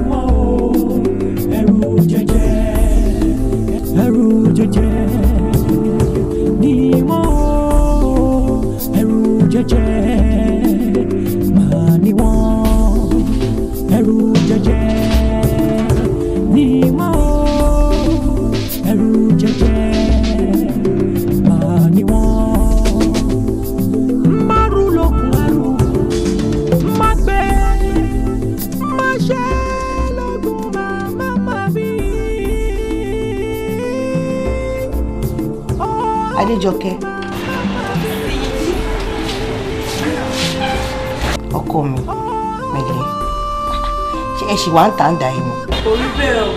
wọ́n o, ẹrù jẹjẹ, ẹrù jẹjẹ ni wọ́n o, ẹrù jẹjẹ máa ni wọ́n, ẹrù jẹjẹ ni wọ́n o, ẹrù jẹjẹ máa ni wọ́n. Márùn lókun ẹrù má gbé má ṣe lógun má má bí. Adéjọkẹ́, ọkọ mi, pẹ̀lẹ́, ṣé ẹ ṣì wá ń tà ń dà ẹ mọ́? Kò rí bẹ́ẹ̀ o.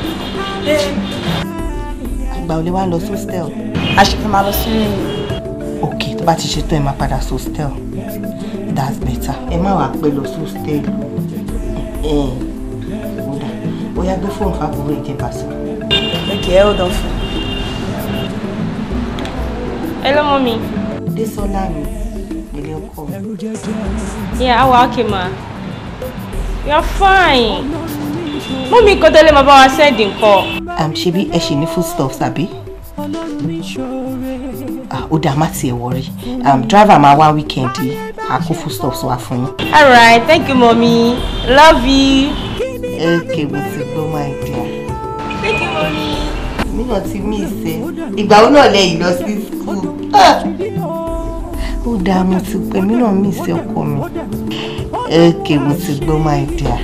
Àgbà ò lè wá lọ sóstẹ̀l. A ṣe fẹ́ máa lọ sí. Ok, tó bá ti ṣetán ẹ máa padà sóstẹ̀l. That's better. Ẹ má wàá pẹ́ lọ sóstẹ̀l. Ó dà, ó yá gbé fóònù fábúrò ìjẹba sọ. Okay, hold on for. Hello, mommy. Désọ́lá mi, ilé ọkọ mi. Yeah, how are you, ma? You're fine. Mommy, kò tẹ́lẹ̀ máa bá wa send nǹkan. Ṣebí ẹ ṣì ní foodstuffs àbí? Ó dà, má tiẹ̀ worry. Driver máa wá weekend yìí, a kó foodstuffs wá fún yín. All right, thank you, mommy. Love you. Okay, mo ti gbọ́, my dear. Thank you, mommy. Èmi náà ti mí ìsẹ́. Ìgbà wo náà lẹ́yìn lọ sí school? Ó dáa, mo ti pẹ́, èmi náà mí ìsẹ́ ọkọ mi. Okay, mo ti gbọ́, my dear.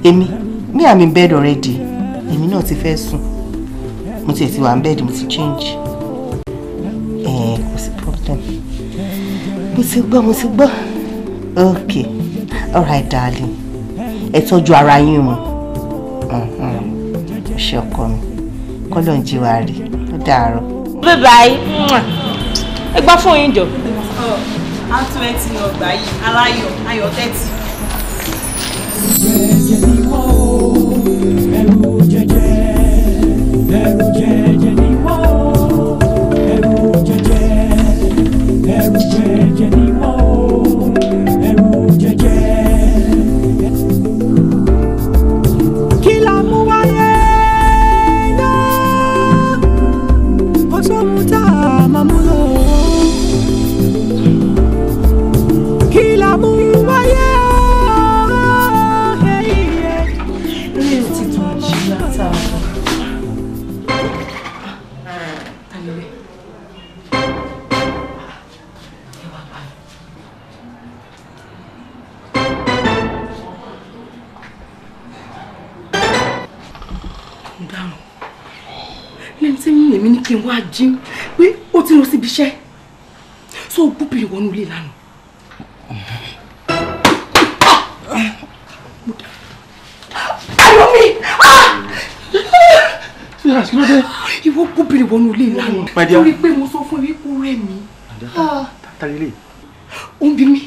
Èmi, me I'm in bed already. Èmi náà ti fẹ́ sùn. Mo ti wà in bed, mo ti change. Kò sí problem. Mo ti gbọ́, mo ti gbọ́. Okay, all right darling. Ẹ tọ́jú ara yín o. Ṣé ọkọ mi? Kọ́lọ̀ ń jí wa rí. Ó dàárọ̀. Bye bye. Ẹ gbá fún yín jọ. A 20 ní ọgbà yìí, aláyọ̀, ayọ̀ 30. Jẹjẹ ni wọ́n o, ẹrù jẹjẹ, ẹrù jẹjẹ ni wọ́n o, ẹrù jẹjẹ, ẹrù jẹjẹ ni wọ́n o, ẹrù jẹjẹ. Kí la mú wáyé náà? Kò sóhun tá a máa mú lò. Kí la mú wáyé o? Lẹ́yìn tí èmi ní kí n wá jí pé ó ti lọ síbi iṣẹ́, so gbóbìnrin wọnú ilé lánàá. Ayọ̀mí! Ìwọ gbóbìnrin wọnú ilé lánàá torí pé mo sọ fún ẹ wípé ó rẹ̀ mí. Ó ń bí mi.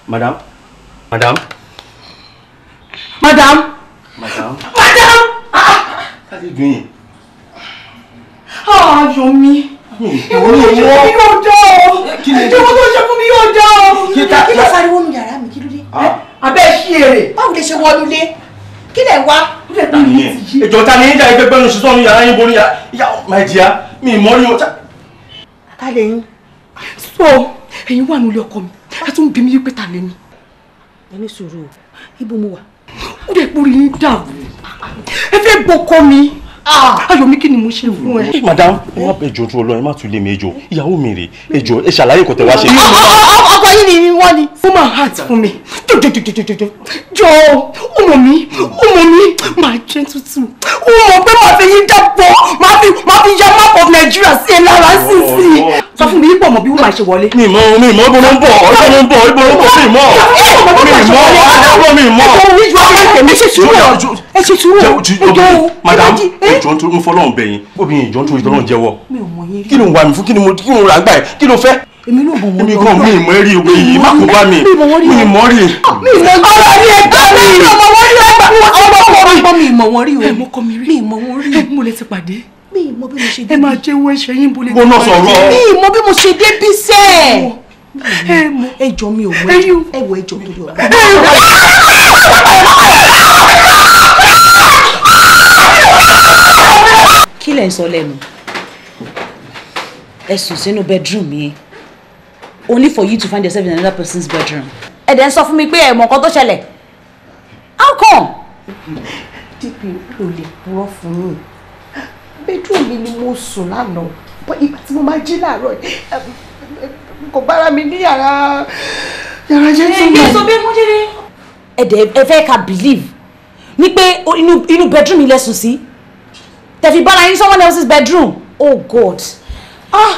Madam. Madam. Madam. Madam. Madam. What are you doing? Ayọ̀mí. Ìwọ tó ṣe fún mi yóò dá o. Ìwọ tó ṣe fún mi yóò dá o. Kí ló fariwo nu yàrá mi, kí ló dé? Abẹ́ ṣí èrè. Báwo lè ṣe wọnú ilé? Kí lẹ̀ wá? Ta ni yẹn? Ìjọ ta ni yín jà ẹgbẹ́ gbẹ́nu ṣiṣọ́ nu yàrá yín borí yà my dear, mi ì mọ́ rí o. Ta lè yín? So, ẹ̀yin wà nílé ọkọ mi, ẹ tún bí mi wípé ta lè mi. Ẹ ní sùúrù o, ibo mo wà? Ó dẹ̀ pórí yín dàrú. Ẹ fẹ́ gbọ́kọ mi. Ayọ̀mí, kí ni mo ṣe fún ẹ? Madam, ẹ má bẹ jọjú Ọlọ́run, ẹ má tún lé mi ejò. Ìyàwó mi rè, ejò, ẹ ṣàlàyé kò tẹ wá ṣe. Ọkọ yín ni wọ́n ni. Ó máa hàt fún mi. Jọjọjọjọjọ. Jọ, ọmọ mi, ọmọ mi, máa jẹ́ tútù. Ó mọ̀ pé màá fi yín dàpọ̀, màá fi ya map of Nigeria sí ẹ lára sísìn. Sọ fún mi yípo ọmọ bí wọ́n máa ṣe wọlé. Mi mọ̀, mi mọ̀, ibo ló ń bọ̀, ibo ló ń bọ̀, ibo ló ń bọ̀, mi mọ̀. Mi mọ̀, ọ̀rọ̀ mi mọ̀. Ẹ ṣe sùúrù, ẹ ṣe sùúrù. Madam, ìjọ ń tún fọlọ́run bẹ̀ yín, obìnrin ìjọ ń tún ìtọ́lọ́run jẹ́wọ́. Kí ló ń wá mi fún? Kí ni mo kí ló ń rà gbà ẹ̀? Kí ló fẹ́? Èmi náà mọ̀ wọ́n rí. Èmi kàn mi ìmọ̀ rí òwe yìí, má kó bá mi. Mi ìmọ̀ rí. Mi ìmọ̀ rí. Ọ̀rọ̀ ni ẹgbẹ́ mi. Mi ìmọ̀ wọ́n rí. Ọmọ mi ìmọ̀ wọ́n rí o. Ẹ mọ̀ kọ́ mi rí. Mi ìmọ̀ wọ́n rí. Ẹ mo lè ti pàdé. Mi ìmọ̀ bí mo ṣe dé. Ẹ máa jẹ́wọ́ ẹ̀ṣẹ̀ yín bolẹ̀. Mo náà sọ̀rọ̀. Mi ìmọ̀ bí mo ṣe dé bí sẹ́ẹ̀. Ẹ jọ mi ò mọ̀ ẹ wọ ẹ jọ torí ọ̀rọ̀. Kí lẹ̀ ń sọ lẹ́nu? Ẹ sùn sínú bedroom yẹn only for you to find yourself in another person's bedroom. Ẹ dẹ̀ ń sọ fún mi pé ẹ mọ̀ nǹkan tó ṣẹlẹ̀. How come? DP ò lè purọ́ fún mi. Bedroom mi ni mo sùn lánàá. But ìgbà tí mo máa jí láàárọ̀ kò bára mi ní yàrá yàrá gentleman. Ẹ sọ bẹ́ẹ̀ mo ṣe rí. Ẹ dẹ̀ ẹ fẹ́ ká believe ní pé inú bedroom ilẹ̀ sùn sí. Tẹ̀fi bára yín someone else's bedroom. Oh God. Ah!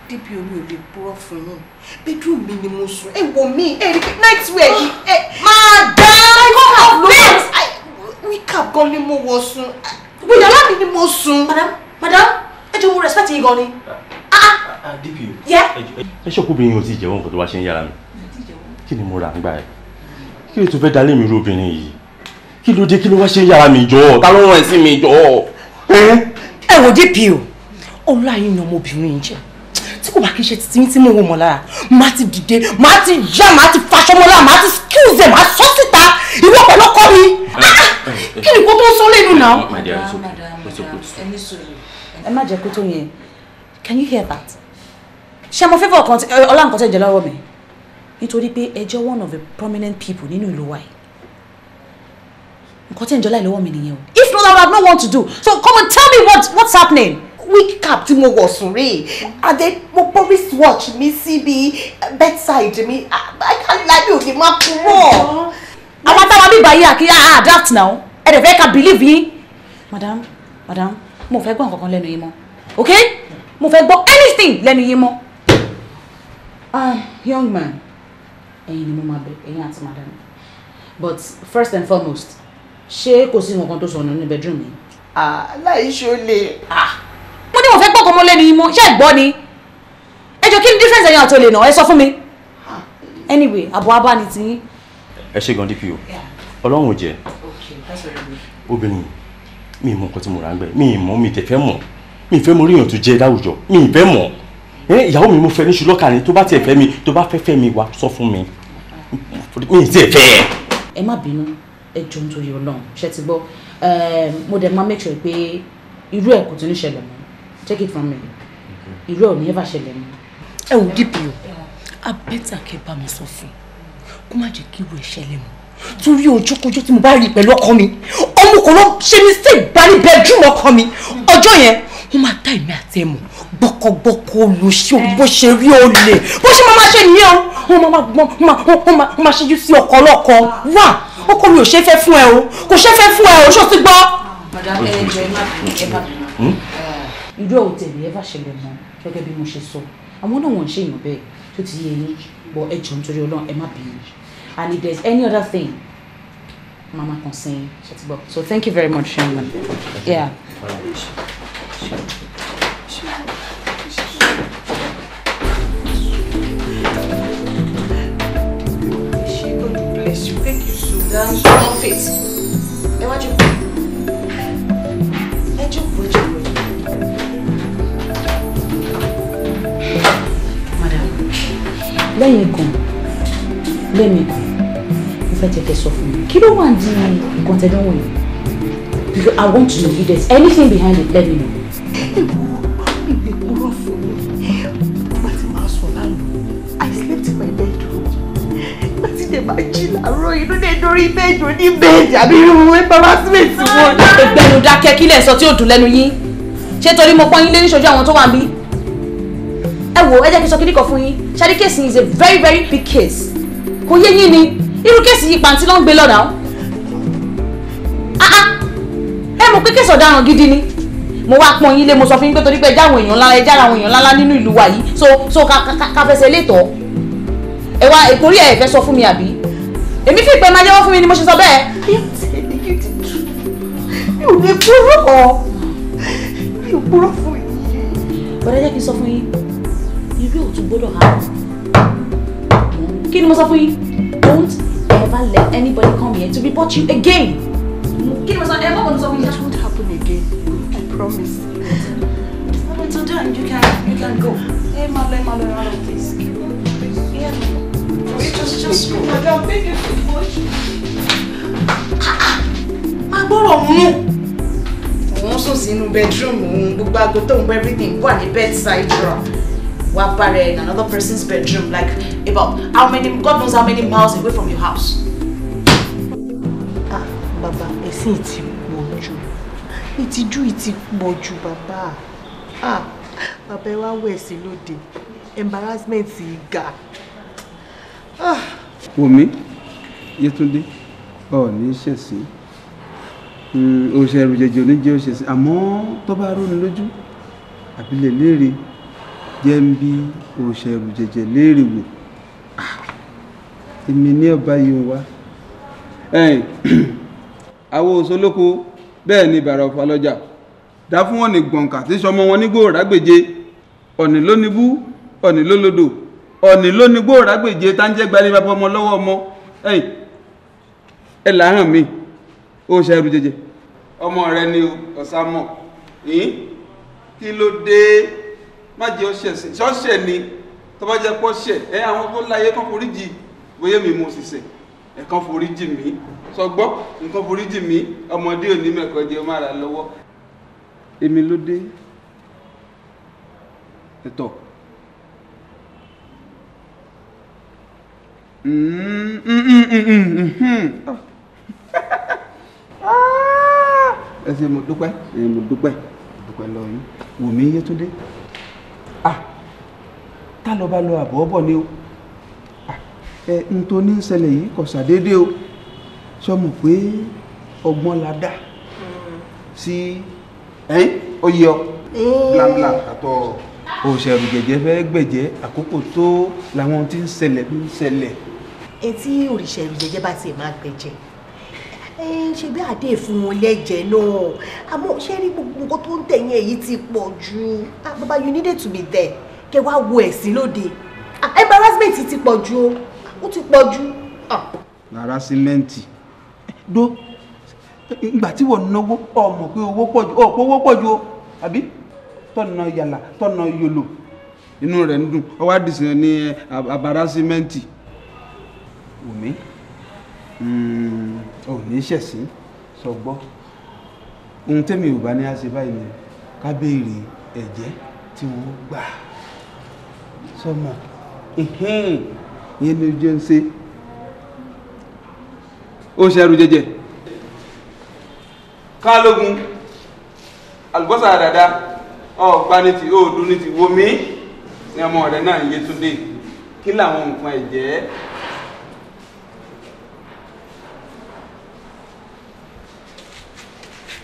DP mi ò lè purọ́ fún yín. Bedroom mi ni mo sùn. Ẹ wò mí, ẹ rí pé night wear yìí. Madam, come off it! Wake up gan ni mo wọ̀ sùn. Yàrá mi ni mo sùn. Madam, madam, ẹ jọ̀ọ́ mo respect yín gan ni. DPO. Yeah. Ẹ ṣọ́kú obìnrin yóò ti jẹ́wọ́ nǹkan tó wá ṣe ń yára mi. Kí ni mo rà nígbà ẹ̀? Kí ló tún fẹ́ dalé mi rú obìnrin yìí? Kí ló dé kí ló wá ṣe ń yára mi jọ̀ọ́? Ta ló rán ẹ sí mi jọ̀ọ́? Ẹ wò DPO, ọlá yín ni ọmọbìnrin yìí jẹ́. Tí kò bá kí n ṣe títí tí mo wò mọ́ lára, máa ti dìde, máa ti yá, máa ti faṣọ mọ́ lára, máa ti skills ẹ̀, máa sọ síta, ìwọ pẹ̀lú ọkọ mi. Kí ni kó tó ń sọ lẹ́nu náà? My dear, it's okay. It's okay. Ẹ má jẹ́ kó tó yẹn. Can you hear that? Ṣé mo favour kan ọlá nǹkan tẹ́ jẹ lọ́wọ́ mi? Nítorí pé ẹ jẹ́ one of the prominent people nínú ìlú wa yìí. Nǹkan tẹ́ ń jọ láì lọ́wọ́ mi nìyẹn o. If not, I would have no one to do. So come and tell me what's happening. Wig cap tí mo wọ̀ sùn rèé, and then mo bọ́ wristwatch mi síbi bedside mi. I can't lie, mi ò lè má purọ́. Àwọn táwa bíbá yìí àkíyà adapt now. Ẹ dẹ̀ fẹ́ ká believe yín. Madam, madam, mo fẹ́ gbọ́ nǹkan kan lẹ́nu yín mọ́. Okay? Mo fẹ́ gbọ́ anything lẹ́nu yín mọ́. Young man, ẹ̀yin ni mo máa bẹ̀, ẹ̀yin àti madam. But first and foremost, ṣé kò sí nǹkan tó sọnù ní bedroom mi? Aláìṣọlẹ̀. Mo ní mo fẹ́ gbọ́ nǹkan mọ́ lẹ́nu yín mọ́, ṣé ẹ gbọ́ ni? Ẹ jọ kí ni difference ẹ̀yin àti olè náà, ẹ sọ fún mi. Anyway, àbọ̀ abá ni tiyín. Ẹ ṣé gan DPO. Ọlọ́run ò jẹ́. Obìnrin mi mọ nǹkan tí mo rà ń gbẹ, mi mọ̀, mi tẹ̀ fẹ́ mọ̀, mi fẹ́ mọ oríyàn tó jẹ́ láwùjọ, mi fẹ́ mọ̀. Ìyàwó mi mo fẹ́ ní ṣùlọ́kà ni, tó bá tiẹ̀ fẹ́ mi, tó bá fẹ́ fẹ́ mi wá sọ fún mi, mi tiẹ̀ fẹ́. Ẹ má bínú, ẹ jọ̀ọ́ nítorí Ọlọ́run, ṣé ti gbọ́? Mo dẹ̀ máa make sure pé irú ẹ̀ kò tún ní ṣẹlẹ̀ mọ́. Take it from me, irú ẹ̀ ò ní ever ṣẹlẹ̀ mọ́. Ẹ wò DPO, a bẹ́tà kẹ́ bá mi sọ fún un kó má jẹ́ kí irú ẹ̀ ṣẹlẹ̀ mọ́. Torí ojúkojú tí mo bá rí pẹ̀lú ọkọ mi, ọmọ kò lọ ṣe mistake bá ní bedroom ọkọ mi. Ọjọ́ yẹn, wọ́n máa dá èmi àti ẹ̀ mọ̀ gbọ́kọ̀gbọ́kọ̀ olùṣe bó ṣe rí olè bó ṣe máa ṣe nìyẹn o. Wọ́n máa ṣẹ́jú sí ọkọ ọlọ́kọ. Wà ọkọ mi ò ṣe fẹ́ fún ẹ o, kò ṣe fẹ́ fún ẹ o, ṣó ti gbọ́. Madam, ẹ jọ̀ọ́ ẹ má bínú, ẹ má bínú. Irú ẹ̀ ò tẹ̀lé ẹ bá ṣẹlẹ̀ mọ́ gẹ́gẹ́ bí mo ṣe sọ. Àwọn náà wọ́n ń ṣe èèyàn bẹ́ẹ̀ tó ti yé yín, bọ̀ ẹ jọ̀ọ́ nítorí Ọlọ́run ẹ má bínú. And if there's any other thing, Mama can sing. So thank you very much, Sherman. Yeah. God bless you. Thank you so much. Stop it. Ẹ wá jókòó. Ẹ jókòó, ẹ jókòó. Madam, lẹ́yìn kan, lẹ́mi kan, mo fẹ́ jẹ́ kẹ́ sọ fún mi. Kí ló wà ní nǹkan tẹ́dánwò yìí? Because I want to know if there's anything behind it, let me know. Ìgbè kúrò fún mi. Nígbà tí màá sùn lánàá, I slept in my bedroom. Nígbà tí dè máa jí láàárọ̀, inú dè dórí bẹ́ẹ̀dì oní bẹ́ẹ̀dì àbí irú embarrassment wọn. Ẹgbẹ́nu dákẹ́ kí lẹ̀ sọ tí ò dùn lẹ́nu yín. Ṣé torí mo pọ́n yín lé níṣojú àwọn tó wà níbí? Ẹ wò, ẹ jẹ́ kí n sọ kíní kan fún yín. Ṣadé case is a very very big case. Kò yé yín ni, irú case yìí pàǹtí ló ń gbé lọ́nà. Ẹ mọ̀ pé case ọ̀daràn gidi ni. Mo wá pọ́n yín lé, mo sọ fún yín pé torí pé ẹ já àwọn èèyàn ńlá, ẹ já àwọn èèyàn ńlá nínú ìlú wa yìí. So ká fẹsẹ̀ lé tọ̀. Ẹ wá ìkórí ẹ̀ fẹ́ sọ fún mi àbí? Èmi fi ìpè máa jẹ́wọ́ fún mi ni mo ṣe sọ bẹ́ẹ̀. Mi ò lè purọ́. Mi ò purọ́ fún yín. Bọ̀dá jẹ́ kí n sọ fún yín, irú ò tún gbọ́dọ̀ hàn. Kí ni mo sọ fún yín? Don't ever let anybody come here to report you again. Kí ni mo sọ? Ẹ mọ̀ kò ní sọ fún yín. It won't happen again. I promise. It's all done. You can go. Ẹ máa lọ, ẹ máa lọ, ẹ máa lọ, please. Yeah. Just go. Madam, thank you so much. Mú. Òun sùn sínú bedroom òun, gbogbo aago tóun gbọ́ everything wà ní bedside drawer. Wà bára ẹ̀ in another person's bedroom, like about how many, God knows how many miles away from your house. Ah, bàbá, ẹ̀sìn ti pọ̀ jù. Ìtìjú ti pọ̀ jù, bàbá. Ah, bàbá, ẹ wá wẹ̀ sí lóde. Embarrassment ga. Ah. Wòmí, Yétúndé, ọ̀ ní ṣẹ̀sín. Òṣèré jẹjẹ oníjẹ òṣèṣin, àmọ́ tó bá róni lójú àbílẹ̀ léèrè jẹ́ ń bí òṣèré jẹjẹ léèrè wò. Èmi ní ọba yìí wá. Àwọn òṣòlóko bẹ́ẹ̀ ni bàrà ọ̀fà lọ́jà dá fún wọn ní gbọ̀ǹkà tí sọmọ wọn nígbò rágbèje, ọ̀nì ló níbú, ọ̀nì ló lodò, ọ̀nì ló nígbò rágbèje tá ń jẹ́ gbalẹ̀ bàbá ọmọ lọ́wọ́ ọmọ. Ẹ làárọ̀ mi ó ṣe ẹrù jẹjẹ ọmọ rẹ ni ọ̀sàmọ̀. Kí ló dé? Má jẹ́ ọṣẹ ṣọ́ṣẹ̀ ni, tó bá jẹ́ pọ́ṣẹ̀ ẹ àwọn tó láyé kan foríjì, bóyá mi mo sì ṣẹ̀ ẹ̀kan foríjì mi, sọgbọ́ nǹkan foríjì mi, ọmọdé òní mẹ́kọ̀ọ́ jẹ́ má ra lọ́wọ́. Èmi ló dé ẹ̀tọ́. Ẹ ṣé, mo dúpẹ́, mo dúpẹ́, dúpẹ́ lọ yín. Wùmí Yétúndé, ah, tá lọ bá lọ àbọ̀ bọ̀ ni o. Ẹ n tó ní ṣẹlẹ̀ yìí kò ṣàdédé o. Sọ mọ̀ pé ọgbọ́n la dá sí ẹ̀yìn ó yọ bla àtọ̀ òṣèré jẹjẹ fẹ́ gbẹ̀jẹ́ àkókò tó làwọn tí ń ṣẹlẹ̀ bí ń ṣẹlẹ̀. Etí òrìṣà ẹ̀rù jẹjẹ bá tiẹ̀ máa gbẹ̀jẹ̀, ṣe bí àdé fún wọn lẹ́jẹ̀ náà, àmọ́ ṣé rí gbogbo nǹkan tó ń tẹ̀yìn èyí ti pọ̀ jù. Bàbá, you needed to be there kẹ wá wo ẹ̀sìn lóde. Embarrassment ti pọ̀ jù o, ó ti pọ̀ jù. Lára símẹ́ǹtì dó ìgbà tí wọ́n náwó ọmọ pé owó pọ̀ jù, ọ̀pọ̀ owó pọ̀ jù o, àbí tọ̀nà yàlà tọ̀nà yòlò inú rẹ̀ ń dùn, ọwọ́ àdìsí ní àbára símẹ́ǹtì. Wùmí, ò ní ṣẹ̀sín, sọ gbọ́. Ohun tẹ́mi ò bá ní á ṣe báyìí ni ká béèrè ẹ̀jẹ̀ tí wọ́n gbà sọmọ ìyẹn ni ojú ń ṣe. Ó ṣẹrù jẹjẹ kálógun àlùbọ́sà dàda ọ̀gbá ní ti òòdù ní ti. Wòmí ní ọmọ rẹ̀ náà Yétúndé, kí làwọn nǹkan ẹ̀jẹ̀?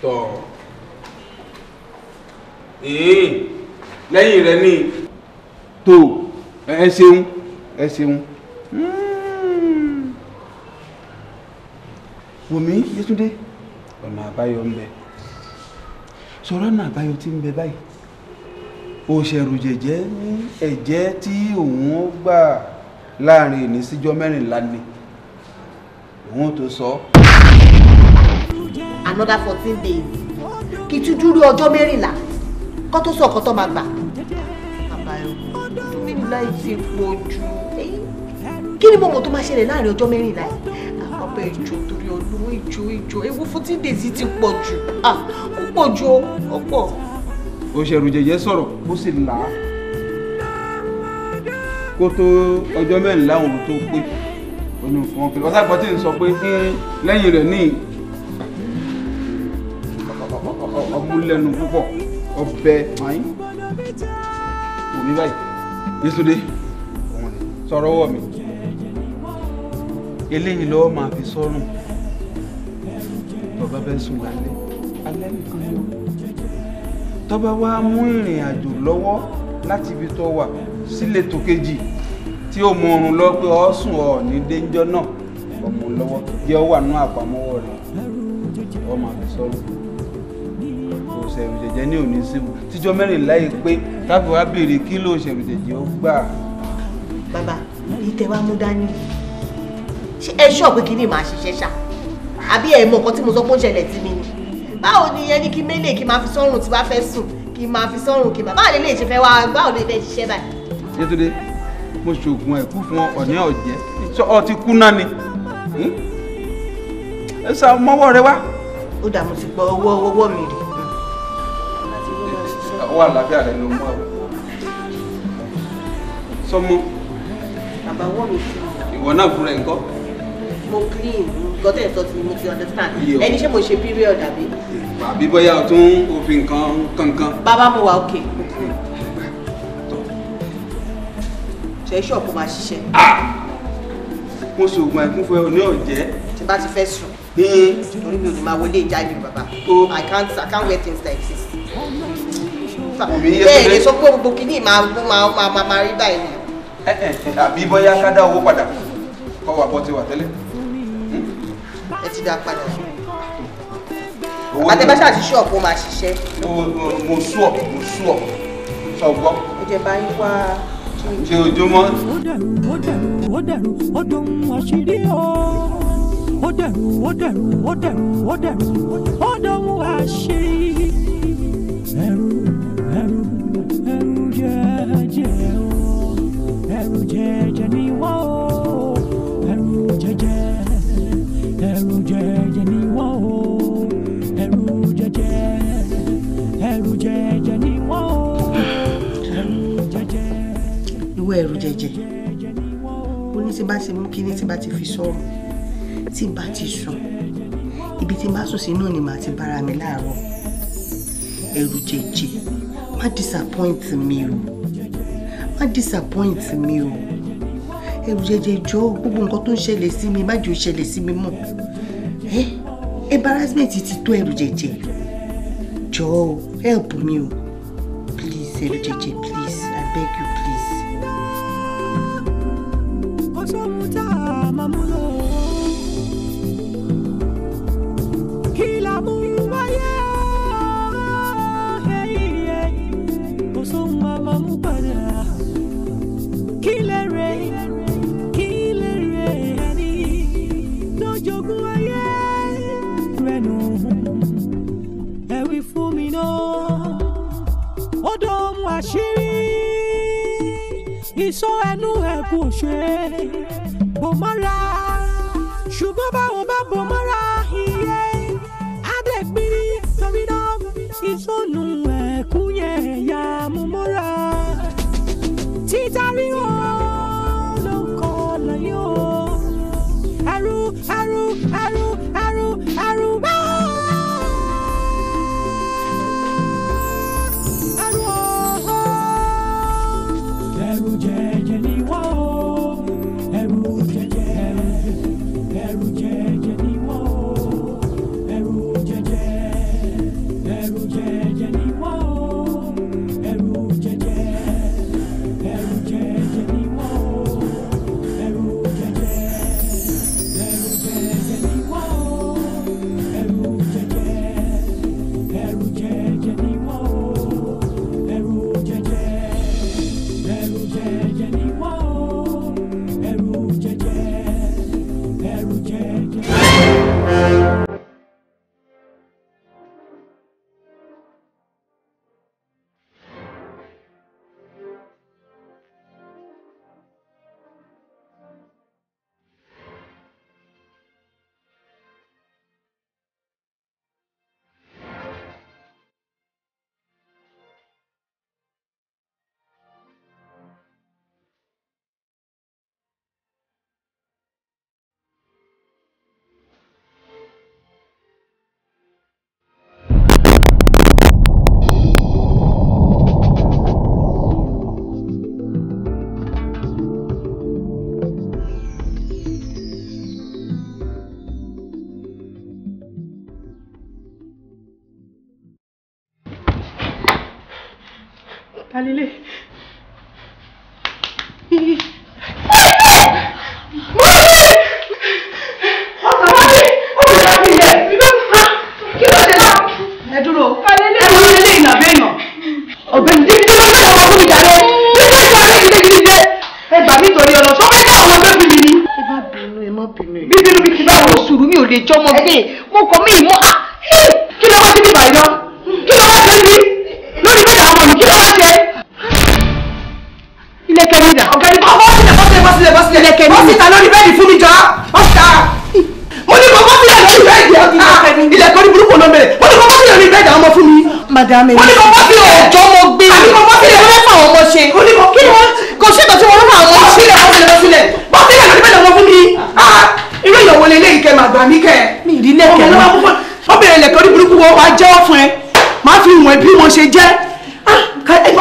Tọ̀ lẹ́yìn rẹ̀ ní tó. Ẹ ṣeun, ẹ ṣeun. Wòmí Yétúndé, ọ̀nà àbáyọ ń bẹ. Sọ̀rọ̀ ọ̀nà àbáyọ tí ń bẹ báyìí, òṣèrù jẹ̀jẹ̀ ní ẹ̀jẹ̀ tí òun ó gbà láàrin ìní síjọ́ 14 ni òun tó sọ. Another 14 days kì í tún dúró ọjọ́ 14 kó tó sọ ọ̀kan tó máa gbà. Bàbá, ọdún 14 yìí ti pọ̀ jù. Kí ni mo mọ̀ tó máa ṣẹlẹ̀ láàrin ọjọ́ 14 yìí? Àpapọ̀ ìjọ torí ọdún ìjọ ìjọ ewu 14 days yìí ti pọ̀ jù. Ó pọ̀ jù, ó pọ̀. Òṣèrù jẹ̀jẹ̀ sọ̀rọ̀ bó sì là á kó tó ọjọ́ 14 òun tó pé onú fún wọn pé ọ̀sán tí ń sọ pé lẹ́yìn rẹ̀ ní ọmúlẹ́nu púpọ̀ ọbẹ̀ main òní báyìí. Yétúndé, òun ni sọ̀rọ̀ ọwọ́ mi eléyìí lọ́wọ́ máa fi sọ́rùn tó bá fẹ́ sùn lálẹ́ alẹ́ nìkan ni ó tó bá wá mú ìrìn àjò lọ́wọ́ láti ibi tó wà sílé tó kejì tí ó mú oorun lọ pé ọ sùn ọ ní déńjọ́ náà, ọmọ lọ́wọ́ jẹ́ ọ wà nú àpamọ́wọ́ rẹ̀, ọ máa fi sọ́rùn. Òṣèrù jẹ̀jẹ̀ ní òní síbù tíjọ́ 14 yìí pé káfí wá béèrè kí ló òṣèrù jẹ̀jẹ̀ ó gbà. Bàbá, ìtẹ̀ wa mú dání, ṣé ẹ ṣọ́ pé kí ni màá ṣiṣẹ́ ṣá? Àbí ẹ mọ nǹkan tí mo sọ pé ó ń ṣẹlẹ̀ sí mi ni? Báwo ni ẹni kí mélèé kí máa fi sọ́rùn tí bá fẹ́ sùn, kí máa fi sọ́rùn kí máa báwo lè lè ṣe fẹ́ wá, báwo lè fẹ́ ṣiṣẹ́ báyìí? Yétúndé, mo ṣoògùn ẹ̀kú fún ọ ní ọ̀jẹ́ ọ ti kú náà ni. Ẹ sá mọ́wọ́ rẹ wá. Ó dà, mo ti gbọ́ ọwọ́ mi rè. Ọwọ́ àlàáfíà rẹ ló mú ọ. Sọmọ. Bàbá, ọwọ́ mi ti. Ìwọ náà fúnra ẹ̀ ń kọ́. Mo clean, nǹkan tẹ̀ sọ ti mo ti understand. Ẹni ṣé mo ṣe period àbí? Àbí bóyá o tún òfin nǹkan kankan. Bàbá, mo wà okay. Ṣe ṣọ́ọ̀bù máa ṣiṣẹ́? Mo ṣoògùn àìkún fún ẹ ní ọ̀jẹ́. Tí bá ti fẹ́ sùn. Torí mi ò ní máa wọlé ìjáde bàbá. I can't wear things like this. Bẹ́ẹ̀ ni, sọ pé gbogbo kìíní máa máa máa rí báyìí ni. Àbí bóyá ká dá owó padà kọ́ wà bọ́ ti wà tẹ́lẹ̀. Ẹ ti dá padà. Àtẹ̀báṣà àti ṣọ́ọ̀bù máa ṣiṣẹ́. Mo sú ọ, mo sú ọ, sọ gbọ́. Ẹ jẹ́ bá yín wá. Ṣe ojúmọ́. Ó dẹ̀rù, ó dẹ̀rù, ó dẹ̀rù, ó dohun àṣírí o. Ó dẹ̀rù, ó dẹ̀rù, ó dẹ̀rù, ó dẹ̀rù, ó dohun àṣírí. Ẹ̀rù, ẹ̀rù, ẹ̀rù jẹ́jẹ́ o. Ẹ̀rù jẹ́jẹ́ ni wọ́n o. Ẹ̀rù jẹ́jẹ́, ẹ̀rù jẹ́jẹ́ ni wọ́n o. Ẹ̀rù jẹ́jẹ́, ẹ̀rù jẹ́jẹ́ ni wọ́n o. Ẹ̀rù jẹ́jẹ́. Ìwọ ẹ̀rù jẹjẹ, ó ní tí bá ti mú kíní, tí bá ti fi sọ̀rọ̀, tí bá ti sùn, ibi tí bá sùn sí náà ni màá ti bára mi láàárọ̀. Ẹ̀rù jẹjẹ, má disappoint mi o, má disappoint mi o. Ẹ̀rù jẹjẹ, jọ, gbogbo nǹkan tó ń ṣẹlẹ̀ sí mi, má jẹ́ ó ṣẹlẹ̀ sí mi mọ́. Ẹ embarrassment ti tó. Ẹ̀rù jẹjẹ, jọ o, help me o, please. Ẹ̀rù jẹjẹ, please, I beg you, please. Kò sóhun tá a máa mú lò, kí la mú wáyé? Kò sóhun a máa mú padà. Kí lè rè, kí lè rè ẹni tó jogún ayé rẹ̀ nù? Ẹ wí fún mi náà. Ó dóhun àṣírí, ìsọ ẹnu ẹ kò ṣe bò mọ́ra, ṣùgbọ́n báwo bá bò mọ́ra, iye adẹ́gbin. Torí náà, ìsọnù ẹ̀kún yẹn yà mú mọ́ra. Títa ríro ló ń kọ́ lẹ́yìn o. Ẹrù, ẹrù, ẹrù, ẹrù, ẹrù bá ẹrù o. Ẹrù jẹjẹ ni wọ́n o. Ẹrù jẹjẹ, ẹrù jẹjẹ ni wọ́n o. Ẹrù jẹjẹ, ẹrù jẹjẹ ni wọ́n o. Ẹrù jẹjẹ, ẹrù jẹjẹ ni wọ́n o. Ẹrù jẹjẹ, ẹrù jẹjẹ ni wọ́n o. Ẹrù jẹjẹ, ẹrù jẹjẹ ni wọ́n o. Ẹrù jẹjẹ, ẹrù jẹjẹ ni wọ́n o. Ẹrù jẹjẹ, ẹrù jẹjẹ. Talile. Kí ló ṣe náà? Ẹ dúró. Ẹ wọ́n lé ìnà bẹ́ẹ̀nà. Ọ̀gbẹ́ni dídí ló ń bẹ̀rẹ̀ wọ́n fún mi jáde. Dídí ìjà rẹ̀ gidigidi dé. Ẹ gbà mí torí ọ̀nà. Sọ fẹ́ dá àwọn ọmọ bíbí ni. Ẹ má bínú, ẹ má bínú. Bíbínú bíi ti báwo? Sùúrù, mi ò lè jọmọ gbé. Mo kàn mí ìmọ̀. Kí ló wá sí bíbá iná? Kí ló wá ṣe níbí? Lórí bẹ́ẹ̀ àwọn ọmọ mi, kí ló wá ṣe? Ilẹ̀kẹ̀ mi dà. Ọ̀gbẹ́ni, bọ́ sílẹ̀, bọ́ sílẹ̀, bọ́ sílẹ̀, bọ́ sílẹ̀. Ilẹ̀kẹ̀ mi. Bọ́ síta lórí bẹ́ẹ̀dì fún mi jọ. Bọ́ síta. Mo ní kó bọ́ sílẹ̀ lórí bẹ́ẹ̀dì. Ilẹ̀kẹ̀ orí burúkú ló Madam, Ó ní kò bọ́ sílẹ̀. Ẹjọ́ mo gbé. Àbí kò bọ́ sílẹ̀. Mo fẹ́ fà àwọn ọmọ ṣe. Ó ní kò kí ni wọ́n kò ṣètò tí wọ́n fà àwọn ọmọ ṣe. Bọ́ sílẹ̀ bọ́ sílẹ̀ bọ́ sílẹ̀ lórí bẹ́ẹ̀ lọ́wọ́ fún mi. Irú ìyàwó lélẹ́yìí kẹ́ máa gbà mí kẹ́. Mi ì rí lẹ́kẹ̀ẹ́ náà. Ó bẹ̀rẹ̀ lẹ̀kẹ́ orí burúkú wo wàá jẹ́wọ́ fún ẹ. Màá fi wọ̀n bí wọ́n ṣe jẹ́.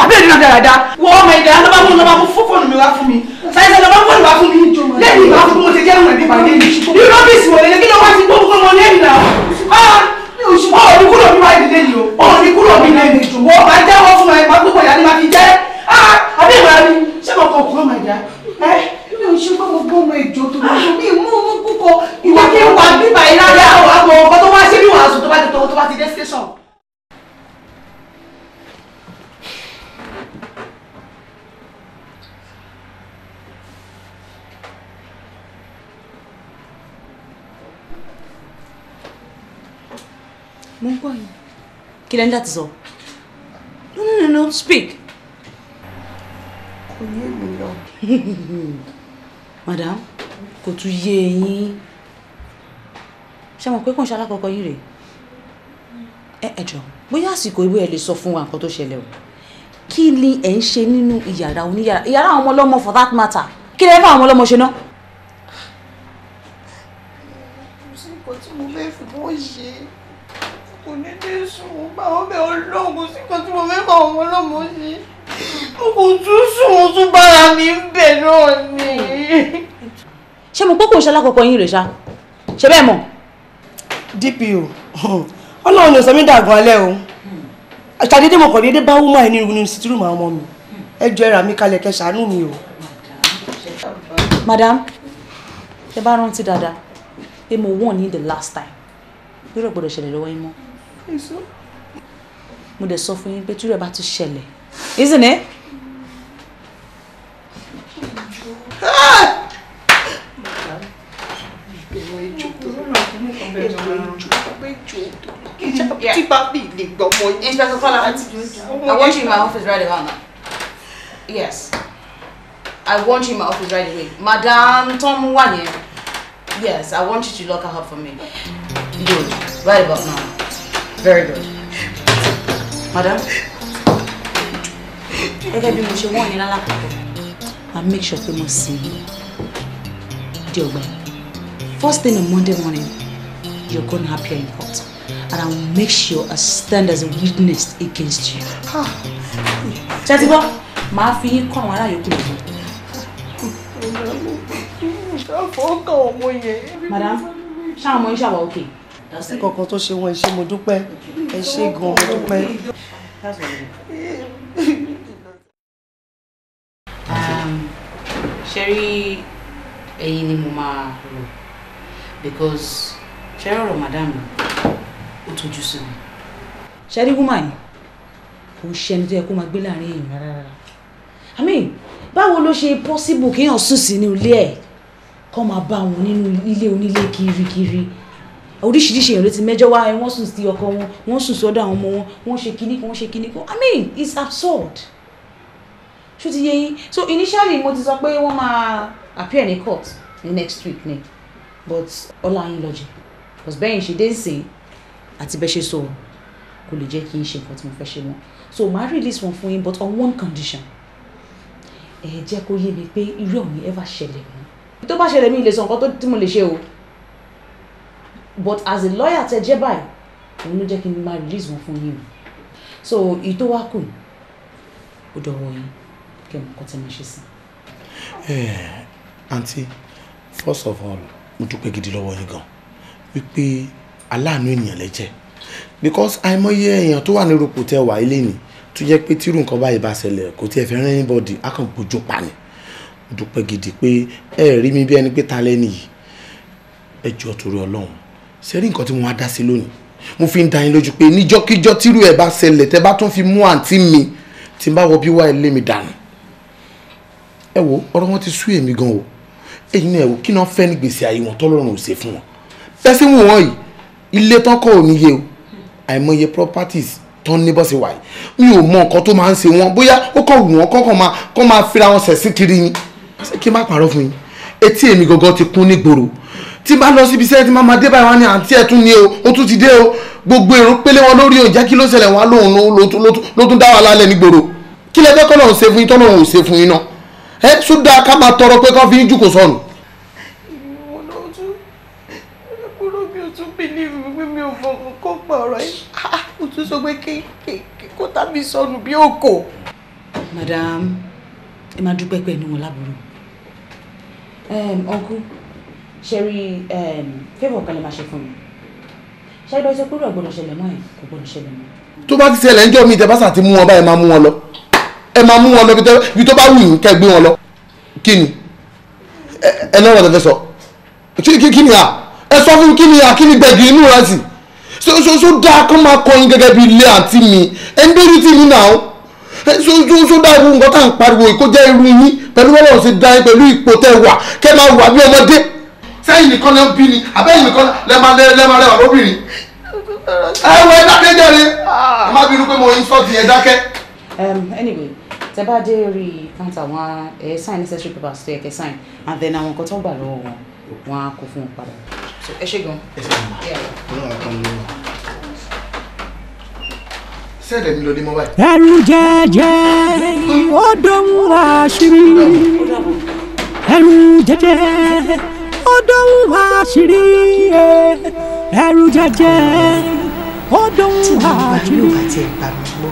Àbẹ̀rẹ̀ náà dáradára. Wọ́n ọmọ ẹ̀dá ló bá mú fóònù mi wá fún mi. Sáyẹ́sẹ́ ló bá fóònù wá fún mi. Lẹ́yìn ìgbà fún mo ṣe jẹ́ ìwọ̀n ẹ̀bí pàdé mi. Irú ọ́fíìsì wò lélẹ́ kí ló wá sí gbogbo ọmọ lẹ́yìn náà. Ó ní kúrò mi wá ìdílé yìí o. Ó ní kúrò mi lẹ́yìn. Wọ́n máa jẹ́wọ́ fún ẹ, máa gbogbo ìyá ni máa fi jẹ́. Àbí ìwà mi, ṣé mo kọ̀ kúrò máa jà? Mi ò ṣe pé mo gbọ́ ọmọ ìjọ tó lọ sọ mi mú mú púpọ̀ ìwà kí n wà bíbà yìí rárá. Àwọn àgbọ̀ ọkọ̀ tó wá ṣe bí wàásù tó bá ti tó bá ti dé station. Mo ń gbọ́ yín. Kí lẹ ní láti sọ? No, no, no, no, speak. Kò yé mi lọ. Madam, kò tún yé yín. Ṣé mo pé kò ń ṣe alákọ̀ọ́kọ́ yín rèé? Ẹ jọ̀ọ́, bóyá àsìkò ìwé ẹ lè sọ fún wa nǹkan tó ṣẹlẹ̀ o. Kí ni ẹ̀ ń ṣe nínú ìyàrá oníyàrá? Ìyàrá àwọn ọmọ ọlọ́mọ for that matter. Kí lẹ fẹ́ àwọn ọmọ ọlọ́mọ ṣe ná? Kò sí nǹkan tí mo fẹ́ fi wọ́n ṣe. Kò ní dé sùn, bá wọn bẹ Ọlọ́run, kò sí nǹkan tí mo fẹ́ fà àwọn ọlọ́mọ ṣe. Mo kò tún sùn, mo tún bára mi ń bẹ̀ náà ni. Ṣé mo pé kò ń ṣe alákọ̀ọ́kọ́ yín rèé ṣá? Ṣé bẹ́ẹ̀ mọ̀? DPO, Ọlọ́run ló sọ mí dàgbọ́n alẹ́ o. Ṣàdédé mo kàn déédé bá wúmọ̀ ẹ̀ nínú sítúrù màá ọmọ mi. Ẹ jọ̀ọ́ ẹ rà mí kalẹ̀ kẹ́ ṣàánú mi o. Madam, ṣe bá rántí dáadáa pé mo warn yín the last time. Irú ẹ̀ gbọ́dọ̀ ṣẹlẹ̀ lọ́wọ́ yín mọ́. Mo dẹ̀ sọ fún yín pé tí irú ẹ̀ bá tún ṣẹlẹ̀. Isn't it? Inspector Kola, I want you in my office right away now. Yes. I want you in my office right away. Madam Tom Wanye. Yes, I want you to lock her up for me. Good. Right about now. Very good. Madam? Gẹ́gẹ́ bí mo ṣe wọ́n ní lálákọ̀ọ́kọ́, I make sure pé mo sìn ín dé ọgbà yìí. First thing on Monday morning, you're gonna appear in court. And I will make sure I stand as a witness against you. Ṣé ti gbọ́? Màá fi yín kọ́ àwọn ará yòókù lọ́wọ́. Madam, ṣáà mọ iṣẹ́ àwa òkè. Sí kankan tó ṣe wọn, ẹ ṣé mo dúpẹ́, ẹ ṣé gan mo dúpẹ́. Ṣé rí ẹ̀yin ni mo máa rò because ṣé rí ọ̀rọ̀ madam ó tójú sí mi. Ṣé rí woman yìí kò ṣe ẹni tó yẹ kó máa gbé láàrin èèyàn rárá rárá. I mean, báwo ló ṣe possible kéèyàn sùn sínú ilé ẹ̀ kó máa bá wọn nínú ilé onílé kirikiri? Oríṣiríṣi èèyàn ló ti mẹ́jọ wá, wọ́n sùn sí ọkọ wọn, wọ́n sùn sọ́dọ̀ àwọn ọmọ wọn, wọ́n ṣe kinní kan, wọ́n ṣe kinní kan. I mean, it's absurd. Ṣó ti yé yín? So initially mo ti sọ pé wọ́n máa appear ní court ní next week ni, but ọlá yín lọ́jì because bẹ́ẹ̀ ṣe dé sí àti bẹ́ẹ̀ ṣe sọ kò lè jẹ́ kí n ṣe nǹkan tí mo fẹ́ ṣe mọ́. So màá release wọn fún yín but on one condition. Ẹ jẹ́ kó yé mi pé irú ẹ̀ ò ní ever ṣẹlẹ̀ mọ́. Tó bá ṣẹlẹ̀ mi lè sọ nǹkan tí mo lè ṣe o. But as a lawyer tẹ jẹ́ báyìí, òun ló jẹ́ kí n máa release wọn fún yín o. So èyí tó wá kù, ó dọ̀wọ́ yín kí ẹ mọ̀ nǹkan tí mo ṣe sí. Aunty, first of all, mo dúpẹ́ gidi lọ́wọ́ yín gan wípé aláàánú ènìyàn lẹ jẹ́, because àìmọye èèyàn tó wà ní rúpò tẹ wà ilé ni tó jẹ́ pé tírú nǹkan báyìí bá ṣẹlẹ̀ kò tí ẹ fẹ́ rán anybody á kàn gbójú pa ni. Mo dúpẹ́ gidi pé ẹ rí mi bí ẹni pé ta lẹ́ni yìí. Ẹ jọ̀ọ́ torí Ọlọ́run, ṣe rí nǹkan tí mo wá dá sí lónìí, mo fi ń dá yín lójú pé níjọ́kíjọ́ tírú ẹ̀ bá ṣẹlẹ̀ tẹ́ bá tún fi mú àǹtí mi tí n bá wọ bí wá ẹ lé mi dànù. Ẹ wo ọ̀rọ̀ wọn ti sú èmi gan o. Èyí náà ẹ wo kí náà fẹ́ ní gbèsè ayé wọn tọ́lọ́run ò ṣe fún wọn. Bẹ́ẹ̀ sì wù wọ́n yìí, ilé tán kọ́ ò níye o, àìmọye properties tán ní bọ́sẹ̀ wáyé. Mi ò mọ nǹkan tó máa ń ṣe wọn, bóyá ó kàn wù wọ́n kọ́kàn máa kọ́ máa fira wọn sẹ̀sí kiri ni. Ṣé kí n má parọ́ fún yín? Etí èmi gangan ti kún nígboro. Tí bá lọ síbi iṣẹ́ tí máa máa dé báyìí wá ní àǹtí ẹ̀ tún ní o, ó tún ti dé o. Gbogbo èrò pélé wọn lórí o, jẹ́ kí ló ṣẹlẹ̀ wọn lóhùn ló tún dá wa lálẹ́ nígboro. Kí lẹ fẹ́ kọ́ lọ́hùn ṣe fún yín tọ́lọ́hùn ò ṣe fún yín náà? Ẹ ṣúdà ká máa tọrọ pé kán fi ń jùkò sọnù. Tún believe pé mi ò mọ kó pa ọ̀rọ̀ yìí. Ó tún sọ pé kó tàbí sọnù bí òkò. Madam, ẹ máa dúpẹ́ pẹ̀lú wọn lábúrò. Uncle, ṣe rí favour kan lè máa ṣe fún mi. Ṣé ibà sọ pé ó gbọ́dọ̀ ṣẹlẹ̀ mọ́ ẹ̀ kò gbọ́dọ̀ ṣẹlẹ̀ mọ́. Tó bá ti ṣẹlẹ̀ ńjọ́ mi ìtẹ̀básà ti mú wọn báyìí máa mú wọn lọ. Ẹ máa mú wọn lọ ibi tó bá wù yín kẹ́ gbé wọn lọ. Kí ni? Ẹ lọ́rọ̀ tẹ fẹ́ sọ. Kí ni à? Ẹ sọ fún kí ni àkíní gbẹ̀gì inú rẹ sí so dáa kó máa kọrin gẹ́gẹ́ bí ilé àǹtí mi ẹ ń dójú tì mí náà so dáa irú nǹkan tá à ń pariwo kó jẹ́ irú yín pẹ̀lú bọ́lá ṣe dá yín pẹ̀lú ipò tẹ́ wà kẹ́ máa wà bí ọmọdé sẹ́yìn nìkan lẹ́ ń bí ni àbẹ́yìn nìkan lẹ́ máa rẹwà lóbìnrin. Ẹ wọ ẹ dákẹ́ jẹ́rìí ẹ má bínú pé mo ń sọ ti ẹ dákẹ́. Anyway, tẹ́ bá dé orí counter wọn ẹ sign necessary papers tó yẹ kẹ́ sign and then àwọn nǹkan tó gbà lọ́wọ́ wọn wọn á kó fún wọn padà. So ẹ ṣé gan. Ẹ ṣé gan. Sẹ́ẹ̀dẹ̀ mi lọ ní mọ́ báyìí. Ẹrù jẹjẹ ó dóhùn àṣírí. Ẹrù jẹjẹ ó dóhùn àṣírí. Ẹrù jẹjẹ ó dóhùn àṣírí. Tí mo bá yóò bá tiẹ̀ gbà mí gbọ́,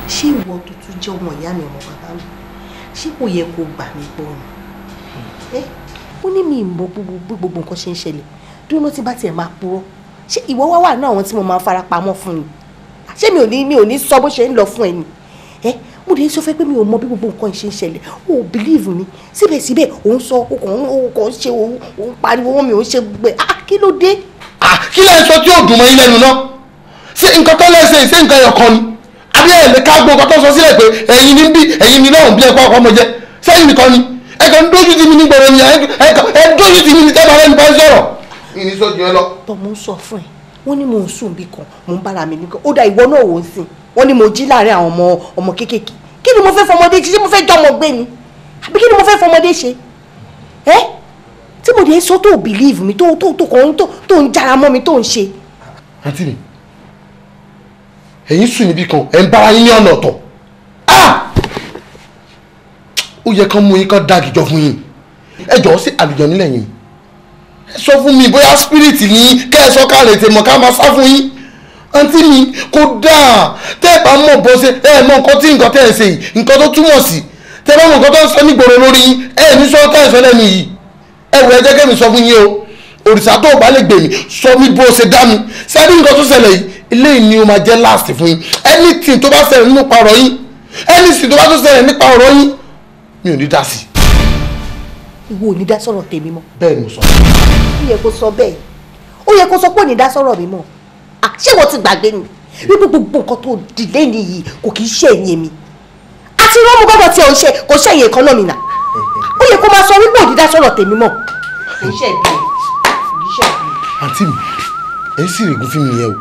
ṣé ìwọ tó tún jẹ́ ọmọ ìyá mi ọmọ bàbá mi, ṣé kò yẹ kó gbà mí gbọ́ ni? Ó ní mi mọ gbogbo nǹkan ṣe ń ṣẹlẹ̀ dúró tí bá tiẹ̀ máa purọ́ ṣé ìwọ wá wà náà àwọn tí mo máa fara pamọ́ fún ni? Ṣé mi ò ní sọ bó ṣe ń lọ fún ẹ ni? Ẹ mo lè sọ fẹ́ pé mi ò mọ bí gbogbo nǹkan ṣe ń ṣẹlẹ̀, o ò believe mi síbẹ̀síbẹ̀ ò ń sọ o kàn ń ṣe o ń pariwo wọn mi ò ń ṣe gbogbo ẹ̀. Kí ló dé. Kí lẹ sọ tí yóò dùn mọ́ yín lẹ́nu náà? Ṣé nǹkan tó lẹ́sẹ̀ ṣé nǹkan ẹyọ kan ni? Àbí ẹ̀ lè ká gbọ́ nǹkan tó sọ sílẹ̀ pé ẹ̀yin ní bí ẹ̀yin ní náà ń bí ẹ̀kọ́ ọkọ ọmọ jẹ sẹ́yìn nìkan ni? Ẹ kàn ń dójú tì mí ní gbọ̀rọ̀ ni ẹ kàn dójú tì mí ní tẹ́lẹ̀ rẹ̀ nípa sọ̀rọ̀. Ìní sọ jù ẹ lọ. Tọ́ mo ń sọ fún ẹ, wọ́n ní mo ń sùn bí kan, mo ń bára mi nìkan. Ó dá ìwọ náà wò ó sìn. Wọ́n ní mo jí láàrin àwọn ọmọ kéékèèké. Kí ni mo fẹ́ fọmọdé ṣe? Ṣé mo fẹ́ jọmọ gbé ni? Àbí kí ni mo fẹ́ fọmọdé ṣe? Ẹ́ tí mo dé sọ tó believe mi tó kàn tó ń jára mọ́ mi tó ń ṣe. Àǹtí mi, ẹ̀yin sùn níbí kan, ẹ̀ ń bára yín ní ọ̀nà ọ̀tọ̀. Ó yẹ kán mú yín kán dá àgìjọ fún yín. Ẹ jọ̀ọ́ sí àlùjọ nílẹ̀ yín. Ẹ sọ fún mi bóyá spirit ní kẹ́ ẹ sọ ká lè tè mọ̀ ká máa sá fún yín. Àǹtí mi kò dáa tẹ́ ẹ bá mọ̀ bó ṣe ẹ mọ nǹkan tí nǹkan tẹ́ ẹ ṣe yìí nǹkan tó túmọ̀ sí tẹ́ ẹ bá mọ̀ nǹkan tó ń sọ nígboro lórí yín ẹ ní sọ tẹ́ ẹ sọ lẹ́nu yìí. Ẹ wò ẹ jẹ́ kẹ́mi sọ fún yín o, òrìṣà tó o bá lè gbè mí sọ mí bó ṣe dá mi. Sẹ́ni nǹkan tó ṣẹlẹ̀ yìí eléyìí ni ó máa jẹ́ last fún yín. Anything tó bá ṣẹlẹ̀ nípa ọ̀rọ̀ yín, anything tó bá tó ṣẹlẹ̀ nípa ọ̀rọ̀ yín, mi ò ní dá sí. Ìwọ ò ní dá sọ̀rọ̀ tèmi mọ́. Bẹ́ẹ̀ ni mo sọ. Ó yẹ kó sọ bẹ́ẹ̀, ó yẹ kó sọ pé ò ní dá sọ̀rọ̀ mi mọ́. Ṣé ìwọ ti gbàgbé ni wípé gbogbo nǹkan tó dìlé nìyí kò kì í ṣe ẹ̀yìn mi àti rọ́ọ̀mù gbọ́dọ̀ tí ò ń ṣe kò ṣe ẹ̀yìn ẹ̀kọ́nọ́mì náà. Ó yẹ kó máa sọ wípé ò ní dá sọ̀rọ̀ tèmi mọ́. Kì í ṣe ẹ̀bí ẹ̀, kì í ṣe ẹ̀bí ẹ̀. Àǹtí mi, ẹ̀ ń sì règùn fún mi nìyẹn o.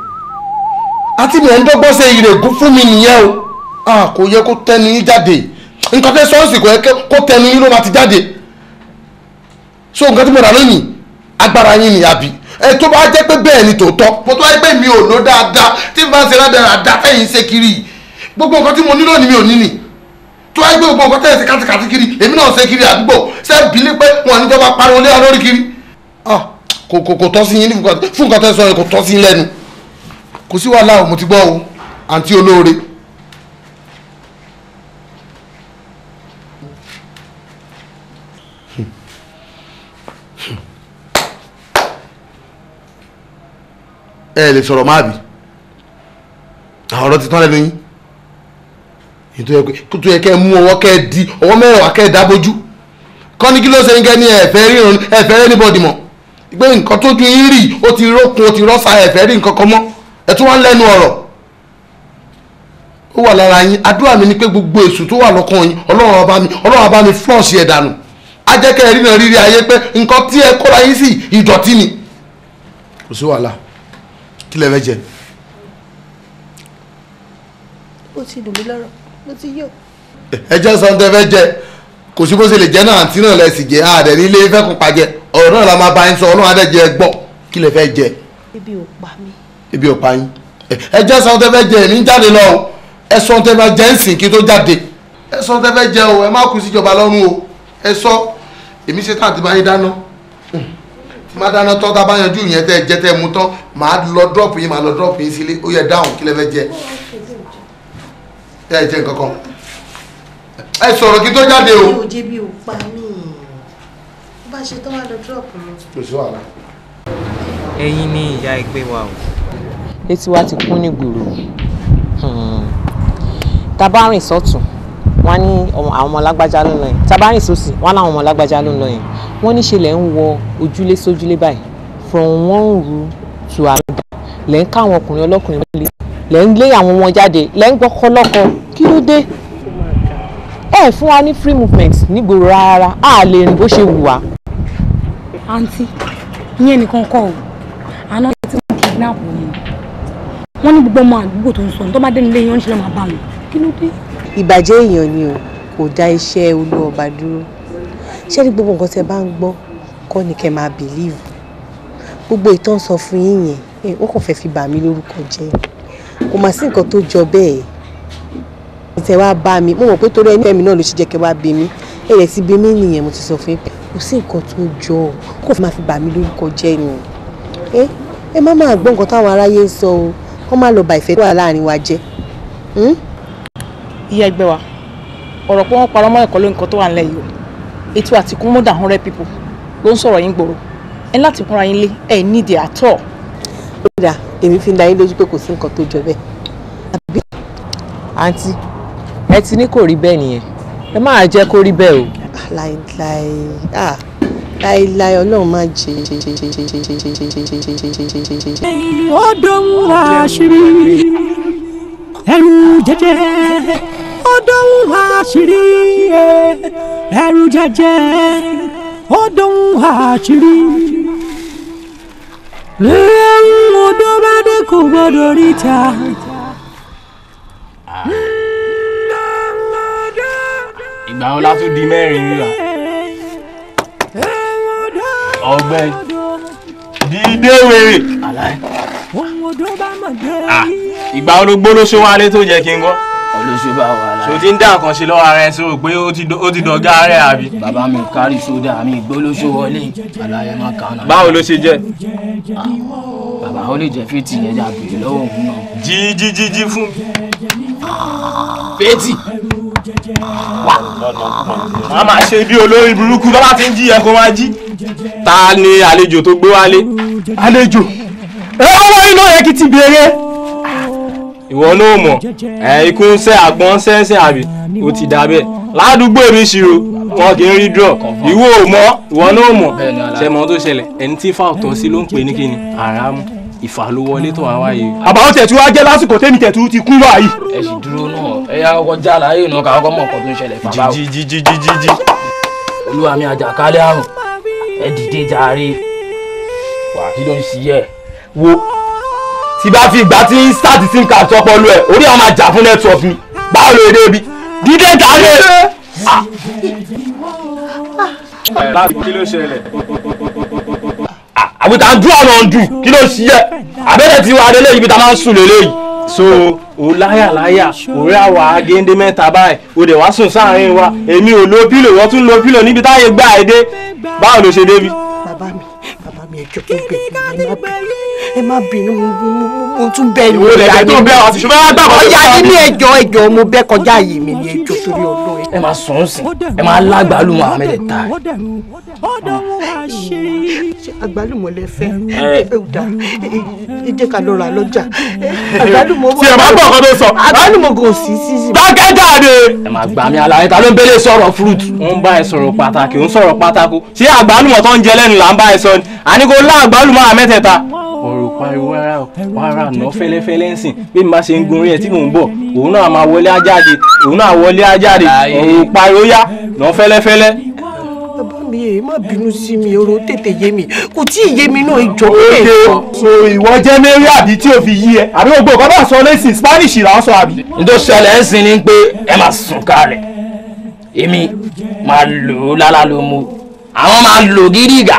Àǹtí mi, ẹ̀ ń dọ́gbọ́n ṣe ìrègùn fún mi nìyẹn o. Kò yẹ kó tẹnu yín jáde. Nǹkan tẹ́ sọ́ọ̀sì kò yẹ kó tẹnu yín ló máa ti jáde. So nǹkan tí mo rà lónìí agbára yín ni àbí? Ẹ tó bá jẹ́ pé bẹ́ẹ̀ ni tòótọ́, mo tó wáyé pé mi ò lò dáadáa tí mo bá ń ṣe dáadáa tẹ̀yìn ṣe kiri gbogbo nǹkan tí mo nílò ni mi ò ní nì. Tó wáyé pé gbogbo nǹkan tẹ̀yìn ṣe kátikáti kiri èmi náà ṣe kiri àdúgbò ṣe bílí pé wọn ní jọba pariwo lé lórí kiri. Kò tọ́ sí yín fún nǹkan tẹ́ sọ yẹn, kò tọ́ sí yín lẹ́nu. Kò sí wàhálà o, mo ti gbọ́ o, àǹtí olóore. Ẹ lè sọ̀rọ̀ máa bì àwọn ọ̀rọ̀ ti tán lẹ́nu yín. Tó yẹ kẹ́ ẹ mú ọwọ́ kẹ́ ẹ di ọwọ́ mẹ́wàá kẹ́ ẹ dábójú kọ́ ní kí ló ṣe ń kẹ́ ní ẹ̀fẹ́ ríran ẹ̀fẹ́ rẹ́ níbọ̀dì mọ̀ pé nǹkan tó ju yín rí ó ti rókun ó ti rọ́ṣà ẹ̀fẹ́ rí nǹkan kan mọ́ ẹ tún wá ń lẹ́nu ọ̀rọ̀ ó wà lára yín. Àdúrà mi ni pé gbogbo èṣù tó wà lọ́kàn yín Ọlọ́run á bá mi flush ẹ̀ dànù. Á jẹ́ kẹ́ ẹ ríran rírí ayé pé nǹkan tí ẹ kóra yín sí ìdọ̀tí ni. Kò sí wàhálà. Kí lẹ fẹ́ jẹ? Ó ti dùn mí lọ́rọ̀, mo ti yó. Ẹ jẹ́ sọ tẹ́ fẹ́ jẹ. Kò sí bó ṣe lè jẹ́ náà, àǹtí náà lẹ sì jẹ́ àdẹ̀ nílé fẹ́kùn pàjẹ́. Ọ̀rọ̀ náà la máa bá yín sọ, Ọlọ́run adẹ́jẹ́ gbọ́. Kí lẹ fẹ́ jẹ? Ebi ò pa mí. Ebi ò pa yín. Ẹ jẹ́ sọ tẹ́ fẹ́ jẹ, èmi ń jáde lọ o. Ẹ sọ tẹ́ fẹ́ jẹ ń sìn kí tó jáde. Ẹ sọ tẹ́ fẹ́ jẹ o, ẹ má kú síjọba lọ́rùn o. Ẹ sọ, èmi ṣe tán àti bá yín dáná. Tí má dáná tán, tá a bá yanjú ìyẹn tẹ́ jẹ tẹ́ mu tán, màá lọ drop yín, màá lọ drop yín sílé. Ó yẹ dáhùn, kí lẹ fẹ́ jẹ? Ẹ jẹ nǹkan kan. Ẹ sọ̀rọ̀ kí tó jáde o. Mi ò jẹ́ bí o pa mí. Bó bá ṣe tán wá lọ drop mi. Kò sí wàhálà. Ẹ̀yin ni ìyá ẹgbẹ́ wa o. Létí wa ti kún ní gbòòrò. Tá bá rìn sọ́tún, wọ́n ní àwọn ọmọ lágbájá ló ń lọ yẹn. Tá bá rìn sósì, wọ́n láwọn ọmọ lágbájá ló ń lọ yẹn. Wọ́n ní ṣe lẹ̀ ń wọ ojúlé sójúlé báyìí. From one room to another. Lẹ̀ ń káwọn ọkùnrin ọlọ́kùnrin lé. Lẹ̀ ń lé àwọn wọn jáde. Lẹ̀ ń gbọ́kọ́ lọ́kọ. Kí ló dé? Ẹ fún wa ní free movement nígboro rárá, a lè rìn bó ṣe wù wá. Àǹtí, ìyẹn nìkan kọ́ o, àná tí wọ́n kidnap mi, wọ́n ní gbogbo ọmọ àdúgbò tó ń sọ tó bá dé nílé yẹn ń ṣe lọ́ máa bá wọn. Kí ló dé? Ìbàjẹ́ èèyàn ni o, kò dá iṣẹ́ Olúọba dúró. Ṣé ní gbogbo nǹkan tẹ́ bá ń gbọ́ kọ́ ni kẹ́ máa believe. Gbogbo ìtàn sọ fún yín yẹn, wọ́n kàn fẹ́ fi bà mí lórúkọ jẹ́. Kò mà sí nǹkan tó jọ bẹ́ẹ̀. Tẹ wá bá mi, mo mọ̀ pé torí ẹni ẹ̀mí náà ló ṣe jẹ́ kẹ́ wá bí mi. Èrè ti bí mi nìyẹn, mo ti sọ fún yín. Kò sí nǹkan tó jọ ọ́, kò fi máa fi bà mí lórúkọ jẹ́ ni. Ẹ má máa gbọ́ nǹkan táwọn aráyé ń sọ o, kọ́ má lọ bà ìfẹ́ tó wà láàrin wa jẹ́. Ìyá ẹgbẹ́ wa, ọ̀rọ̀ pé wọ́n parọ́ mọ́ ẹ̀kọ́ ló nǹkan tó wà nílẹ̀ yìí o. Ètò àtìkún more than 100 people ló ń sọ̀rọ̀ yín gbòòrò. Ẹ láti kúnra yín lé, ẹ nídìí àtọ̀. Ó dà, èmi fi ń da yín lójú pé kò sí nǹkan tó jọ bẹ́ẹ̀. Àǹtí, ẹ ti ní kò rí bẹ́ẹ̀ nìyẹn, ẹ máa jẹ́ kó rí bẹ́ẹ̀ o. Láíláí, láíláí, Ọlọ́run má jẹ́. Ó dóhùn àṣírí, ẹrù jẹjẹ. Ó dóhùn àṣírí, ẹrù jẹjẹ. Ó dóhùn àṣírí. Ẹ̀hún odò bá dé kò gbọ́dọ̀ ríta. Ìgbà wo la tún di mẹ́rin rírà? Ọ̀gbẹ́ni dídé wèrè. Ìgbà wo ló gbólóṣó wálé tó jẹ́ kí n gbọ́? Olóṣó bá wà láyé. Ṣo ti ń dá nǹkan ṣe lọ́wọ́ ara ẹ sọ pé ó ti dọ̀gá ara ẹ àbí? Bàbá mi kárí sódà mi gbólóṣó wọlé. Àlàyé má kàn án. Báwo ló ṣe jẹ́? Bàbá ó lè jẹ́ fìtì yẹn jà bèrè lọ́wọ́ òun náà. Jí jí jí jí fún mi. Fìtì. Má máa ṣe bí olórí burúkú bá bá ti ń jí ẹ kó máa jí. Ta ni àlejò tó gbé wálé? Àlejò. Ẹ ọwọ́ iná yẹ kí ti béèrè. Ìwọ náà mọ̀, ẹ ikú ń sẹ́ àgbọ̀n sẹ́ńsẹ́ àbí ó ti dà bẹ́ẹ̀. Ládùúgbò mi ṣirò, wọn kì í rí draw. Ìwọ ò mọ̀, ìwọ náà mọ̀. Ṣé mọ tó ṣẹlẹ̀? Ẹni tí fáwọn tọ́ sí ló ń pè ní kíni? Àràmù. Ìfà ló wọlé tó wá wáyé. Àbáwọ̀ tẹ̀tù wá jẹ́ lásìkò tẹ́mi tẹ̀tù ti kú báyìí. Ẹ sì dúró náà, ẹ yá kọ́kọ́ já láyé náà ká kọ́kọ́ mọ̀ nǹkan tó ń ṣẹlẹ̀ fàbá o. Jí jí jí jí jí. Olúwa mi àjàkálẹ̀ àrùn, ẹ dìde jàre. Wà kí ló ń ṣe yẹ? Wo tí bá fi ìgbà tí ń start sim card sọpọlọ ẹ, orí àwọn máa jà fún network mi. Báwo ló dé bi? Dídé jàre. Kí ló ṣẹlẹ̀? Àbúta ń dún ọ̀nà ń dùn kí ló ṣí ẹ abẹ́rẹ́ tí wàá délé ibi tá a máa ń sùn lélẹ́yìí. So o láyàláyà o rí àwa géńdé mẹ́ta báyìí o dẹ̀ wá sùn sáàrin wa, èmi ò lo pílò, wọ́n tún lo pílò níbi táyé gbà ẹ dé. Báwo ló ṣe débi? Bàbá mi ẹjọ́ tó bẹ̀ mí, ẹ má bínú, mo tún bẹ̀ yín. Ìwọ lẹ̀kẹ̀ tó bẹ̀ wá sí ṣùgbọ́n wá gbàgbọ́. Ọjà nínú ẹjọ́ ẹjọ́ mo bẹ́ kọjá yìí mi ní ẹjọ́ torí Ọlọ́run. Ẹ máa sùn sìn, ẹ máa lágbàlùmọ̀ àwọn mẹ́tẹ̀ẹ̀ta. Ṣé àgbálùmọ̀ lẹ fẹ́? Ẹ ò dá, ẹ jẹ́ ká lọ rà lọ́jà. Àgbálùmọ̀ tí ẹ bá gbọ́ ọ̀kan tó sọ. Àgbálùmọ̀ kò sí sí. Dákẹ́jáde. Ẹ máa gbà mí aláyé, ta ló ń bẹ́lẹ̀ sọ̀rọ̀ fruit? Ó ń bá ẹ sọ̀rọ̀ pàtàkì, ó ń sọ̀rọ̀ pátákó. Ṣé àgbálùmọ̀ tó ń jẹ lẹ́nu là ń bá ẹ sọ ni? Àní kò lá àgbálùmọ̀ àwọn mẹ́tẹ̀ẹ̀ta. Ọ̀rọ̀ pariwo rárá o, wàrà nà fẹ́lẹ́fẹ́lẹ́ ń sìn. Bí mi bá ṣe ń gun orí ẹ̀ tí mò ń bọ̀, òun náà máa wọlé ajáde, òun náà wọlé ajáde. Ọ̀rọ̀ pariwo yá, nà fẹ́lẹ́fẹ́lẹ́. Bàbá mi ẹ má bínú sí mi, ọ̀rọ̀ tètè yé mi, kò tí ì yé mi náà ìjọ. So ìwọ jẹ́ Mary àbí tí o fi yí ẹ? Àbí gbogbo nǹkan bá sọ lẹ́sìn Spanish là ń sọ àbí? N tó ṣẹlẹ̀ ń sìn ni pé ẹ máa sùn kalẹ̀. Èmi máa lò ó lálá ló mu. Àwọn máa lò gidi gà.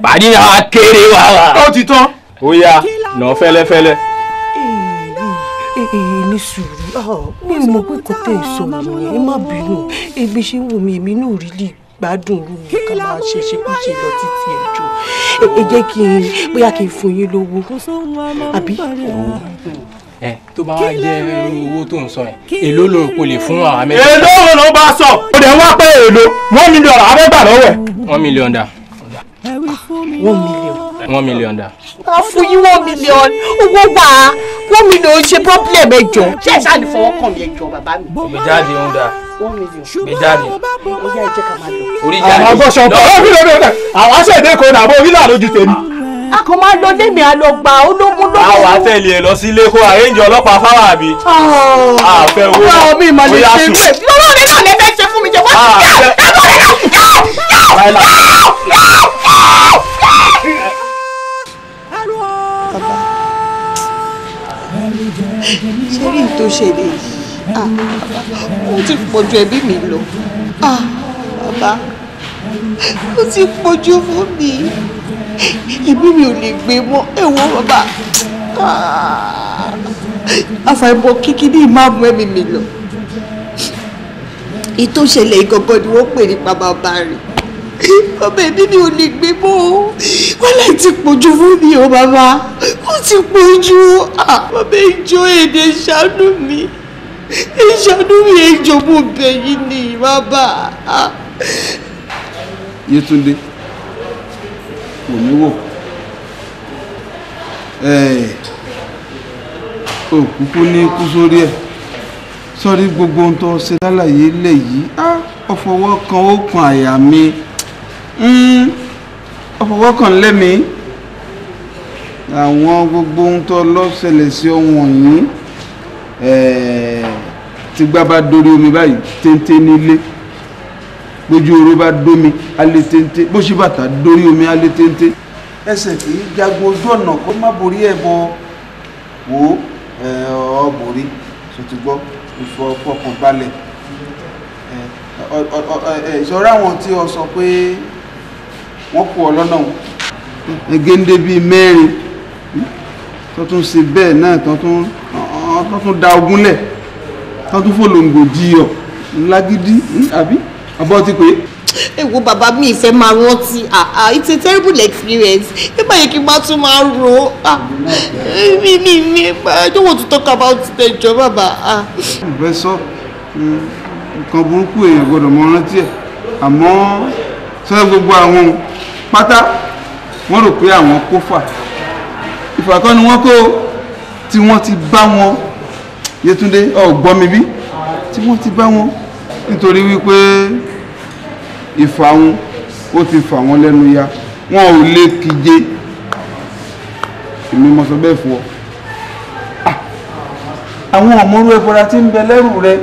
Pàdé àwọn akéré wa wà. Ó ti tán. Ó yá nà fẹ́lẹ́fẹ́lẹ́. Ní sùúrù, mi ò mọ̀ pé kò tẹ̀ sọ nìyẹn, ẹ má bínú. Ebi ṣe ń wò mí, èmi náà rí lè gbádùn rú mi ká máa ṣe ṣekúṣe lọ títí ẹ jọ. Ẹ jẹ́ kí n bóyá kí n fún yín lówó àbí. Ẹ tó bá wá jẹ́ irú owó tó ń sọ yẹn, èló ló rò pé o lè fún àwọn mẹ́ta. Èló wo ló bá sọ? O dẹ̀ wá pé èló $1 million abẹ́gbà lọ́wọ́ ẹ̀. $1 million dà. $1 million. $1 million dà. A fún yín $1 million, owó wà á $1 million ṣe problem ẹ jọ. Ṣé ẹ ṣáà ní fọwọ́ kàn mí ẹ jọ bàbá mi. Gbé jáde ń da. $1 million. Gbé jáde. Ó yá ẹ jẹ́ ká máa lọ. Orí jáde. Àwọn agbọ́sọ̀ pọ̀ ó fi lóde ọ̀dẹ̀ àwọn aṣọ èdè kò dàbọ̀ orí là lójú tèmi. A kò máa lọ lémi àlọ́ gbà ó ló mú lọ́wọ́. Àwọn àtẹ̀lé ẹ lọ sílé kó àrẹ́ǹjì ọlọ́pàá fáwọn àbí. Àfẹ́ owó Ọ̀rọ̀ mi mà lè bóyá ṣe sùn. irú ẹ̀. Lọ́wọ́ mi náà lè fẹ́ ṣe fún mi jẹ wọ́n ti yá. Ẹ̀gbọ́n mi náà yá yá yá. Bàbá, ṣé rí n tó ṣẹlẹ̀ yìí? Ah, bàbá, ó ti pọ̀ ju ẹbí mi lọ. Ah, bàbá, ó ti pọ̀ jù fún mi. Ẹbí mi ò lè gbé mọ́. Ẹ wo bàbá. Ah, àfàìmọ̀ kíkí ní ìmáàmù ẹ̀mí mi lọ. Ìtò ṣẹlẹ̀ ìgangan ni wọ́n pè ní bàbá rẹ̀. Bàbá, ẹbí mi ò lè gbé mọ́ o. Wọ́n láì ti pọ̀ jù fún mi o bàbá. Ó ti pọ̀ jù. Ah, bàbá, ìjọ èdè ṣàánú mi. Ìṣàánú mi, ìjọ mo bẹ̀ yín ni bàbá. Ah. Yétúndé, wò mí wò, ò kúkú ní kú sórí ẹ̀. Sọ́rí gbogbo ohun tó ṣe lálàyé lẹ̀ yìí, ó fọwọ́ kan ó kan àyà mi, ó fọwọ́ kan lẹ́mìí. Àwọn gbogbo ohun tó lọ ṣẹlẹ̀ sí ọ wọ̀nyí, tí gbá bá dórí omi báyìí, téńté nílé. Bójú oró bá dómi, alẹ́ téńté. Bó ṣe bàtà dórí omi, alẹ́ téńté. Ẹsẹ̀ kì í jagun ojú ọ̀nà kó má borí ẹ̀ bọ. Wò ó, ọ borí ṣòtúgbọ́, ìfọkàn balẹ̀. Ìṣọ́ra àwọn tí o sọ pé wọ́n kú ọ lọ́nà géńdé bíi mẹ́rin tó tún ṣe bẹ́ẹ̀ náà, tó tún da ogun lẹ̀, tó tún fòlòǹgò jiyọ̀ ńlágídí àbí abọ́ ti pé. Ẹ wo bàbá, mi ìfẹ́ máa rántí. Ah, it's a terrible experience. Nígbà yẹn kí n bá tún máa ro mi I don't want to talk about it, ẹjọ́ bàbá. Ìfẹ́ sọ nǹkan burúkú, èèyàn gbọ́dọ̀ mọ rántí ẹ̀. Àmọ́ sọ gbogbo àwọn pátá, wọ́n rò pé àwọn kó fà ìfàkọ́ ni wọ́n kó tí wọ́n ti bá wọn. Yétúndé, ọ̀gbọ́n mi bí tí wọ́n ti bá wọn, nítorí wípé ìfà wọn ó ti fà wọ́n lẹ́nu ya, wọn ò lè kíje. Èmi mo sọ bẹ́ẹ̀ fún ọ. Àwọn ọmọrú ẹbọra tí ń bẹ lẹ́rù rẹ,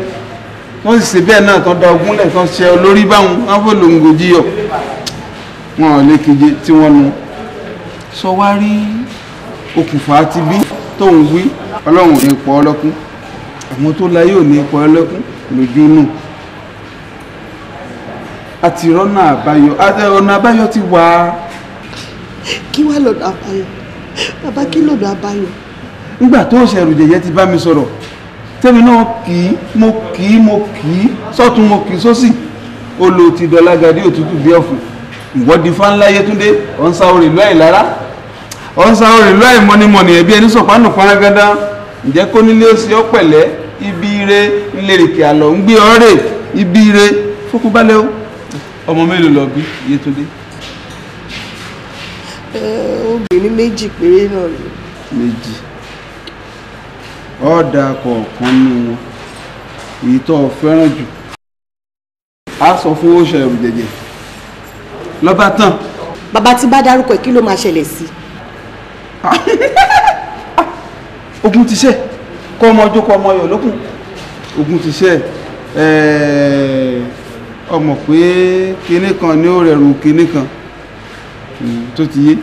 wọ́n sì ṣe bẹ́ẹ̀ náà tán, da ogún lẹ̀ tán, ṣe olórí báwọn, wọ́n fò lòǹgò jíyọ̀, wọn ò lè kíje tí wọ́n nu. Sọ wá rí okùnfà ti bí tóun wí, Ọlọ́run ò ní pọ̀ ọlọ́kún, àwọn tó láyé ò ní pọ̀ ọlọ́kún lójú nù. Àti rọ́nà àbáyọ, ọ̀nà àbáyọ ti wà. Kí wàá lọ́nà àbáyọ, bàbá? Kí lọ́nà àbáyọ? Nígbà tó ṣẹ̀rù jẹ̀jẹ̀ ti bá mi sọ̀rọ̀, tẹ́mi náà kì í, mo kì í, mo kì í sọ́tún, mo kì í sósì, ó lo ti dọ́lágadé òtútù bí ọ̀fun. Ìwọ́de fáńlá Yétúndé, ọ̀ ń sa orí ìlú àìlára, ọ̀ ń sa orí ìlú àìmọ́nimọ̀nì, ẹ̀bí ẹni sọ̀pánù paragada. Ǹjẹ́ kó nílé ó sì ọ́ pẹ̀lẹ́? Ibi ire ńlẹ̀rẹ̀kẹ̀ àlọ́ ń gbé ọ́ rè ibi ire. Fọkànbalẹ̀ o. Ọmọ mélòó lọ bí, Yétúndé? Obìnrin méjì péré náà ni. Méjì. Ọ̀dà kọ̀ọ̀kan nínú wọn, èyí tó o fẹ́ràn jù, á sọ fún oṣù ẹ̀rù jẹ̀jẹ̀ lọ́ba tán. Bàbá, tí bá dárúkọ ẹ̀, kí ló máa ṣẹlẹ̀ sí? Ogun ti ṣe kọ́ ọmọ ọjọ́, kọ́ ọmọ ọyọ̀ lókun. Ogun ti ṣe ọmọ pé kinní kan ní ó rẹrù kinní kan tó ti yé,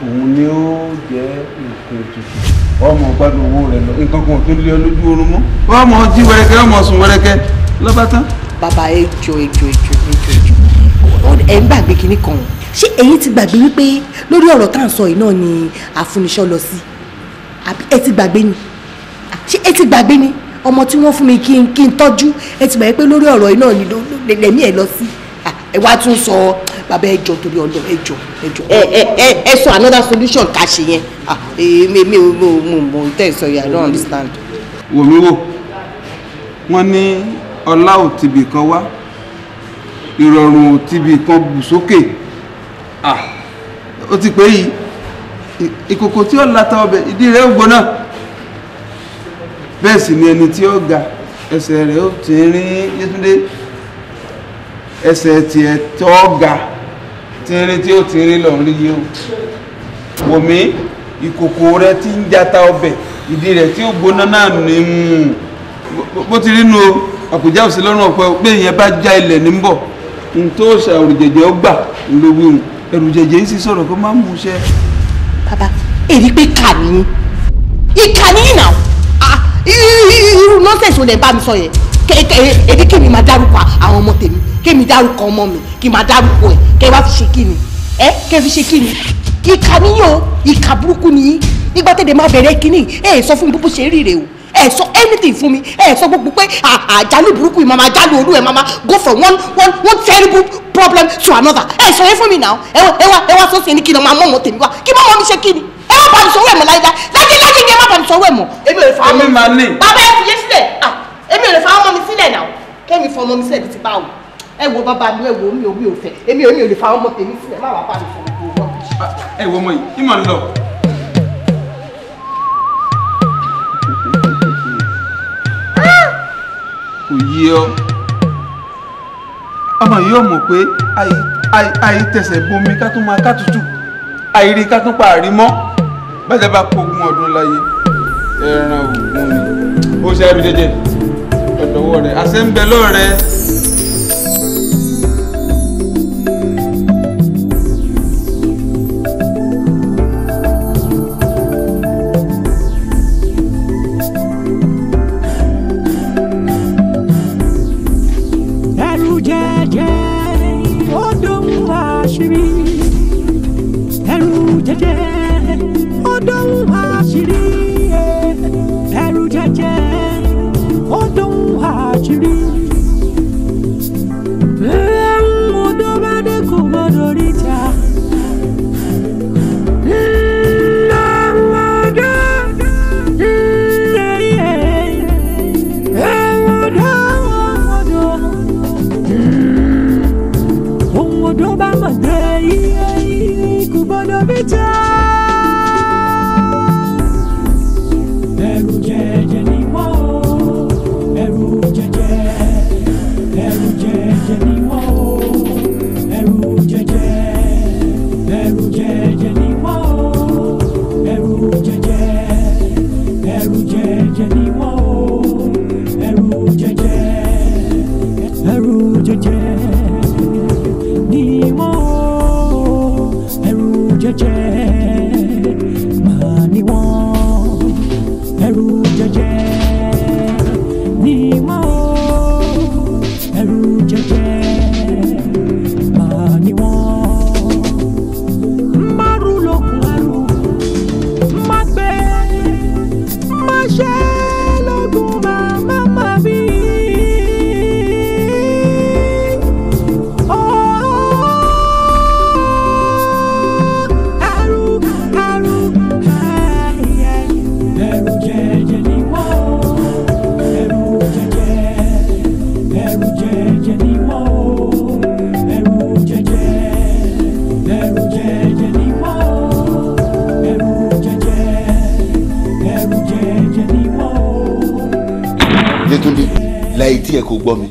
òun ni ó jẹ́ nǹkan ètùtù. Ọmọ gbádùn owó rẹ lọ, nǹkan kan ò tún lé ọ lójú oorun mọ́. Ọmọ jí wẹrẹkẹ, ọmọ sùn wẹrẹkẹ, lọ́ba tán. Bàbá ẹ jọ̀ọ́ ẹ jọ̀ọ́ ẹ jọ̀ọ́ ẹ jọ̀ọ́, ẹ ń gbàgbé kinní kan o. Ṣé ẹ̀yin ti gbàgbé wípé lórí ọ̀rọ̀ tá à ń sọ yìí náà ni àfúniṣọ́ lọ sí? Àbí ẹ ti gbàgbé ni? Ṣé ẹ ti gbàgbé ni? Ọmọ tí wọ́n fún mi kí n tọ́jú, ẹ ti gbàgbé pé lórí ọ̀rọ̀ yìí náà ni lẹ̀mí ẹ lọ sí? Ẹ wá tún sọ bàbá ẹ jọ̀ọ́ torí Ọlọ́run, ẹ jọ̀ọ́ ẹ jọ̀ọ́. Ẹ sọ another solution ká ṣe yẹn. Èmi ò mọ̀ tẹ́ ẹ sọ yìí, I don't understand. Wò mí wò, wọ́n ní ọlá ò tibì kan wá, ìrọ̀rùn ò tibì kan bù sókè. Ó ti pé yìí, ìkòkò tí ó lata ọbẹ̀ ìdí rẹ̀ ó gbóná. Bẹ́ẹ̀ sì ni ẹni tí ó ga ẹsẹ̀ rẹ̀ ó ti rín. Yétúndé, ẹsẹ̀ tiẹ̀ tó ga tínrín tí ó tínrín lọ rí yìí o. Wò mí, ìkòkò rẹ̀ tí ń jata ọbẹ̀ ìdí rẹ̀ tí ó gbóná náà ní bó ti rí nu o. Àkùjá òsì lọ́rùn ọ̀pẹ pé ìyẹn bá já ilẹ̀ ní bọ̀ n tó ṣàrùjẹ̀jẹ̀ ó gbà ń lo wíwùn ẹrù jẹjẹ yìí sì sọ̀rọ̀ kó má mú iṣẹ́. Bàbá èrí pé kà ní ìkà ní ìnà irú nọ́ọ̀sẹ̀sì ò lè bá mi sọ yẹn. Èdè kí mi máa dárúkọ àwọn ọmọ tèmi, kí mi dárúkọ ọmọ mi, kí máa dárúkọ ẹ, kẹ wá fi ṣe kí ni? Ẹ kẹ fi ṣe kí ni? Ìkà níyàn o, ìkà burúkú ni. Nígbà tẹ̀lé máa bẹ̀rẹ̀ kínní, ẹ sọ fún mi bó ṣe rí rè o, ẹ sọ anything fún mi, ẹ sọ gbogbo pé àjálù burúkú yìí máa jálù olú ẹ máa go from one terrible problem to another. Ẹ sọ yẹn fún mi náà. Ẹ wá sọ́sẹ̀ ní kí ni máa mọ̀ ọmọ tèmi wá, kí mọ̀ ọmọ mi ṣe kí ni? Ẹ má bá mi sọ̀rọ̀ ẹ̀ mọ́ láyé láyé láyé ni, ẹ má bá mi sọ̀rọ̀ ẹ̀ mọ́. Èmi ò lè fa ọmọ mi. Bàbá ẹ fi yé sílẹ̀, èmi ò lè fa ọmọ mi sílẹ̀ náà. Kẹ́mi fọ ọmọ mi sílẹ̀ bí ti báwo? Ẹ wo bàbá mi, ẹ wo mi ò fẹ́, èmi ò lè fa ọmọ tèmi sílẹ̀, má wàá bá mi sọ̀rọ̀ gbogbo. Ẹ wo ọmọ yìí, ìmọ̀ ń lọ. Kò yé ọ, ọmọ yìí ò mọ̀ pé àì tẹsẹ̀ bomi ká tún máa ká tutù, àìrí ká tún pa àrí mọ́. Bájá bá kógun ọdún láyé ẹran ògùn ni ó ṣe ẹrù jẹjẹ ọ̀dọ̀wọ́ rẹ̀ àṣẹ ń bẹ lọ́rẹ̀. Yétúndé, láì tí ẹ kò gbọ́ mi,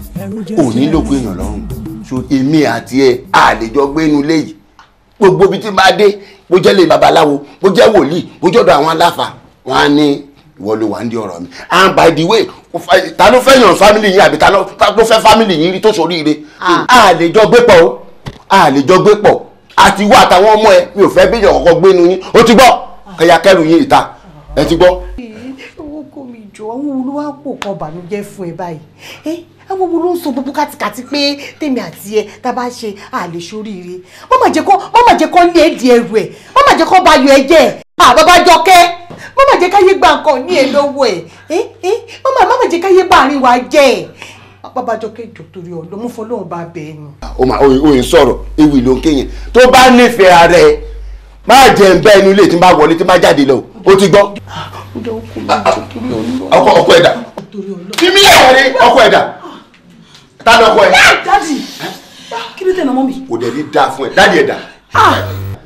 ò ní lóko èèyàn lọ́rùn. So èmi àti ẹ a lè jọ gbé inú ilé yìí. Gbogbo ibi tí máa dé, bó jẹ́ lè babaláwo, bó jẹ́ wòlíì, bó jọ́dọ̀ àwọn aláfa, wọ́n á ní ìwọ ló wà ń di ọ̀rọ̀ mi. And by the way, ta ló fẹ́ yàn family yín àbí ta ló fẹ́ family yín rí tó soríire? A lè jọ gbé pọ̀ o, a lè jọ gbé pọ̀. Àti wá àtàwọn ọmọ ẹ, mi ò fẹ́ bí èèyàn kọ́kọ́ gbé inú yín. Ó ti gbọ́, kẹyà kẹrù yín ìta, ẹ ti gbọ́. Owó kò mi jọ, àwọn olówó àpò kan bànújẹ́ fún ẹ báyìí. Àwọn wo ló ń sọ gbogbo kàtìkàtì pé tèmi àti ẹ tá a bá ṣe àlè ṣoríire. Má má jẹ́ kó lé ẹ̀dì ẹrù ẹ̀, má má jẹ́ kó ba yọ ẹ jẹ́. Bàbá Jọkẹ́, má má jẹ́ káyé gba nǹkan ní ẹ lọ́wọ́ ẹ̀. Má má jẹ́ káyé bá àárín wa jẹ́. Bàbá Jọkẹ́ jọ̀ọ́ torí Ọlọ́run, mo fọlọ́run bá bẹ́ẹ̀ ni. Ó máa oyin sọ̀rọ̀ ewì ló ń kéyìn tó bá nífẹ̀ẹ́ ara ẹ má jẹ́ ń bẹ́ inú ilé tí n bá wọlé tí n bá jáde lọ o ti gbọ́. Ọkọ ẹ̀dá fímí ẹ̀rẹ́ ọkọ ẹ̀dá ta lọkọ ẹ̀. Dádì kí ló tẹ̀lé ọmọ mi. Kò dẹ̀ ní dáa fún ẹ dádì ẹ̀dá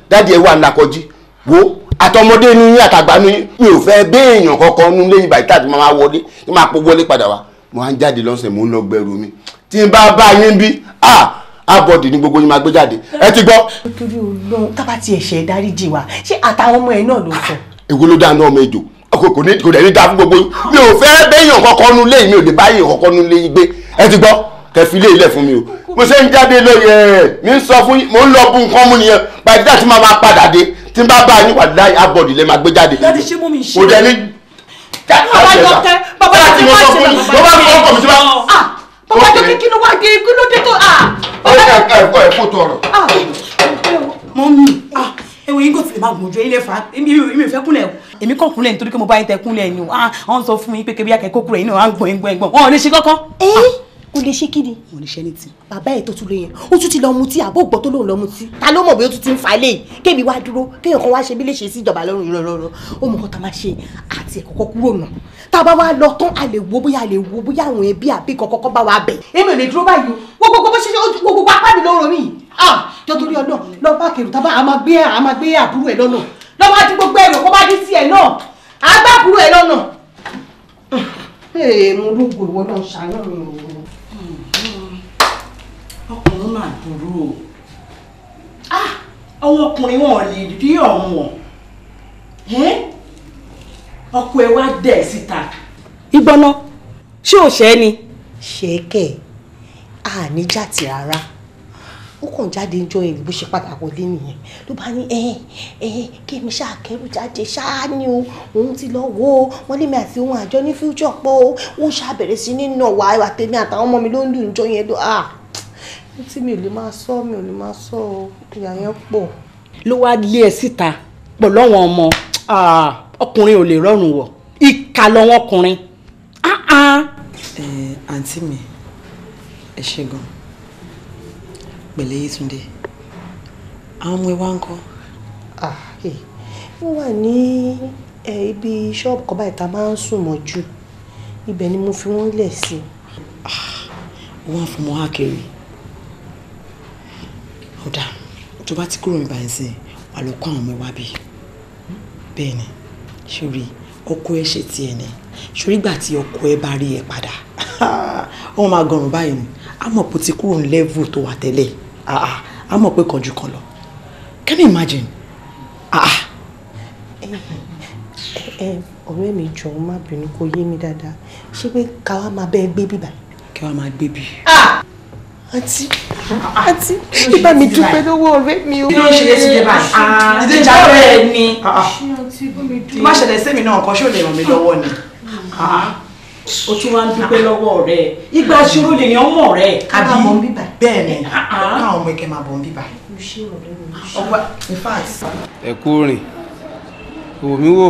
dádì ẹ̀ wà nàkọjí wo àtọmọdé inú yín àtàgbà inú yín mi ò fẹ́ béèyàn kankan nínú lẹ́yìn bàtí àti máa wọlé tí máa pọ̀ wọlé padà wá. Mo á ń jáde lọ́sẹ̀ mo ń lọ gbẹrù mi tí n bá bá yín bí abọ́dì ní gbogbo yín máa gbé jáde ẹ ti gbọ́. Torí Ọlọ́run tábà tí ẹ̀ṣẹ̀ dáríjì wa ṣé àtàwọn ọmọ ẹ̀ náà ló sọ. Èwo ló dáná ọmọ ejò kò dẹ̀ ní dáa fún gbogbo yín mi ò fẹ́ béèyàn kankan nínú lẹ́yìn mi ò lè bá yín kankan nínú lẹ́yìn gbé ẹ ti gbọ́ kẹ fi lé ilẹ̀ fún mi o. Mo ṣe ń jáde lóye ẹ̀ mi ń sọ fún yín mo ń lọ bu nǹkan mú nìyẹn bàtí àti máa máa padà dé tí n bá bá yín wà láì abọ́dì lè máa gbé jáde. Dádì ṣé mọ́ mi ṣe. Kò dẹ̀ ní. Bàbá Jọkẹ́ bàbá Jọkẹ́ má ṣe bàbá bàbá Jọkẹ́ kí ló wá dé kí ló dé tó. Ẹ kó tọrọ. Mọ́mí ewu yín kò tilẹ̀ máa gùn ojú ilé fa èmi ò fẹ́ kúnlẹ̀ o èmi kàn kúnlẹ̀ nítorí pé mo bá yín tẹ kúnlẹ̀ ni o wọ́n sọ fún mi pé kébí akẹ́kọ̀ọ́ kúrẹ̀ yín náà á gbọ̀n gbọ̀n gbọ̀n wọn ò lè ṣe kọ́kọ́. Kò lè ṣe kíni. Wọn ò lè ṣe anything. Bàbá ẹ̀ tó tún lè yẹn ó tún ti lọ mutí àbó gbọ́ tó lóun lọ mutí ta ló mọ̀ bóyá ó tún ti ń fa eléyìí kémi wá dúró kéèyàn kan wá ṣe bí lè ṣe sí ìjọba lọ́rùn rọrọrọ ó mọ̀ kó tá máa ṣe àti ẹ̀kọ́kọ́ kúrò nà tá a bá wá lọ tán a lè wo bóyá a lè wo bóyá àwọn ẹbí àbí kọ́kọ́ bá wa bẹ̀. Èmi ò lè dúró báyìí o gbogbo bó ṣe ṣe gbogbo apá mi ló rọ mí jọ torí ọ̀nà lọ bá kẹrù tá a máa gbé àbúrò ẹ lọ́nà lọ bá dín gbogbo ẹrù kó bá dín tiẹ̀ náà àgbà àbúrò ẹ lọ́nà. Mo lógo ìwọ náà ṣàánú mi o. Ọkùnrin máa burú o, àwọn ọkùnrin wọn ò lè rí ọ̀wọ̀n ọkọ ẹ wá dẹ̀ síta. Ìgbọ́nà ṣé ò ṣẹ́ ni. Ṣé kẹ̀ a ní jàtì rárá ó kàn jáde ń jọ èrè bó ṣe padà wọlé nìyẹn ló bá ní kí èmi ṣáà kẹrù jáde ṣáá ni o òun ti lọ wo wọn lémi àti òun àjọ ní future pọ̀ o òun ṣàbẹ̀rẹ̀ sí ní nà wá àtẹ̀mí àtàwọn ọmọ mi ló ń dùn jọ yẹn ló tí mi ò lè máa sọ mi ò lè máa sọ o ìyà yẹn pọ̀. Ló wá lé ẹ síta pẹ̀lú àwọn ọmọ ọkùnrin ò lè rọrùn wọ̀ ìkà lọ́wọ́ ọkùnrin. Àǹtí mi ẹ ṣé gan pẹ̀lẹ́ Yétúndé àwọn ọmọ ẹ wá ń kọ́. Wọ́n wà ní ibi ṣọ́ọ̀bù kan báyìí tá a máa ń sùn mọ́jú ibẹ̀ ni mo fi wọ́n lẹ̀ sí. Wọ́n á fún wọn á kiri ọ̀dà tó bá ti kúrò nípa ẹ̀sìn wà lọ kó àwọn ọmọ ẹ wá bí bẹ́ẹ̀ ni ṣòrí ọkọ ẹ ṣe tiẹ̀ ni ṣòrí ìgbà tí ọkọ ẹ bá rí ẹ padà wọ́n máa gọrùn báyìí ni a mọ̀ pé ó ti kúrò ní level tó wà tẹ́lẹ̀ a mọ̀ pé kan ju kan lọ. Can you imagine? Ọ̀rẹ́ mi jọ̀ọ́ má bínú kò yé mi dáadáa ṣé pé káwa máa bẹ́ẹ̀ gbé bíbá. Káwa máa gbé bí. Àǹtí àǹtí ìbá mi dúpẹ́ lọ́wọ́ ọ̀rẹ́ mi o. Kí ló ń ṣe létí dé báyìí? Dídé jáde ẹ ni. Má ṣẹlẹ̀ sí mi náà nǹkan ṣó lè ràn mí lọ́wọ́ ni. O tún wá ń dúpẹ́ lọ́wọ́ ọ̀rẹ́ ìgbà ṣòro lèèyàn mọ̀ rẹ̀. Àbí bẹ́ẹ̀ ni káwọn ọmọ ẹ̀kẹ́ máa bọ̀ ń bíbá. In fact. Ẹ kú rìn wò mí wò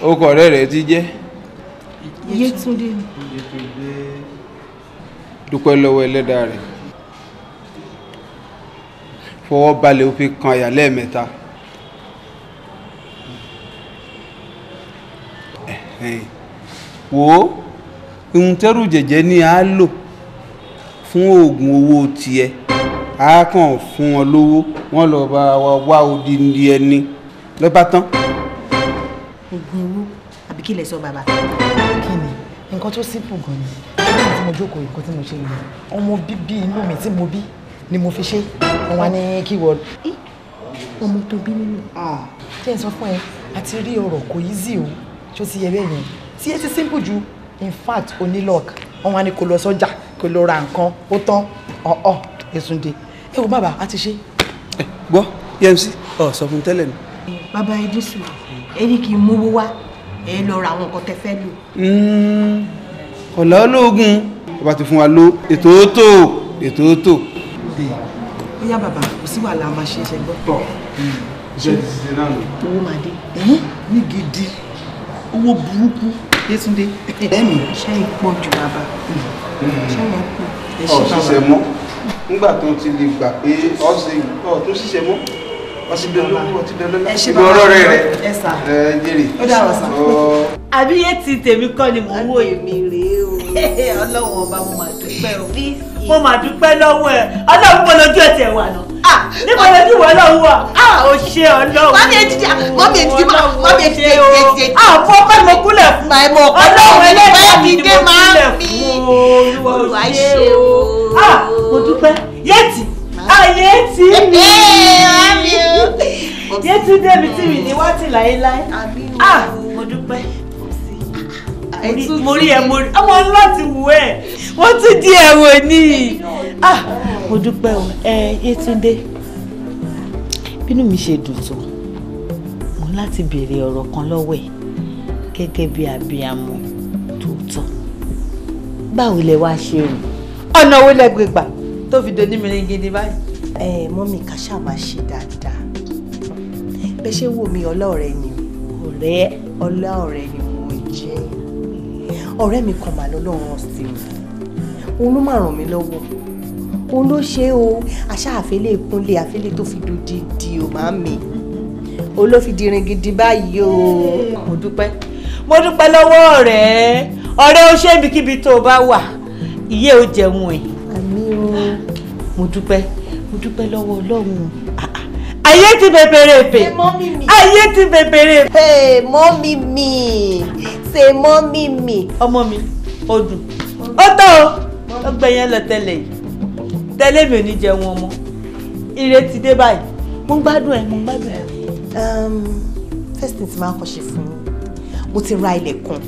ọkọ ọ̀rẹ́ rẹ̀ ti jẹ́. Yétúndé. Dúpẹ́ lọ́wọ́ ẹlẹ́dàá rẹ̀ fọwọ́ balẹ̀ ó fi kan àyà lẹ́ẹ̀mẹ́ta. Wò ó ohun tẹ́rù jẹ̀jẹ̀ ni a lò fún oògùn owó tiẹ̀ a kàn fún wọn lówó wọn lọ bá wa wá odindi ẹni lọ́ba tán. Oògùn owó àbí kí lẹ sọ bàbá. Kí ni nǹkan tó simple gan ni nígbà tí mo jókòó nǹkan tí mo ṣe yìí ọmọ bíbí inú mi tí mo bí ni mo fi ṣe wọn wá ní kí wọ. Ọmọ tó bí nínú. Ṣé n sọ fún ẹ àti rí ọ̀rọ̀ kò easy o ṣó ti yẹ bẹ́ẹ̀ yẹn tí ẹ ti simple ju in fact onílọ́ọ̀kì wọn wá ní kó lọ sọ́jà kó lọ ra nǹkan ó tán ọ̀ọ́ Yétúndé ẹ wo bàbá a ti ṣe. Gbọ́ EMC ọ̀ sọ fún tẹ́lẹ̀ ni. Bàbá Edisu ẹ ní kí n mówó wá ẹ lọ ra àwọn nǹkan tẹ́ fẹ́ lò. Ọ̀là ológun ọba ti fún wa ló ètò tó ètò tó. Ó yá bàbá, kò sí wàhálà, a máa ṣe iṣẹ́ gbọ́. Tọ́ iṣẹ́ ti ṣe náà nù. Owó máa dé. Ní gidi, owó burúkú, Yétúndé. Ẹ̀mí. Ṣé ìpọ̀ jù bàbá? Ṣé ìyẹn pọ̀? Ọ̀ ṣiṣẹ́ mọ́. Nígbà tó ti lè gbà pé ọ̀ ṣe ọ̀ tó ṣiṣẹ́ mọ́. Ọtí dolówó, ọtí dolówó. Ibi ọ̀rọ̀ rẹ̀ rẹ̀. Ẹ sà. Ẹ jèrè. Ó dàrọ̀ sà. Àbí yé ti tèmi kọ́ ni mò ń wò yìí. Èmi rèé o. Ọlọ́run ọba, mo máa dúpẹ́ o. Mo máa dúpẹ́ lọ́wọ́ ẹ̀. Ọlọ́run bọ́ lójú ẹ̀ tẹ̀ wà náà. Níbo lójú ìwọ Ọlọ́run wà? Ó ṣe Ọlọ́run. Mọ́mí ẹ jíjẹ, mọ́mí ẹ jíjẹ, mọ́mí ẹ jíjẹ, jíjẹ. Àpò ọpẹ́ mo kúnlẹ̀ fún. Ọlọ́run ẹlẹ́dàá mi ni mo kúnlẹ̀ fún. Olúwa ó ṣe o. Mo dúpẹ́. Yéètì. Ayé tí mi. Yétúndé mi tí mi ní wá tì láéláé. Ah, mo dúpẹ́. Mo rí ẹ, mo rí ọmọ láti wù ẹ. Wọ́n tún di ẹ̀wọ̀n ní. Ah, mo dúpẹ́ o. Ẹ Yétúndé, bínú mi ṣe dùn tó, mo láti béèrè ọ̀rọ̀ kan lọ́wọ́ ẹ̀ gẹ́gẹ́ bí abiyamọ tòótọ́. Báwo lẹ wá ṣe rìn? Ọ̀nà wo lẹ gbé gbà tó fi doni mi gidi báyìí? Ẹ mọ́mí, ká ṣáà máa ṣe dáadáa. Bẹ́ẹ̀ ṣe wò mí, ọlá ọ̀rẹ́ ni o. Ọ̀rẹ́? Ọlá ọ̀rẹ́ ni mo jẹ́. Ọ̀rẹ́ mi kan màá lọ́lọ́run sí mi. Òun ló máa ràn mí lọ́wọ́. Òun ló ṣe o. Àṣà àfẹ́lẹ́ ìkúnlẹ̀ àfẹ́lẹ́ tó fi dodidi o máa mi. Òun ló fi dirin gidi báyìí o. Mo dúpẹ́. Mo dúpẹ́ lọ́wọ́ ọ̀rẹ́. Ọ̀rẹ́ o ṣe ibikíbi tó o bá wà. Ìyé o jẹun ẹ̀. Mo dúpẹ́, mo dúpẹ́ lọ́wọ́ Ọlọ́run. Ayé ti bèbèrè pè, ayé ti bèbèrè. Mọ́mí mi, ṣe mọ́mí mi. Ọmọ mi, ó dùn ó tọ́ o, ó gbẹ yẹn lọ tẹ́lẹ̀ yìí. Tẹ́lẹ̀ mi ò ní jẹun ọmọ. Ire ti dé báyìí. Mo ń gbádùn ẹ, mo ń gbádùn ẹ. First thing tí máa kọ́ ṣe fún yín, mo ti ra ilẹ̀ kan.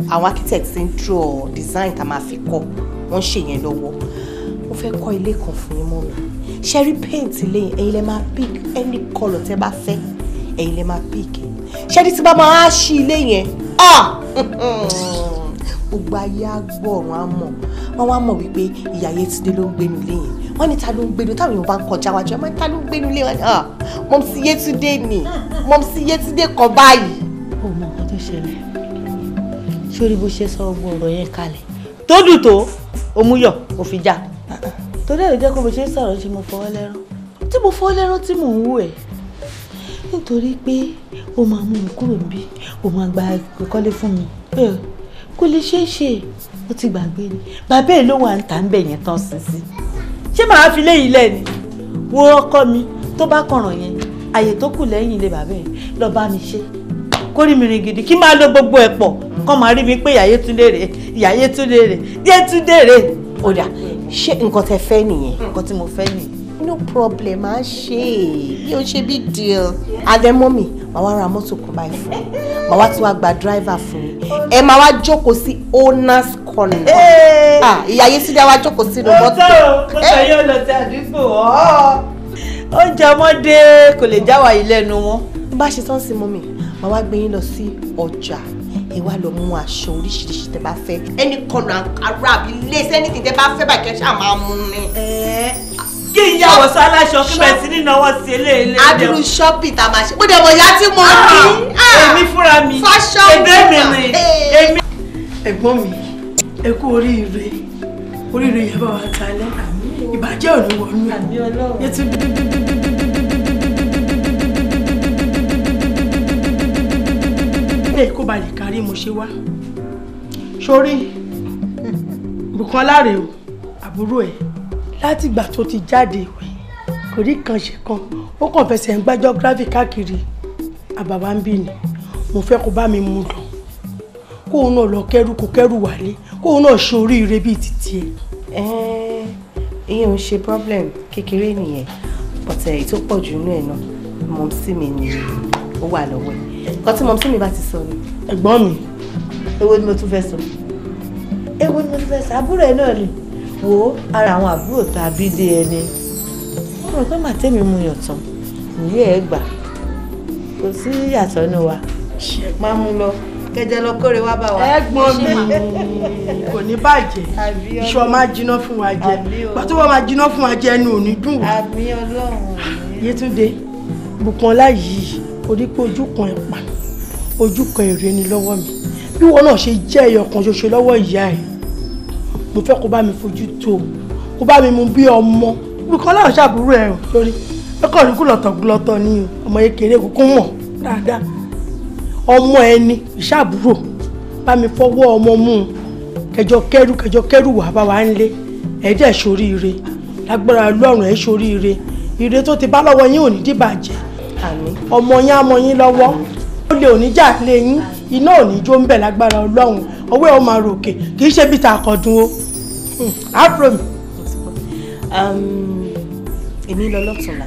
Àwọn architect ti ń draw design tá a máa fi kọ́, wọ́n ń ṣe yẹn lọ́wọ́. Mo fẹ́ kọ́ ilé kan fún yín mọ́mi. Ṣe rí paint ilé yẹn, ẹ̀yin lẹ máa pick any colour tẹ́ bá fẹ́, ẹ̀yin lẹ máa pick. Ṣe rí tí bá máa ṣí ilé yẹn, gbogbo ayé á gbọ́, ọ̀run á mọ̀. Wọ́n wá mọ̀ wípé ìyá Yétúndé ló ń gbénu ilé yẹn. Wọ́n ní ta ló ń gbénu, táwọn èèyàn bá ń kọjá wájú ẹ̀, wọ́n ní ta ló ń gbénu ilé wọn. Mọ̀mísí Yétúndé ni, mọ̀mísí Yétúndé kan báyìí. Ó mọ nǹkan tó ṣẹlẹ̀, sórí bó ṣe sọ gbogbo ọ̀rọ̀ yẹn kalẹ̀ tó dùn tó òmùyọ̀ kò fi já torí ẹ̀ ló jẹ́ kó bó ṣe ń sọ̀rọ̀ ṣe mo fọwọ́ lẹ́rán tí mo fọwọ́ lẹ́rán tí mò ń wò ẹ̀ nítorí pé ó máa mú mi kúrò níbí, ó máa gba ìkọ́lé fún mi, kó lè ṣeé ṣe. Ó ti gbàgbé ni bàbá ẹ̀ ló wà ń tà ń bẹ̀ yẹn tán sísí. Ṣé màá fi léyìí lẹ̀ ni? Wo ọkọ mi tó bá kọ̀ràn yẹn, àyè tó kù lẹ́yìn ilé bàbá ẹ̀ lọ bá mi ṣe kórìí mi rìn gidi kí máa lo gbogbo ẹ̀ pọ̀ kọ́ máa rí mi pé ìyá Yétúndé rèé, ìyá Yétúndé rèé, Yétúndé rèé. Ó dà, ṣé nǹkan tẹ́ fẹ́ nìyẹn? Nǹkan tí mo fẹ́ nìyẹn. No problem, à ń ṣe é bí o ṣe big deal. And then mọ́mì, màá wá ra mọ́tò kan báyìí fún yín, màá wá tún wá gba driver fún yín, ẹ máa wá jókòó sí owner's corner. Ìyá Yétúndé wá jókòó sínú mọ́tò. Ó tó o, yóò lọ sí àdúgbò oúnjẹ ọmọdé kò lè já wa yìí lẹ́nu wọn. Bá a ṣe tán sí mọ́mì, màá wá gbé yín lọ sí ọjà, ẹ wá lọ mú aṣọ oríṣiríṣi tẹ́ bá fẹ́, ẹni kọlù àǹkárá àbí lace, anything tẹ́ bá fẹ́ báyìí kẹ́ ṣáà máa mú ni. Kí n yà wọ̀ sọ aláṣọ kí bẹ̀rẹ̀ sí ní náwó sí eléyìí. Adúrú shopping tá a máa ṣe, mo dẹ̀ mọ̀ ìyá tí mo ní. Èmi fúnra mi, fashion ebe mi rìn èmi. Ẹ̀gbọ́n mi, ẹ kú oríire, oríire yẹn bá wa kalẹ̀, ìbàjẹ́ ò ní wọnú ẹ̀. Yétúndé. Kó ba lè kárí mo ṣe wá sórí Bùkọ́lá rèé o, àbúrò ẹ̀ látìgbà tó ti jáde ìwé kò rí kan ṣe kan, ó kàn fẹsẹ̀ ń gbá geography káàkiri àbàbà ń bì ní. Mo fẹ́ kó bá mi mú lọ, kóun náà lọ kẹ́rù, kó kẹ́rù wálé, kóun náà ṣe oríire bíi títí ẹ̀. Ìyẹn ò ṣe problem kékeré nìyẹn, but èyí tó pọ̀ jù nínú ẹ̀ náà mọ̀mísí mi ni ó wà lọ́wọ́ ẹ̀. Nǹkan tí mọ̀mísí mi bá ti sọ ni. Ẹ̀gbọ́n mi. Èwo ni mo tún fẹ́ sọ? Èwo ni mo tún fẹ́ sọ? Àbúrò ẹ̀ náà ni. Wo ara àwọn àbúrò tá a bí dé ẹni. Wọ́n rò pé màtẹ́mi mu yàn tán. Ìyá ẹ̀ gbà. Kò sí ìyàtọ̀ nínú wa. Máa mú lọ. Kẹjẹ lọ kóre wá bá wa. Ẹ̀gbọ́n mi kò ní bàjẹ́, iṣu ọmọ ajiná fún wa jẹ, pàtó wọn máa jiná fún wa jẹ ẹnu ò ní dùn wá. Yétúndé, Bùkúnọlá yìí orí pé ojú kan ẹ̀pà ojú kan èrè ni lọ́wọ́ mi, bí wọn náà ṣe jẹ́ ẹyọ kan ṣoṣo lọ́wọ́ ìyá ẹ̀, mo fẹ́ kó bá mi fojú tó, kó bá mi mú bí ọmọ. Bùkúnọlá ò ṣàbúrò ẹ̀ lórí ẹ̀kọ́ rí gúlọ̀tọ̀ gúlọ̀tọ̀ ni o, ọmọ kékeré kúkú mọ̀ dáadáa, ọmọ ẹni ìṣàbúrò, bá mi fọwọ́ ọmọ mú un, kẹjọ kẹrù kẹjọ kẹrù wà bá wa ń lé, ẹ dẹ̀ ṣoríire lágbára Ọlọ́run, ẹ ṣoríire, ire tó ti bá lọ́wọ́ yín ò ní dìbàjẹ́, ọmọ yín á mọ yín lọ́wọ́, ó lè òní jà lé yín, iná ò ní jó ń bẹ̀ lágbára Ọlọ́run, ọwọ́ ẹ̀ ó máa ròkè, kì í ṣe bí tàkọ̀dùn o, àpò mi. Èmi lọ lọ́tùnla,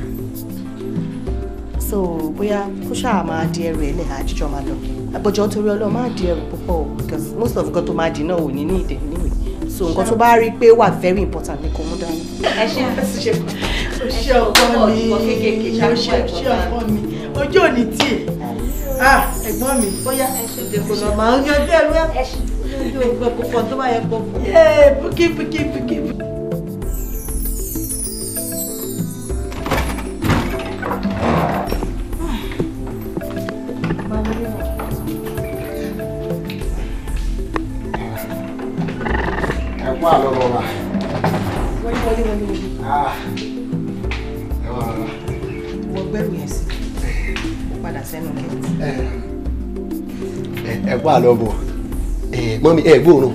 so bóyá kó ṣáà máa di ẹrù ẹ lẹ́hà àjíjọ máa lọ, àbọ̀jọ́ nítorí Ọlọ́run máa di ẹrù púpọ̀ o, because most of nǹkan tó máa di náà ò ní ní ìdè anyway, so nǹkan tó bá rí pé wà very important ni kò mú dání. Ẹ ṣe ṣe ṣe ọkọ mi, ṣe ọkọ mi, ojú ò ní tì ẹ́, ẹ̀gbọ́n mi. Bóyá ẹ ṣe dèkò lọ máa ń yanjú ẹrú ẹ yanjú ògbẹ kókó tó bá yẹ kó fún. Bùkí bùkí bùkí. Ẹ kú àlọ́ bọ̀ wá. Wọlé wọlé wọlé wọlé. Ẹ wà rárá. Wọ́n gbẹ́rù yẹn sí. Ó padà sẹ́nu gẹ̀ẹ́tì. Ẹ kú àlọ́ bọ̀. Mọ́mí ẹ gbóòórùn.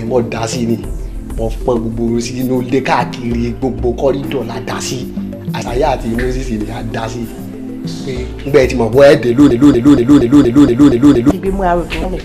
Mo dá sí ni. Mo fọ́n gbogbo sí inú ilé káàkiri gbogbo kọ́rídọ̀ la dá sí. Àṣàyà àti Moses ni a dá sí. Pé ngbẹ́ tí mo bọ́ ẹ̀ dé lónìí lónìí lónìí lónìí lónìí lónìí lónìí lónìí. Ibi mú arò tó ń lẹ̀.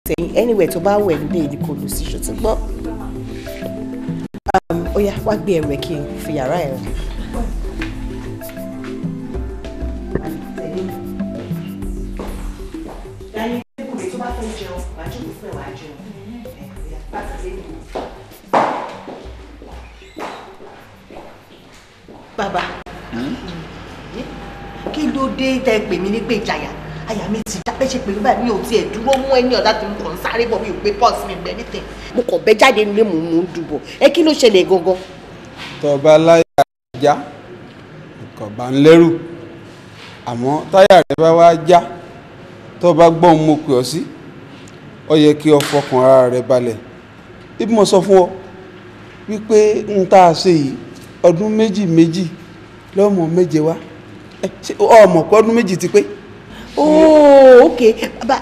Sẹ́yìn anywhere tó bá wẹ̀ nílé ni kò lù sí, ṣó ti gbọ́? Ó yá, wá gbé ẹrù ẹ kí n fi yàrá ẹ rẹ. Bàbá, kí ló dé tẹ́ pè mí ní pé ìjàyà? Àyà mi ti dápẹ́ ṣe pẹ̀lú báyìí, mi ò tiẹ̀ dúró mú ẹni ọ̀dà tí mo kàn ń sáré bọ̀, mi ò gbé pọ́ọ̀sì mi gbẹ nítẹ̀. Mo kàn bẹ́ jáde nílé mò ń dùbọ̀. Ẹ kí ló ṣẹlẹ̀ gangan? Tọba láyà já, nǹkan bá ń lẹ́rù. Àmọ́ táyà rẹ bá wá já, tó bá gbọ́n mo pè ọ́ sí, ó yẹ kí o fọkàn ara rẹ balẹ̀. Ibi mo sọ fún ọ wípé n tá a ṣe yìí ọdún méjì méjì lọ́mọ méje wá. Ọmọ pé ọdún méjì ti pé. Oh, okay. Bàbá,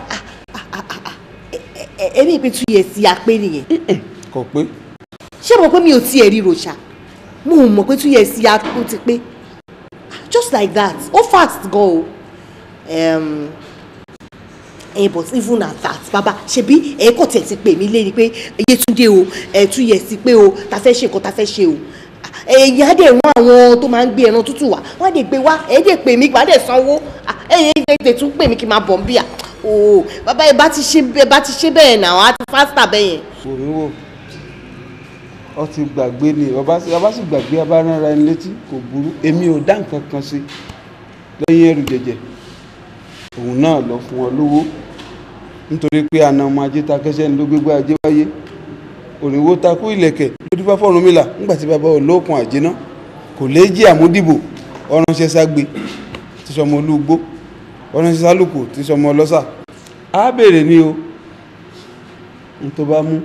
Èmi pé 2 years ya pé nìyẹn. Kò pé. Ṣé mo pé mi ò tiẹ̀ rí ròṣà? Mo mọ̀ pé 2 years ya ó ti pé. Just like that. Ó fast gan o. But even at that, bàbá, ṣebí ẹ kò tiẹ̀ ti pè mí lé ni pé Yétúndé o, 2 years ti pé o, ta fẹ́ ṣe nǹkan ta fẹ́ ṣe o. Ẹ̀yin á dẹ̀ rán àwọn tó máa ń gbé ẹran tútù wá, wọ́n á dẹ̀ gbé wá, ẹ̀ dẹ̀ pè mí, wọ́n á dẹ̀ sanwó. Ẹ̀yin tètè tún pè mí kí n máa bọ̀ ń bíà. O bàbá ẹ bá ti ṣe bẹ́ẹ̀ náà, á ti faster bẹ́ẹ̀ yẹn. Wò mí wò, ọ ti gbàgbé ni, ọba sì gbàgbé abáránra ẹni létí, kò burú, èmi ò dá nǹkan kan sí lẹ́yìn ẹrù jẹjẹ. Òun náà lọ fún ọ lówó nítorí pé àna ọmọ ajé ta kẹsẹ́ ní ló gbégbá ajé wáyé. Òrìwó takú ìlẹ̀kẹ̀ ló dífá f'Ọ̀rúnmìlà nígbà tí bàbá olókun àjẹná kò lè jí àmúdìbò, ọ̀ránṣẹ́ ságbe tí sọmọ olúgbó, ọ̀ránṣẹ́ sálùkù tí sọmọ ọlọ́sà. Á béèrè ní o, n tó bá mú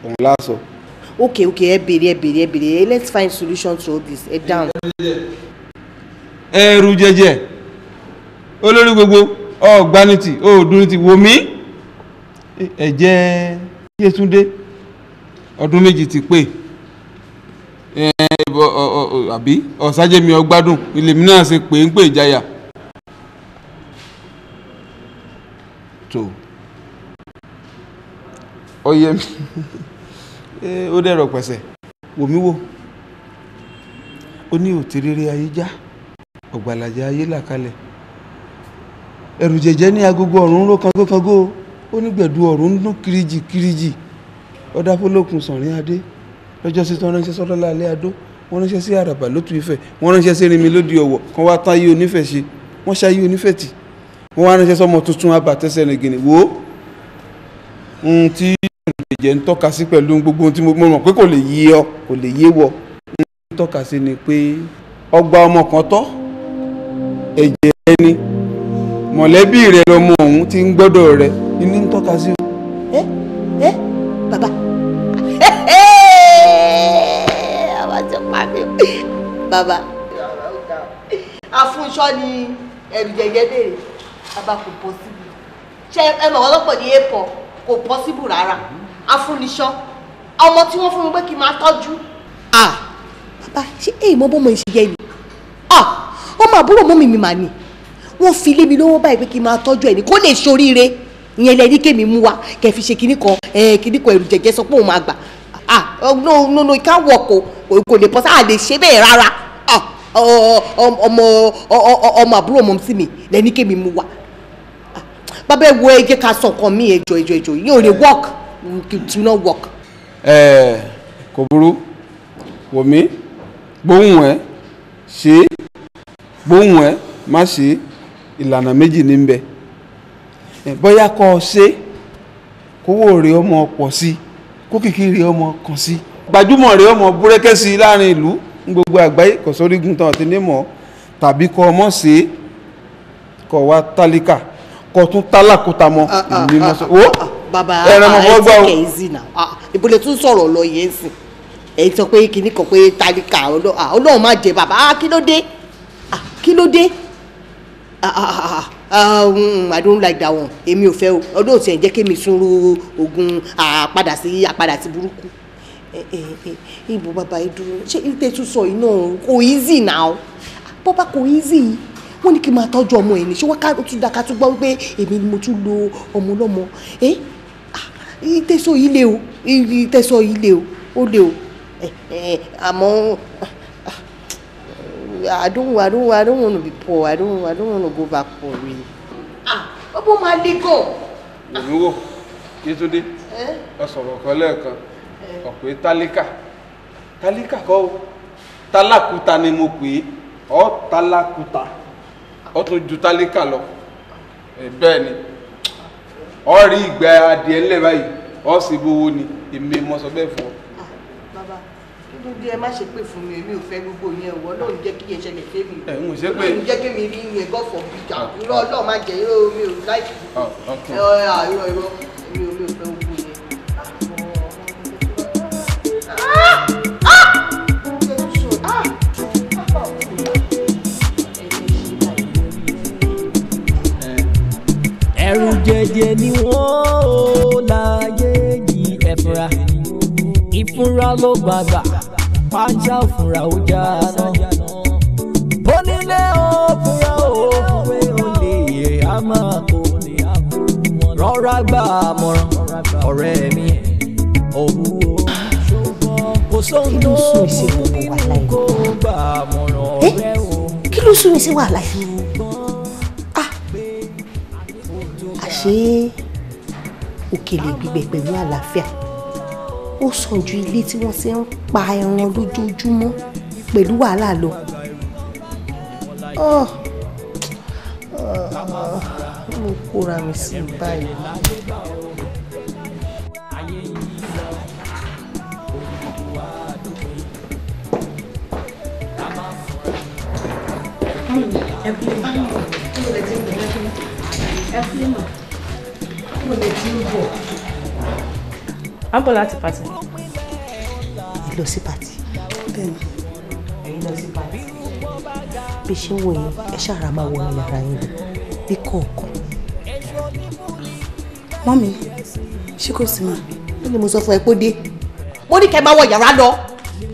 òun láṣọ. Okay, ẹ béèrè, let's find solution to all this. Ẹ down. Ẹrù jẹjẹ olórí gbogbo ọ̀gbanitì òòdùnìtì wò mí, ẹ̀jẹ̀ Yétúndé ọdún 2 ti pé, àbí ọ̀sájẹ́mi ọgbádùn ilé mi náà ṣe pé ń pè ìjayà tó ọyẹ mi ó dẹ̀rọ̀ pẹ̀sẹ̀. Wò mí wò, ó ní òtíréré ayé já ọ̀gbàlàjà ayé là kalẹ̀, ẹ̀rù jẹ̀jẹ̀ ní agogo ọ̀run ró kangókangó, ó ní gbẹ̀du ọ̀run ń dún kiriji kiriji. Ọ̀dà fọlọ́kun sànrin adé lọ́jọ́ sí tán ránṣẹ́ sọ́lọ́lá alẹ́ adó, wọ́n ránṣẹ́ sí àràbà lótú Ifẹ̀, wọ́n ránṣẹ́ sí erinmi lóde Ọ̀wọ̀, kan wá tán ayé onífẹ̀ ṣe, wọ́n ṣayé onífẹ̀ tì, wọ́n wá ránṣẹ́ sọmọ tuntun abàtẹ́sẹ̀ rìngìnì. Wò ó ohun tí ẹ̀jẹ̀ ń tọ́ka sí pẹ̀lú gbogbo ohun tí mo mọ̀ pé kò lè yé ọ, kò lè yé wọ, ń tọ́ka sí ni pé ọgbà ọmọ kan tọ́ ẹ̀jẹ̀ ẹni mọ̀lẹ́bí rẹ lọmọ ọ̀hún ti ń gbọ́dọ̀ rẹ ní ń tọ́ka sí o. Ẹ bàbá àwa ti pa mí bàbá. Afúnṣọ́ ni ẹ̀rù jẹjẹ béèrè, bàbá kò pọ́síbù. Ṣé ẹ mọ̀ ọlọ́pọ̀ ní èèpọ̀ kò pọ́síbù rárá. Afúnṣọ́ ọmọ tí wọ́n fún mi pé kí n máa tọ́jú. Bàbá ṣé èyí mọ́ bọ́mọ ìṣe jẹ́ ni? Ọmọ àbúrò mọ́ mi mà ní. Wọ́n fi lé mi lọ́wọ́ báyìí pé kí n máa tọ́jú ẹ̀ ní kó lè ṣoríire. Ìyẹn lẹ ní kémi mú wa kẹ́ fi ṣe kinní kan, kinní kan ẹ̀rù jẹjẹ sọ pé òun máa gbà. No no no, it can't work o, kò lè pọ́ sáà lè ṣe bẹ́ẹ̀ rárá. Ọmọ àbúrò ọmọ sí mi lẹ ní kémi mú wa. Bàbá ẹ wo, ẹ jẹ́ ká sọ nǹkan mi, ẹjọ́ ẹjọ́ ẹjọ́ yìí ò lè work, it will not work. Kò burú, wò mí, gbóhùn ẹ ṣe, gbóhùn ẹ má ṣe, ìlànà méjì ní bẹ. Bóyá kọ́ ọ ṣe kówó rẹ̀ ọmọ pọ̀ sí, kókìkí rẹ̀ ọmọ kàn sí, gbajúmọ̀ rẹ̀ ọmọ búrẹ́kẹ́ sí láàrin ìlú ní gbogbo àgbáyé, kò sórígun tán àti nímọ̀, tàbí kọ́ ọmọ ṣe kọ́ wa tálíkà kọ́ tún tálákúta mọ́ ìmọ̀ sọ. Wo bàbá ẹ take it easy now. Ìbúlẹ̀ tún sọ̀rọ̀ lọ yẹn sìn, ẹ sọ pé kinní kan pé tálíkà, Ọlọ́run má jẹ bàbá, kí ló dé, kí ló dé? I don't like that one. Èmi ò fẹ́ o. Ọdún òtí ẹ̀ jẹ́ kémi sunru ogun àpadà sí burúkú. Ibo bàbá ẹ dúró, ṣé ìtẹ̀ tún sọ iná kò easy now? Bàbá kò easy. Wọ́n ní kí n máa tọ́jú ọmọ ẹ̀ ní. Ṣé wọ́n ká tún dáká tún gbọ́ wípé èmi ni mo tún lo ọmọ ọlọ́mọ? Ìtẹ̀ sọ yìí le o, ìtẹ̀ sọ yìí le o, ó le o. Àmọ́ I don't want to be poor. I don't want to go back poor really. Bó máa le gan. Wòmí wò, Yétúndé, ọ sọ̀rọ̀ kan lẹ́ẹ̀kan, ọ̀pẹ tálíkà. Tálíkà kọ́ o, tálákúta ni mo pè é, ọ tálákúta, ọ tún ju tálíkà lọ. Bẹ́ẹ̀ ni, ọ rí ìgbẹ́ adìẹ ńlẹ̀ báyìí, ọ sì bówó ni, èmi mo sọ bẹ́ẹ̀ fún ọ. Bàbá, kí ẹ má ṣe pé fún mi, èmi ò fẹ́ gbogbo yẹn o. Ọlọ́run jẹ́ kí yẹn ṣẹlẹ̀ fẹ́mi. Ọlọ́run jẹ́ kí mi rí yẹn, God forbid. Irọ́, Ọlọ́run má jẹ́, irọ́ mi ò láìpẹ́. Irọ́ irọ́, mi ò fẹ́ gbogbo yẹn. Ẹ̀rù jẹjẹ ni wọ́n ó láyé. Ìfúnra ìfúnra ló gbàgbà pàǹṣá òfúnra ó já náà. Onílé òfúnra òwe olè á máa kó rọra gbà mọ̀ràn ọ̀rẹ́ mi òwúwo kò sóhun tó kó gbà mọ̀ràn ọ̀rẹ́ o. Kí ló sún mi sí wàhálà yìí? Àṣé òkèlè gbígbẹ pẹ̀lú àlàáfíà ó sàn ju ilé tí wọ́n ti ń pa ẹran lójoojúmọ́ pẹ̀lú wàhálà lọ. Mo kóra mi sí báyìí. À ń bọ̀ láti pàtì. Ẹ lọ sí pàtì. Bẹ́ẹ̀ni. Ẹ̀yin lọ sí pàtì. Bí ṣe ń wò yín, ẹ ṣàrà máa wọnú yàrá yín lọ bí kọ̀ọ̀kan. Mọ́mí, ṣé kò sí mà? Kí ni mo sọ fún ẹ pé ó dé? Mo ní kẹ́ máa wọ yàrá lọ.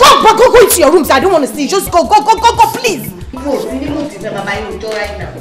Go go go go into your rooms. I don't want to see you. Just go go go go go please. Mo ò sí ní mo ti fẹ́ bàbá yín òjò right now.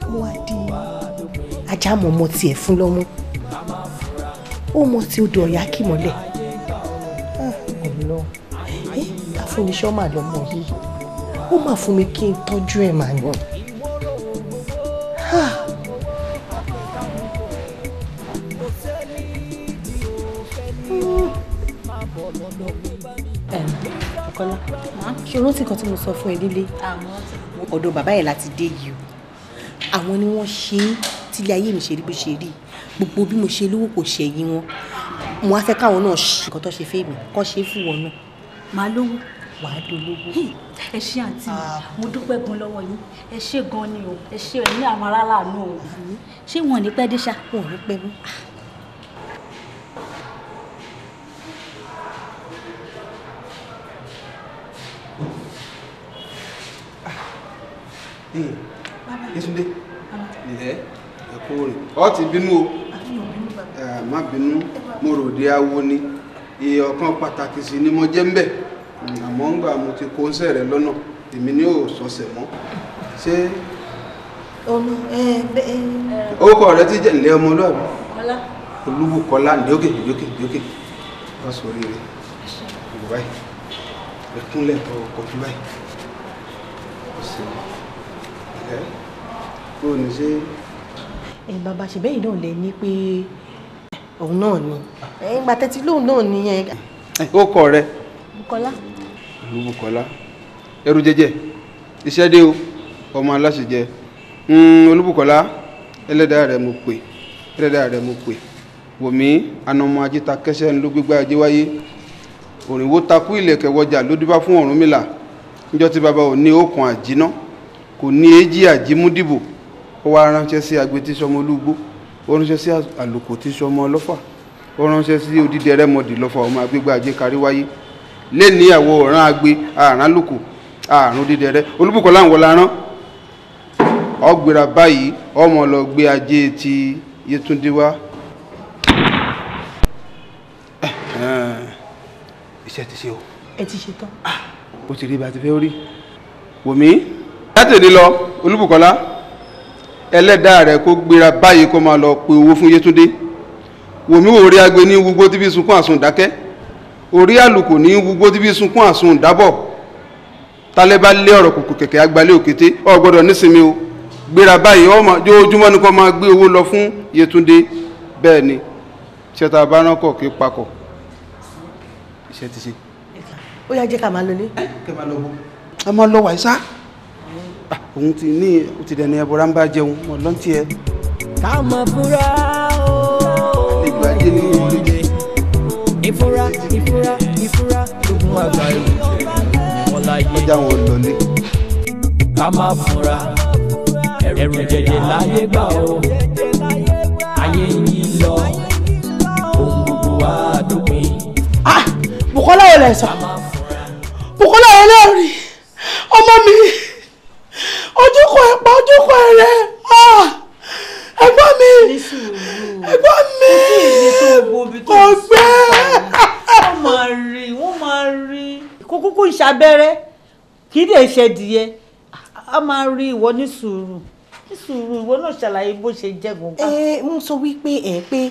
Mo wá di ajá mọ̀ ọmọ tiẹ̀ fún lọ́mú, ó mọ tí ó dọ̀ ọ̀yá kì mọ́lẹ̀. Ọ̀nà àfúniṣọ́ mà lọ́mọ yìí, ó mà fún mi kí n tọ́jú ẹ̀ mà yàn. Kọ́lá, ṣé o rántí nǹkan tí mo sọ fún ẹ nílé? Ọ̀dọ̀ bàbá yẹn láti dé yìí o. Àwọn ni wọ́n ṣe é tílé ayé mi ṣe rí bó ṣe rí. Gbogbo bí mo ṣe lówó kò ṣẹ̀yìn wọn. Mo á fẹ́ káwọn náà ṣe nǹkan tó ṣe fẹ́ mi, kán ṣe é fún wọn náà. Màá lówó. Wàá dolówó. Ẹ ṣé àǹtí mi, mo dúpẹ́ gan lọ́wọ́ yín. Ẹ ṣé gan ni o, ẹ ṣé ẹ ní àwọn aráàlú o. Ṣé wọn ò ní pẹ́ dé ṣá? Wọn ò ní pẹ́ mú. Yétúndé, ǹlẹ́ ẹ kú rìn. Ọ ti bínú o, má bínú, mo rò dé awo ni. Ọ̀kan pàtàkì sí ni mo jẹ́ ń bẹ̀. Àmọ́ ńgbà mo ti kó ń sẹ̀rẹ̀ lọ́nà, èmi ni ò sọ̀sẹ̀ mọ́. Ṣé orúkọ rẹ ti jẹ́ ǹlẹ́ ọmọlúàbí? Olúbùkọ́lá, ǹlẹ́ òkè òkè òkè. Wọ́n sọ oríire. Ìwọ báyìí, ẹ kúnlẹ̀ tó kọjú báyìí. Ẹ bàbá ṣe bẹ́yìn náà lẹ ní pé òun náà ni ìgbà tẹ́tí lóun náà ni yẹn. Ó kọ rẹ. Bùkọ́lá. Olúbùkọ́lá, ẹrú jẹjẹ iṣẹ́ dé o, ọmọ aláṣẹ jẹ. Olúbùkọ́lá, ẹlẹ́dàá rẹ mo pè, ẹlẹ́dàá rẹ mo pè. Wòmí anamọ ajíta kẹsẹ́ ń ló gbégbá ajé wáyé. Òrìnwó takú ìlẹ̀kẹ̀ wọjà ló dífá fún Ọ̀rúnmìlà. Níjọ́ tí bàbá ò ní okùn àjínà, kò ní èjì àjímúdìbò, ó wá ránṣẹ́ sí agbe tí sọmọ olúgbó, ó ránṣẹ́ sí àlùkò tí sọmọ ọlọ́fà, ó ránṣẹ́ sí odídẹrẹ́mọdì lọ́fà ọmọ agbégbá ajé kárí wáyé. Lẹ́ni àwọ̀ ọ̀ràn agbe, àrán lùkù, àrùn odídẹrẹ́. Olúbùkọ́lá ń wọlá rán. Ọgbéra báyìí, ọmọ lọ gbé ajé ti Yétúndé wá. Iṣẹ́ ti ṣe o. Ẹ ti ṣe tán. Ó ti rí bá ti fẹ́ rí. Wòmí látòdì lọ Olúbùkọ́lá, ẹlẹ́dàá rẹ̀ kó gbéra báyìí kó máa lọ pe owó fún Yétúndé. Wòmí wò orí agbe ní wúgbó tí bí sunkún àsun dákẹ́, orí àlùkò ní wúgbó tí bí sunkún àsun dábọ̀. Tálẹ́ bá lé ọ̀rọ̀ kùkù kẹ̀kẹ́ agbalẹ̀ òkété, o gbọ́dọ̀ nísinmi o. Gbéra báyìí ọmọ jójúmọ́ ni kó máa gbé owó lọ fún Yétúndé. Bẹ́ẹ̀ ni ṣẹta bá rán kọ̀ kí pakọ̀. Iṣẹ́ ti ṣe. Ó yá jẹ́ ká máa lọlé. Kẹ́ máa lọ bó. A máa lọ wàísá. Òun ti ní ó ti dẹni ẹbọra ń bá jẹun mọ lọ́ntì ẹ. Ká mọ̀ fúnra o. Ìgbà ajé ni wọ́n lè. Ìfúnra ìfúnra ìfúnra lókun àgbà ìlú. já wọn lọlé. Ká má fura ẹ̀rù jẹjẹ láyé gbà ó, ayé yìí lọ, ohun gbogbo wa dópin. Ah, Bùkọ́lá ò lè sọ, Bùkọ́lá ò lè rí ọmọ mi, ojúkọ ẹ̀pà ojúkọ ẹ̀rẹ̀, ẹ̀gbọ́n mi, ẹ̀gbọ́n mi, ọgbẹ́. Wọ́n máa rí, wọ́n máa rí, kó kúkú ìṣàbẹ̀rẹ̀ kì í dẹ̀ ṣe díẹ̀, a máa rí. Ìwọ ní sùúrù, ní sùúrù, ìwọ náà ṣàlàyé bó ṣe jẹ́ gbọ̀ngàn. Ẹ ń sọ wípé ẹ pé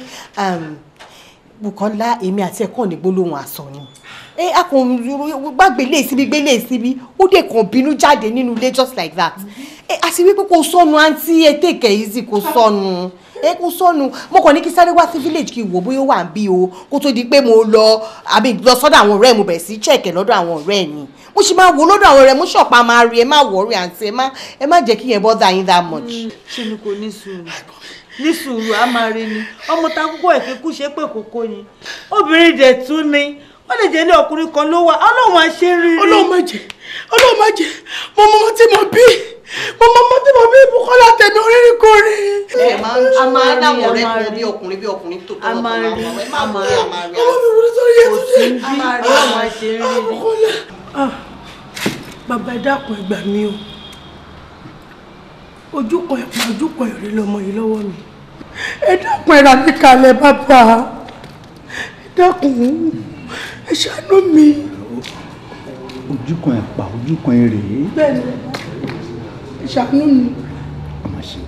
Bùkọ́lá èmi àti ẹ̀kọ́ ní gbólóhùn àsọ ni ẹ a kò gbàgbé lé síbi gbé lé síbi, ó dé kàn bínú jáde nínú ilé just like that. Ẹ àti wípé kò sọnù, àǹtí, ẹ take it easy, kò sọnù, ẹ kò sọnù. Mo kàn ní kí sáré wá sí village kí n wò bóyá ó wà ń bí o, kó tó di pé mo lọ àbí lọ sọ́dọ̀ àwọn ọ̀rẹ́ mo bẹ̀rẹ̀ sí check lọ́dọ̀ àwọn ọ̀rẹ́ mi. Mo sì máa wò lọ́dọ̀ àwọn ọ̀rẹ́ mo ṣọ̀pá máa rí. Ẹ má worry àǹtí, ẹ má jẹ́ kí yẹn bother yín that much. Ṣé ni kò ní sùúrù, ní sùúrù, a máa rí ni. Ọmọ ta kókó ẹ̀ fi kú ṣe pé kókó ni, obìnrin dẹ̀ tún ni, ó lè jẹ́ ní ọkùnrin kan ló wà. Ọlọ́run á ṣe rírí. Ọlọ́run má jẹ́, Ọlọ́run má jẹ́. Mo mọ ọmọ tí mo bí, mo mọ ọmọ tí mo bí, Bùkọ́lá tẹ̀mí oríire kò rí. Ẹ máa ń a máa dáwọn ọ̀rẹ́ kan bí ọkùnrin bí ọkùnrin tó tọ́ lọ́tọ̀ máa ń wọ ẹ máa rí, a máa rí. Ọmọ mi wúlò sórí yẹn tó ṣe. A máa rí, ọmọ ṣe rírí. Bàbá, ẹ dákun, ẹ gbà mí o. Ojú kan ẹ̀pà ojú kan èrè lọmọ yìí lọ́wọ́ mi. Ẹ dákun, ẹ rà mí kalẹ̀ bàbá. Ẹ dákun, ẹ ṣàánú mi. Ojú kan ẹ̀pà ojú kan èrè. Bẹ́ẹ̀ni, ẹ ṣàánú mi. Ọmọ ṣe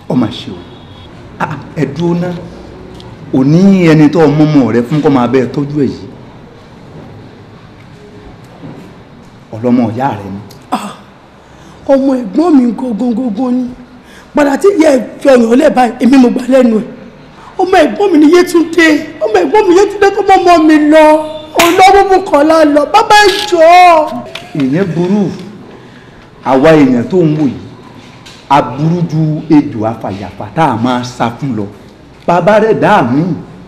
o, ọmọ ṣe o, ẹ dúró ná. Òní ẹni tó ọmọ ọmọ rẹ fún kọ́ máa bẹ́ẹ̀ tọ́jú ẹ̀ yìí, ọlọ́mọ ìyá rẹ ni. Ọmọ ẹ̀gbọ́n mi gangan ni. Padà tí ìyá ẹ̀ fi ọyàn lẹ̀ báyìí, èmi mo gbà lẹ́nu ẹ̀. Ọmọ ẹ̀gbọ́n mi ni Yétúndé, ọmọ ẹ̀gbọ́n mi Yétúndé tó mọ́ ọmọ mi lọ, olówó Bùkọ́lá lọ. Bàbá, ẹ jọ̀ọ́. Ìyẹn burú. Àwa èèyàn tó ń wò yìí aburú ju ejò afàyàfà tá a máa sá fún lọ. Bàbá rẹ̀ dá mi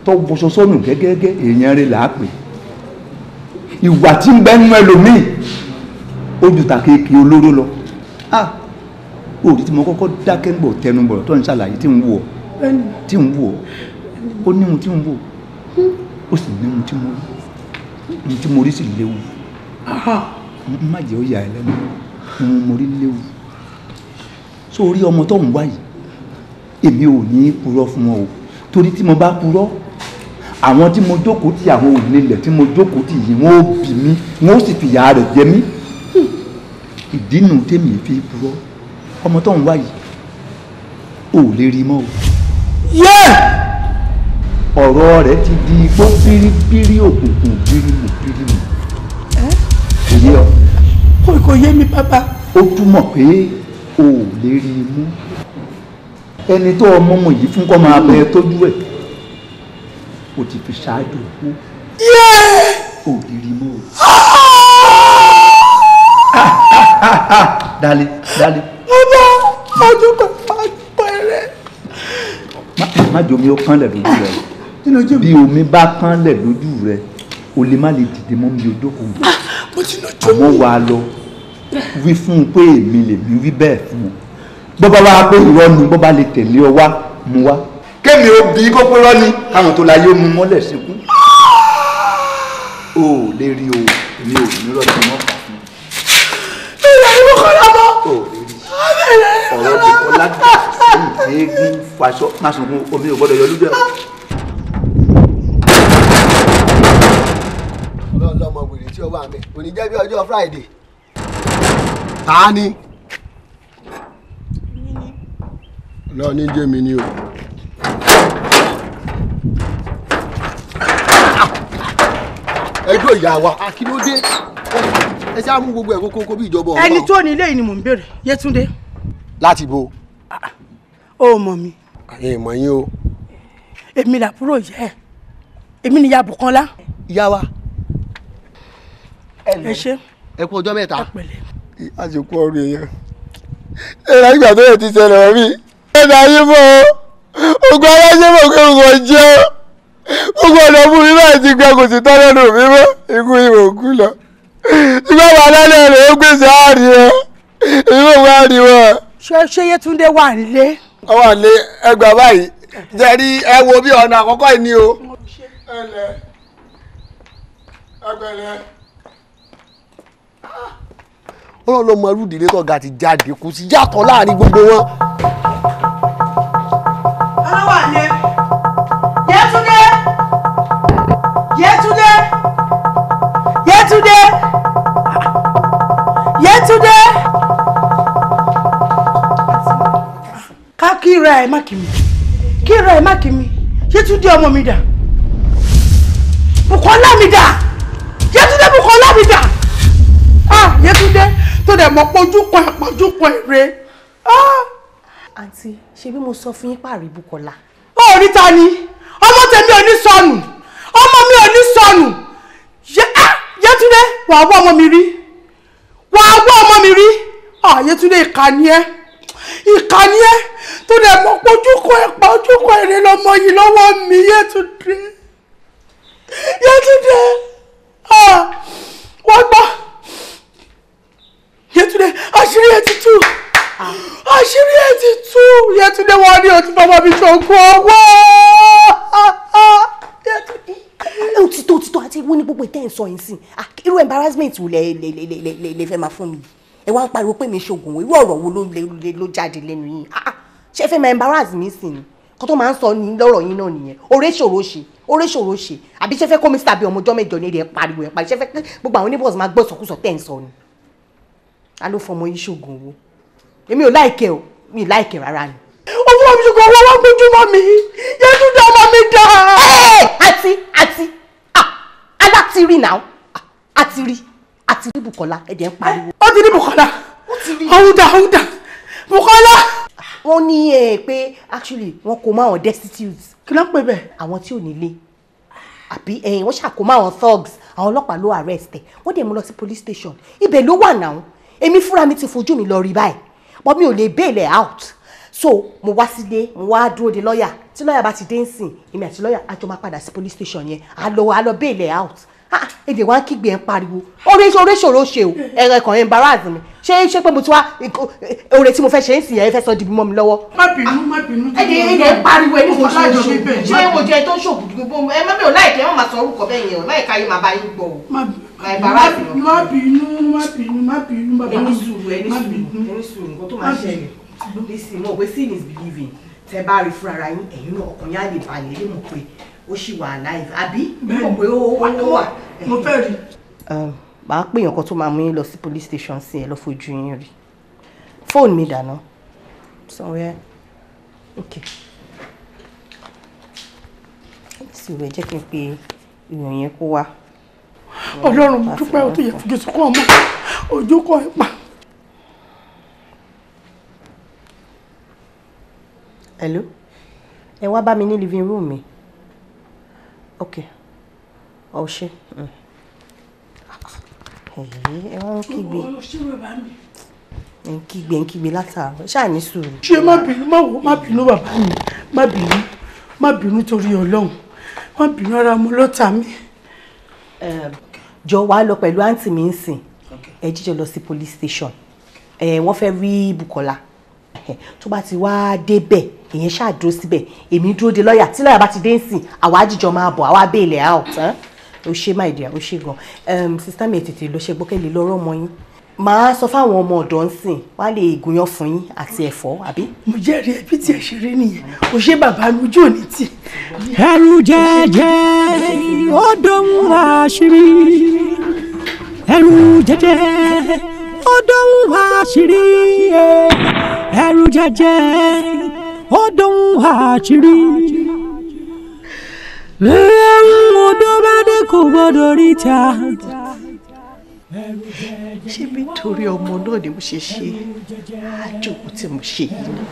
tó wọṣọ sọ́nù gẹ́gẹ́gẹ́, èèyàn rẹ̀ là á pè. Ìwà tí ń bẹ́nu ẹlòmíì ó ju tàkéèké olóró lọ. Ah, òòrì tí mo kọ́kọ́ dákẹ́ ń bọ̀ tẹnu bọ̀rọ̀ tó ń ṣàlàyé tí ń wò ọ́, tí ń wò ọ́, ó ní ohun tí ń wò, ó sì ní ohun tí mo rí. Ohun tí mo rí sì léwu. Má jẹ́ ó yà ẹ́ lẹ́nu, ohun mo rí léwu. Sórí ọmọ tó ń wá yìí, èmi ò ní purọ́ fún wọn o, torí tí mo bá purọ́, àwọn tí mo jókòó tì, àwọn onílẹ̀ tí mo jókòó tì yìí, wọ́n ó bì mí, wọ́n ó sì fìyà rẹ̀ jẹ mí. Ìdí nu tèmi fi purọ́. Ọmọ tó ń wá yìí, ò lè rí mọ́ o. Ọ̀rọ̀ rẹ̀ ti di igbó bíríbírí, òkùnkùn bírímù bírímù. Èyí ọ. Kò yé mi bàbá. Ó túmọ̀ pé o ò lè rí i mú. Ẹni tó ọmọ ọmọ yìí fún kọ́ máa bẹ tọ́jú ẹ̀, o ti fi ṣáájú òkú. O ò lè rí i mọ́ o. Dálé, dálé. Bàbá, ojú kan pàápàá rẹ̀. Má jẹ́ omi ó kánlẹ̀ lójú rẹ. Bí omi bá kánlẹ̀ lójú rẹ, o lè má lè dìde mọ́ mi ojókòó. Àmọ́ wàá lọ wí fún un pé èmi lèmi wí bẹ́ẹ̀ fún un. Bó bá wá pé irọ́ ni, bó bá lè tẹ̀lé ọ wá, mú wá. Kémi ó bí kó pé rọ́ ni, káwọn tó láyé ó mú mọ́lẹ̀ síkú. O ò lè rí o, èmi ò ní rọ́ ni wọ́n fà fún un. Ìyá ìlú kọ́lá mọ́. O ò lè rí. Ọ̀rọ̀ ti kọ́ láti sẹ́yìn eégún faṣọ má sunkún, omi ò gbọ́dọ̀ yọ lójú ẹ̀. Ọlọ́run lọ́mọ wèrè tí ó wà mí kò ní jẹ́ bí ọjọ́ Friday. Ta ni? Ọlọ́run ní jẹ́ mi ni o. Ẹjọ́ ìyá wa, kí ló dé? Ẹ ṣáà mú gbogbo ẹ̀ kókó bí ìjọba ọ̀hún. Ẹni tó ní ilé yìí ni mò ń béèrè, Yétúndé. Láti bo. O mọ̀ mi. Àyè ìmọ̀ yín o. Èmi làbúrò yẹ ẹ, èmi ni ìyá Bùkọ́lá. Ìyá wa. Ẹ ṣé. Ẹ kú ọjọ́ mẹ́ta. Ẹ pẹ̀lẹ́. A sì kú ọrùn èèyàn. Ẹ̀rọ ìgbà tó yẹ ti ṣẹlẹ̀ rí. Ẹ̀dá ayé mọ́ o. Ogun aláṣẹ mọ̀ pé mo jẹ́ o. Gbogbo ọ̀nà fún mi báyìí ti gbẹ, kò sì tọ́ lẹ́nu mi mọ́. Ikú ìwò kú lọ. Ṣùgbọ́n wàhálà Ṣé Yétúndé wà nílé? Ó wà nílé, ẹgbàá báyìí. Jẹ́ rí ẹ wo bí ọ̀nà àkọ́kọ́ yìí ni o. Ẹ lẹ, ẹgbẹ̀lẹ́. Ọlọ́run ló mọ irú ìdílé tó ga ti jáde, kò sí yàtọ̀ láàrin gbogbo wọn. Ọlọ́wà lé. Yétúndé! Yétúndé! Yétúndé! Yétúndé! Ká kíra ẹ̀ má kí mi. Kíra ẹ̀ má kí mi. Yétúndé ọmọ mi dà. Bùkọ́lá mi dà. Yétúndé Bùkọ́lá mi dà. Ah, Yétúndé tó dẹ̀ mọ̀ pojúkan àpọ̀júkan èrè. Àǹtí, ṣe bí mo sọ fún yín pàrí Bùkọ́lá. Ó rí ta ni? Ọmọ tèmi ò ní sọnù. Ọmọ mi ò ní sọnù. Yétúndé, wàá wọ́ ọmọ mi rí. Wàá wọ́ ọmọ mi rí. Ah, Yétúndé ìkà ni ẹ́. Ìkà ni ẹ́ tó dẹ̀ mọ̀ pojúkan àpọ̀júkan èrè lọmọ yìí lọ́wọ́ mi, Yétúndé. Yétúndé. Ah, wọ́n gbọ́. Yétúndé, àṣírí ẹ ti tú. Àṣírí ẹ ti tú. Yétúndé wọ́n ní o ti fọmọ mi ṣògùn owó. Yétúndé. Òtítọ́ àti ewu ní gbogbo ìtẹ́ ń sọ yìí sí. Irú embarrassment wo lẹ lẹ fẹ́ máa fún mi? Ẹ wá ń pariwo pé mi ṣògùn owó. Irú ọ̀rọ̀ wo ló jáde lẹ́nu yìí? Ṣé ẹ fẹ́ máa embarrass mi sí ni? Kó tó máa ń sọ ní lọ́rọ̀ yín náà nìyẹn. Oore ṣòro ṣe, oore ṣòro ṣe. Àbí ṣé fẹ́ kó mi sí tàbí ọmọ ọjọ́ mẹ́jọ ní èdè ẹ̀ pariwo ẹ̀ pariwo. Ṣé fẹ́ gbogbo àwọn neighbors máa gbọ́ ìsọkúsọ tẹ́ ń sọ ni? A ló fọmọ yìí ṣògùn owó. Èmi ò láìkẹ́ o, mi ò láìkẹ́ rárá ni. Ó fún mi ṣògùn owó, wọ́n gbójúmọ́ mi. Yétúndé ọmọ mi dà. Àti aláti rí náà. Àti rí Bùkọ́lá, ẹ̀dẹ̀ ń pariwo. Ó ti rí Bùkọ́lá. Ọ̀húndà ọ̀húndà. Bùkọ́lá. Wọ́n ní ẹ pé actually wọ́n kó mọ́ àwọn destitutes. Kí ló ń pè bẹ́ẹ̀? Àwọn tí ò nílé. Àbí ẹ̀yìn wọ́n ṣàkómọ́ àwọn thugs, àwọn ọlọ́pàá ló arrest ẹ̀. Wọ́n dẹ̀ mú lọ sí police station. Ibẹ̀ ló wà náà. Èmi fúnra mi ti fojú mi lọ rí báyìí, but mi ò lè bail ẹ̀ out, so mo wá sílé, mo wá dúró de lọ́yà. Tí lọ́yà bá ti dé nsìn, èmi àti lọ́yà a jọ máa padà sí police station yẹn, a lọ bail ẹ̀ out. Ah, èdè wa ń kígbe ẹ̀ ń pariwo. Oore ṣòro ṣe o, ẹ̀rọ ẹ̀kàn embarrass mi. Ṣé pé mo ti wá oore tí mo fẹ́ ṣe ń sìn yẹn fẹ́ sọ di mímọ́ mi lọ́wọ́. Má bínú, má bínú. Èdè ń pariwo ẹ̀ ní kò ṣe ṣe. Ṣé mo jẹ tó ń ṣògùn gbogbo ẹ má mi ò láìkẹ́ ẹ má máa sọ orúkọ bẹ́ẹ̀ yẹn o, láìka yín máa bá yín gbọ́ o. Má bínú, má bínú, má bínú, bàbá. Ẹni sùúrù, ẹni sùúrù, ẹni sùúrù, nǹkan tó máa ṣẹlẹ̀. Listen, mo pé seeing is believing. Tẹ bá rí fúnra yín, ẹ̀yin náà ọkàn yín á lè balẹ̀, lè mọ̀ pé ó ṣì wà alive, àbí? Mọ̀ pé ó wà. Mo fẹ́ rí. Màá pè yàn kan tó máa mú yín lọ sí police station sí ẹ lọ fojú yín rí. Fóònù mi dànù. Somewhere. Okay. Sùúrù, ẹ jẹ́ kí n pe ìròyìn yẹn kó wá. Ọlọ́run mo dúpẹ́ o tó yẹ fojú sunkún ọmọ ojú kọ ẹ pa. Hello, ẹ wá bá mi ní living room mi. Ok, ọ̀ ṣe. Ẹ wá ń kígbe. Ń kígbe látàárọ̀, ṣáà ní sùúrù. Ṣé má bínú, má wò, má bínú bàbá mi, má bínú, má bínú torí Ọlọ́run, má bínú ara mo lọ́tà mi. Jọ wá lọ pẹ̀lú àǹtí mi ń sìn, ẹ jíjọ lọ sí police station. Wọ́n fẹ́ rí Bùkọ́lá. Tó bá ti wá débẹ̀, ìyẹn ṣáà dúró síbẹ̀, èmi dúró de lọ́ọ̀yà. Tí lọ́ọ̀yà bá ti dé ń sìn, àwa jíjọ máa bọ̀, àwa bail ẹ̀ out. Ó ṣe my dear, ó ṣe gan. Sista mi tètè lọ ṣe gbọ́kẹ́lé lọ́rọ̀ ọmọ yín. Màá sọ fáwọn ọmọ ọ̀dọ́ ń sìn, wá lè gúnyán fún yín àti ẹ̀fọ́, àbí? Mo jẹ́rìí ẹbí tí ẹ ṣe rí nìyẹn, ó ṣe bàbá mi ojú òní tì. Ẹrù jẹjẹ ó dóhùn àṣírí. Ẹrù jẹjẹ ó dóhùn àṣírí. Ẹrù jẹjẹ ó dóhùn àṣírí. Ẹrù odò bá dé kò gbọdọ̀ ríta. Ṣé bí torí ọmọ náà ni mo ṣe ṣe àjòkó tí mo ṣe yìí náà?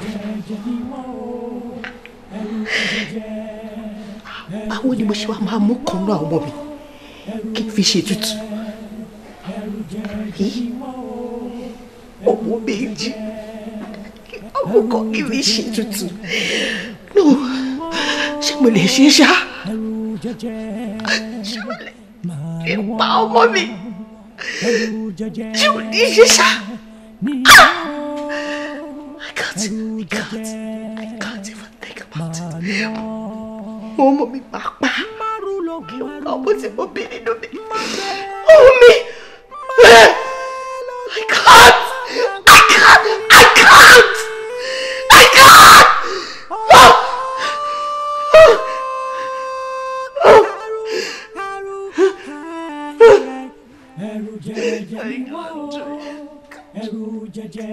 Báwo ni mo ṣe wá máa mú kan náà àwọn ọmọ mi kí n fi ṣe ètùtù? Ọmọ méjì, ọmọ kan kí n fi ṣe ètùtù. No, ṣé mo lè ṣe ṣá? Ṣé mo lè pa ọmọ mi? Ṣé mo ní ṣe ṣá? I I can't even think about it. Ọmọ mi máa pa. Kí o pa ọmọ tí mo bí nínú mi. Ọmọ mi. I can't. I can't. I can't. I can't. Ẹrù jẹjẹ ni wọ́n o. Ẹrù jẹjẹ.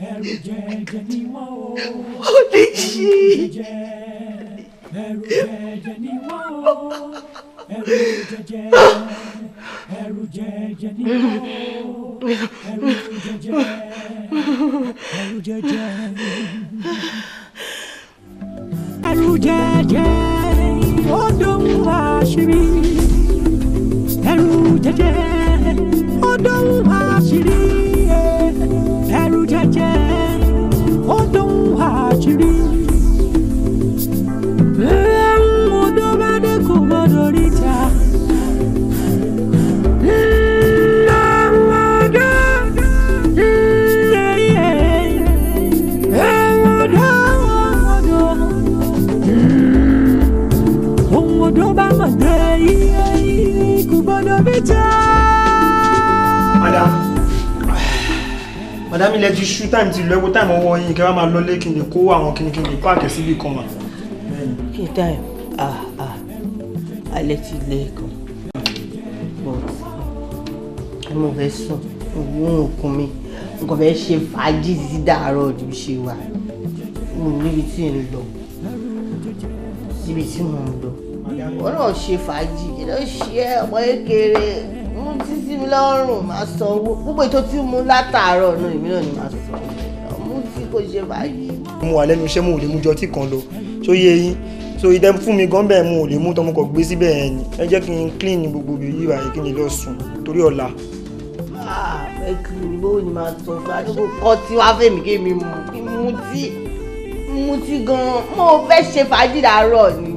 Ẹrù jẹjẹ ni wọ́n o. Holy shit. Ẹrù jẹjẹ ni wọ́n o. Ẹrù jẹjẹ. Ẹrù jẹjẹ ni wọ́n o. Ẹrù jẹjẹ. Ẹrù jẹjẹ. Ẹrù jẹjẹ. Ó dùn àṣírí. Ẹrù jẹjẹ. Ó dùn àṣírí. Ẹrù jẹjẹ. Ó dùn àṣírí. Ẹrù odò bá dé kò gbọdọ̀ ríta. Ohun odò bá mọ̀ dé kò gbọdọ̀ ríta. Madam, madam, ilẹ̀ ti ṣú, time ti lọ, ẹ wo time ọwọ́ yín kẹ́ wá máa lọlé kí n lè kó àwọn kíni kí n lè páàkì síbì kan mà. Kí time? Ah ah, alẹ́ ti lé gan. But mo fẹ́ sùn, òun òkun mi, n kò fẹ́ ṣe fàájì títí dàárọ̀ ju ṣe wà. Mo níbi tí ń lọ, síbi tí mo ń lọ. Wọ́n náà ṣe fàájì, kí ló ṣe ẹ́ ọmọ kékeré? Mú títí mi lọ́rùn, máa san owó. Gbogbo ètò tí mo látàárọ̀ náà, èmi náà ni máa san owó. Mú tí kò ṣe fàájì. Mo wà lẹ́nu iṣẹ́, mo ò lè mú jọ tí kan lọ. Ṣó yé yín? So ìdẹ́ fún mi gan bẹ́ẹ̀ mo ò lè mú tọmọ kọ̀ gbé síbẹ̀ yẹn ni. Ẹ jẹ́ kí n clean gbogbo ibi yìí báyìí kí n lè lọ sùn torí ọ̀la. Ẹ kì í bó ni máa sọ fún àdúgbò kọ́ tí wàá fẹ́mi kí mi mú kí mú tí gan-an. Mo fẹ́ ṣe fàájì dàárọ̀ ni.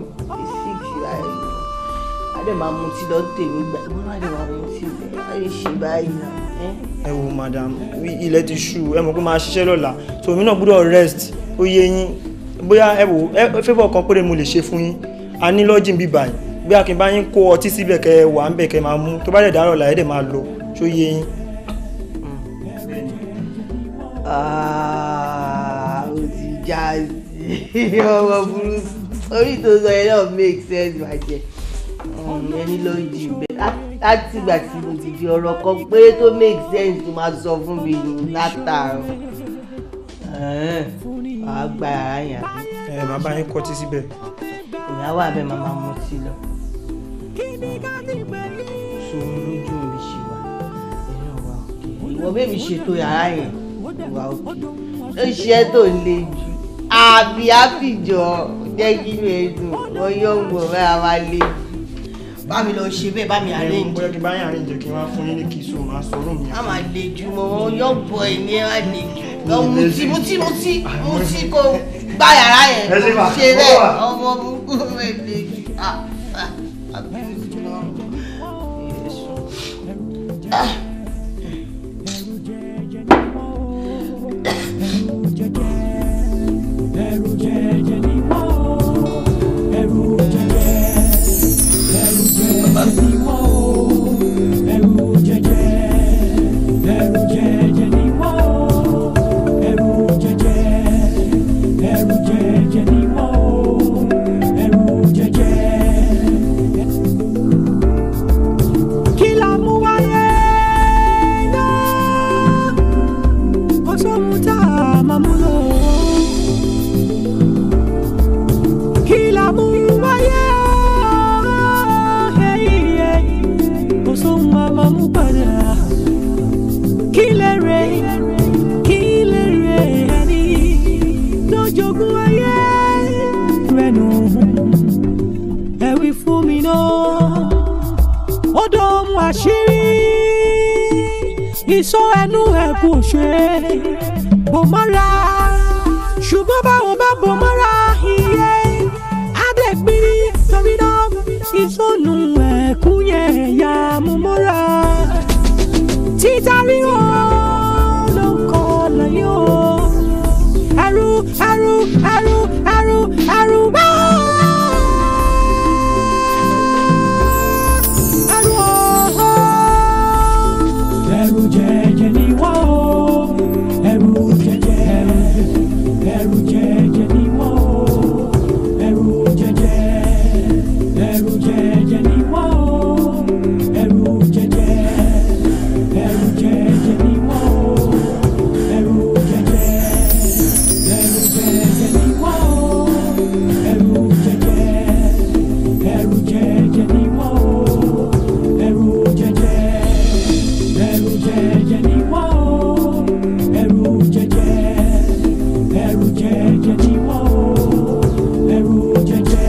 Adé máa mutí lọ tèmi gbà ìwọ náà adé máa mutí bẹ́ẹ̀ ayé ṣe báyìí náà. Ẹ wo madam, ilẹ̀ ti ṣú, ẹ mọ̀ pé máa ṣiṣẹ́ lọ́la, so èmi náà gbọ́dọ̀ rest, ó yé yín. Bóyá ẹ wò ẹ favour kan péré mo lè ṣe fún yín, a ní lodging bí báyìí, bóyá kí n bá yín kó ọtí síbẹ̀ kẹ́ ẹ wà ń bẹ̀ kẹ́ máa mú, tó bá dẹ̀ dárọ̀ ọ̀la ẹ dẹ̀ máa lọ, ṣó yé yín. Ó ti já sí ọmọ burúkú, orí tó sọ yẹn náà make sense bàjẹ́. Ẹni ló ń jì bẹ́ẹ̀ láti ìgbà tí mo ti di ọ̀rọ̀ kan péré tó make sense tó máa sọ fún mi látàárọ̀. Wàá gba yàrá yẹn àbí? Ẹ máa bá yín kọtí síbẹ̀. Ìyá wà bẹ́ẹ̀ máa máa mutí lọ. Sòun lójú mi ṣì wà. Ẹ̀yìn wà òkè. Ìwọ bẹ́ẹ̀ mi ṣètò yàrá yẹn. Wà òkè. Ó ṣe é tó le jù. Àbí àfìjọ jẹ́ kí inú ẹ dùn. Wọ́n yóò ń gbọ̀ bẹ́ẹ̀ máa le jù. Bá mi lọ ṣe bẹ́ẹ̀, bá mi arrange. Bóyá kí n bá yín arrange kí n wá fún yín ní kí so máa sọ room yẹn. A máa le jù mọ́ wọn yóò bọ ẹ̀ ní ẹ má le jù. Lọ mutí mutí mutí mutí kò gbá yàrá yẹn. Ṣe bẹ́ẹ̀ ọmọ burúkú rẹ̀ le jù. Ẹrù jẹjẹ ni wọ́n o. Ẹrù jẹjẹ. Ẹrù jẹjẹ ni wọ́n o. Ẹrù jẹjẹ. Ẹrù jẹjẹ ni wọ́n o. Ẹrù jẹjẹ. Ẹrù jẹjẹ ni wọ́n o. Ẹrù jẹjẹ. Kí la mú wáyé náà? Kò sóhun tá a máa mú lò. Kí la mú wáyé o? Kò sóhun a máa mú padà. Kí lè rè, kí lè rè ẹni tó jogún ayé rẹ̀ nù? Ẹ wí fún mi náà, ó dóhun àṣírí, ìsọ ẹnu ẹ̀ kò ṣe bò mọ́ra, ṣùgbọ́n báwo bá bò mọ́ra iye adẹ́gbìnrin torí náà ìsọnù ẹ̀kún yẹn ya mú mọ́ra. Títa ríro ló ń kọ́ lẹ́yìn o, jẹjẹ ni wọ́n o, ẹ̀rù jẹjẹ, ẹ̀rù jẹjẹ ni wọ́n o, ẹ̀rù jẹjẹ, ẹ̀rù jẹjẹ ni wọ́n o, ẹ̀rù jẹjẹ.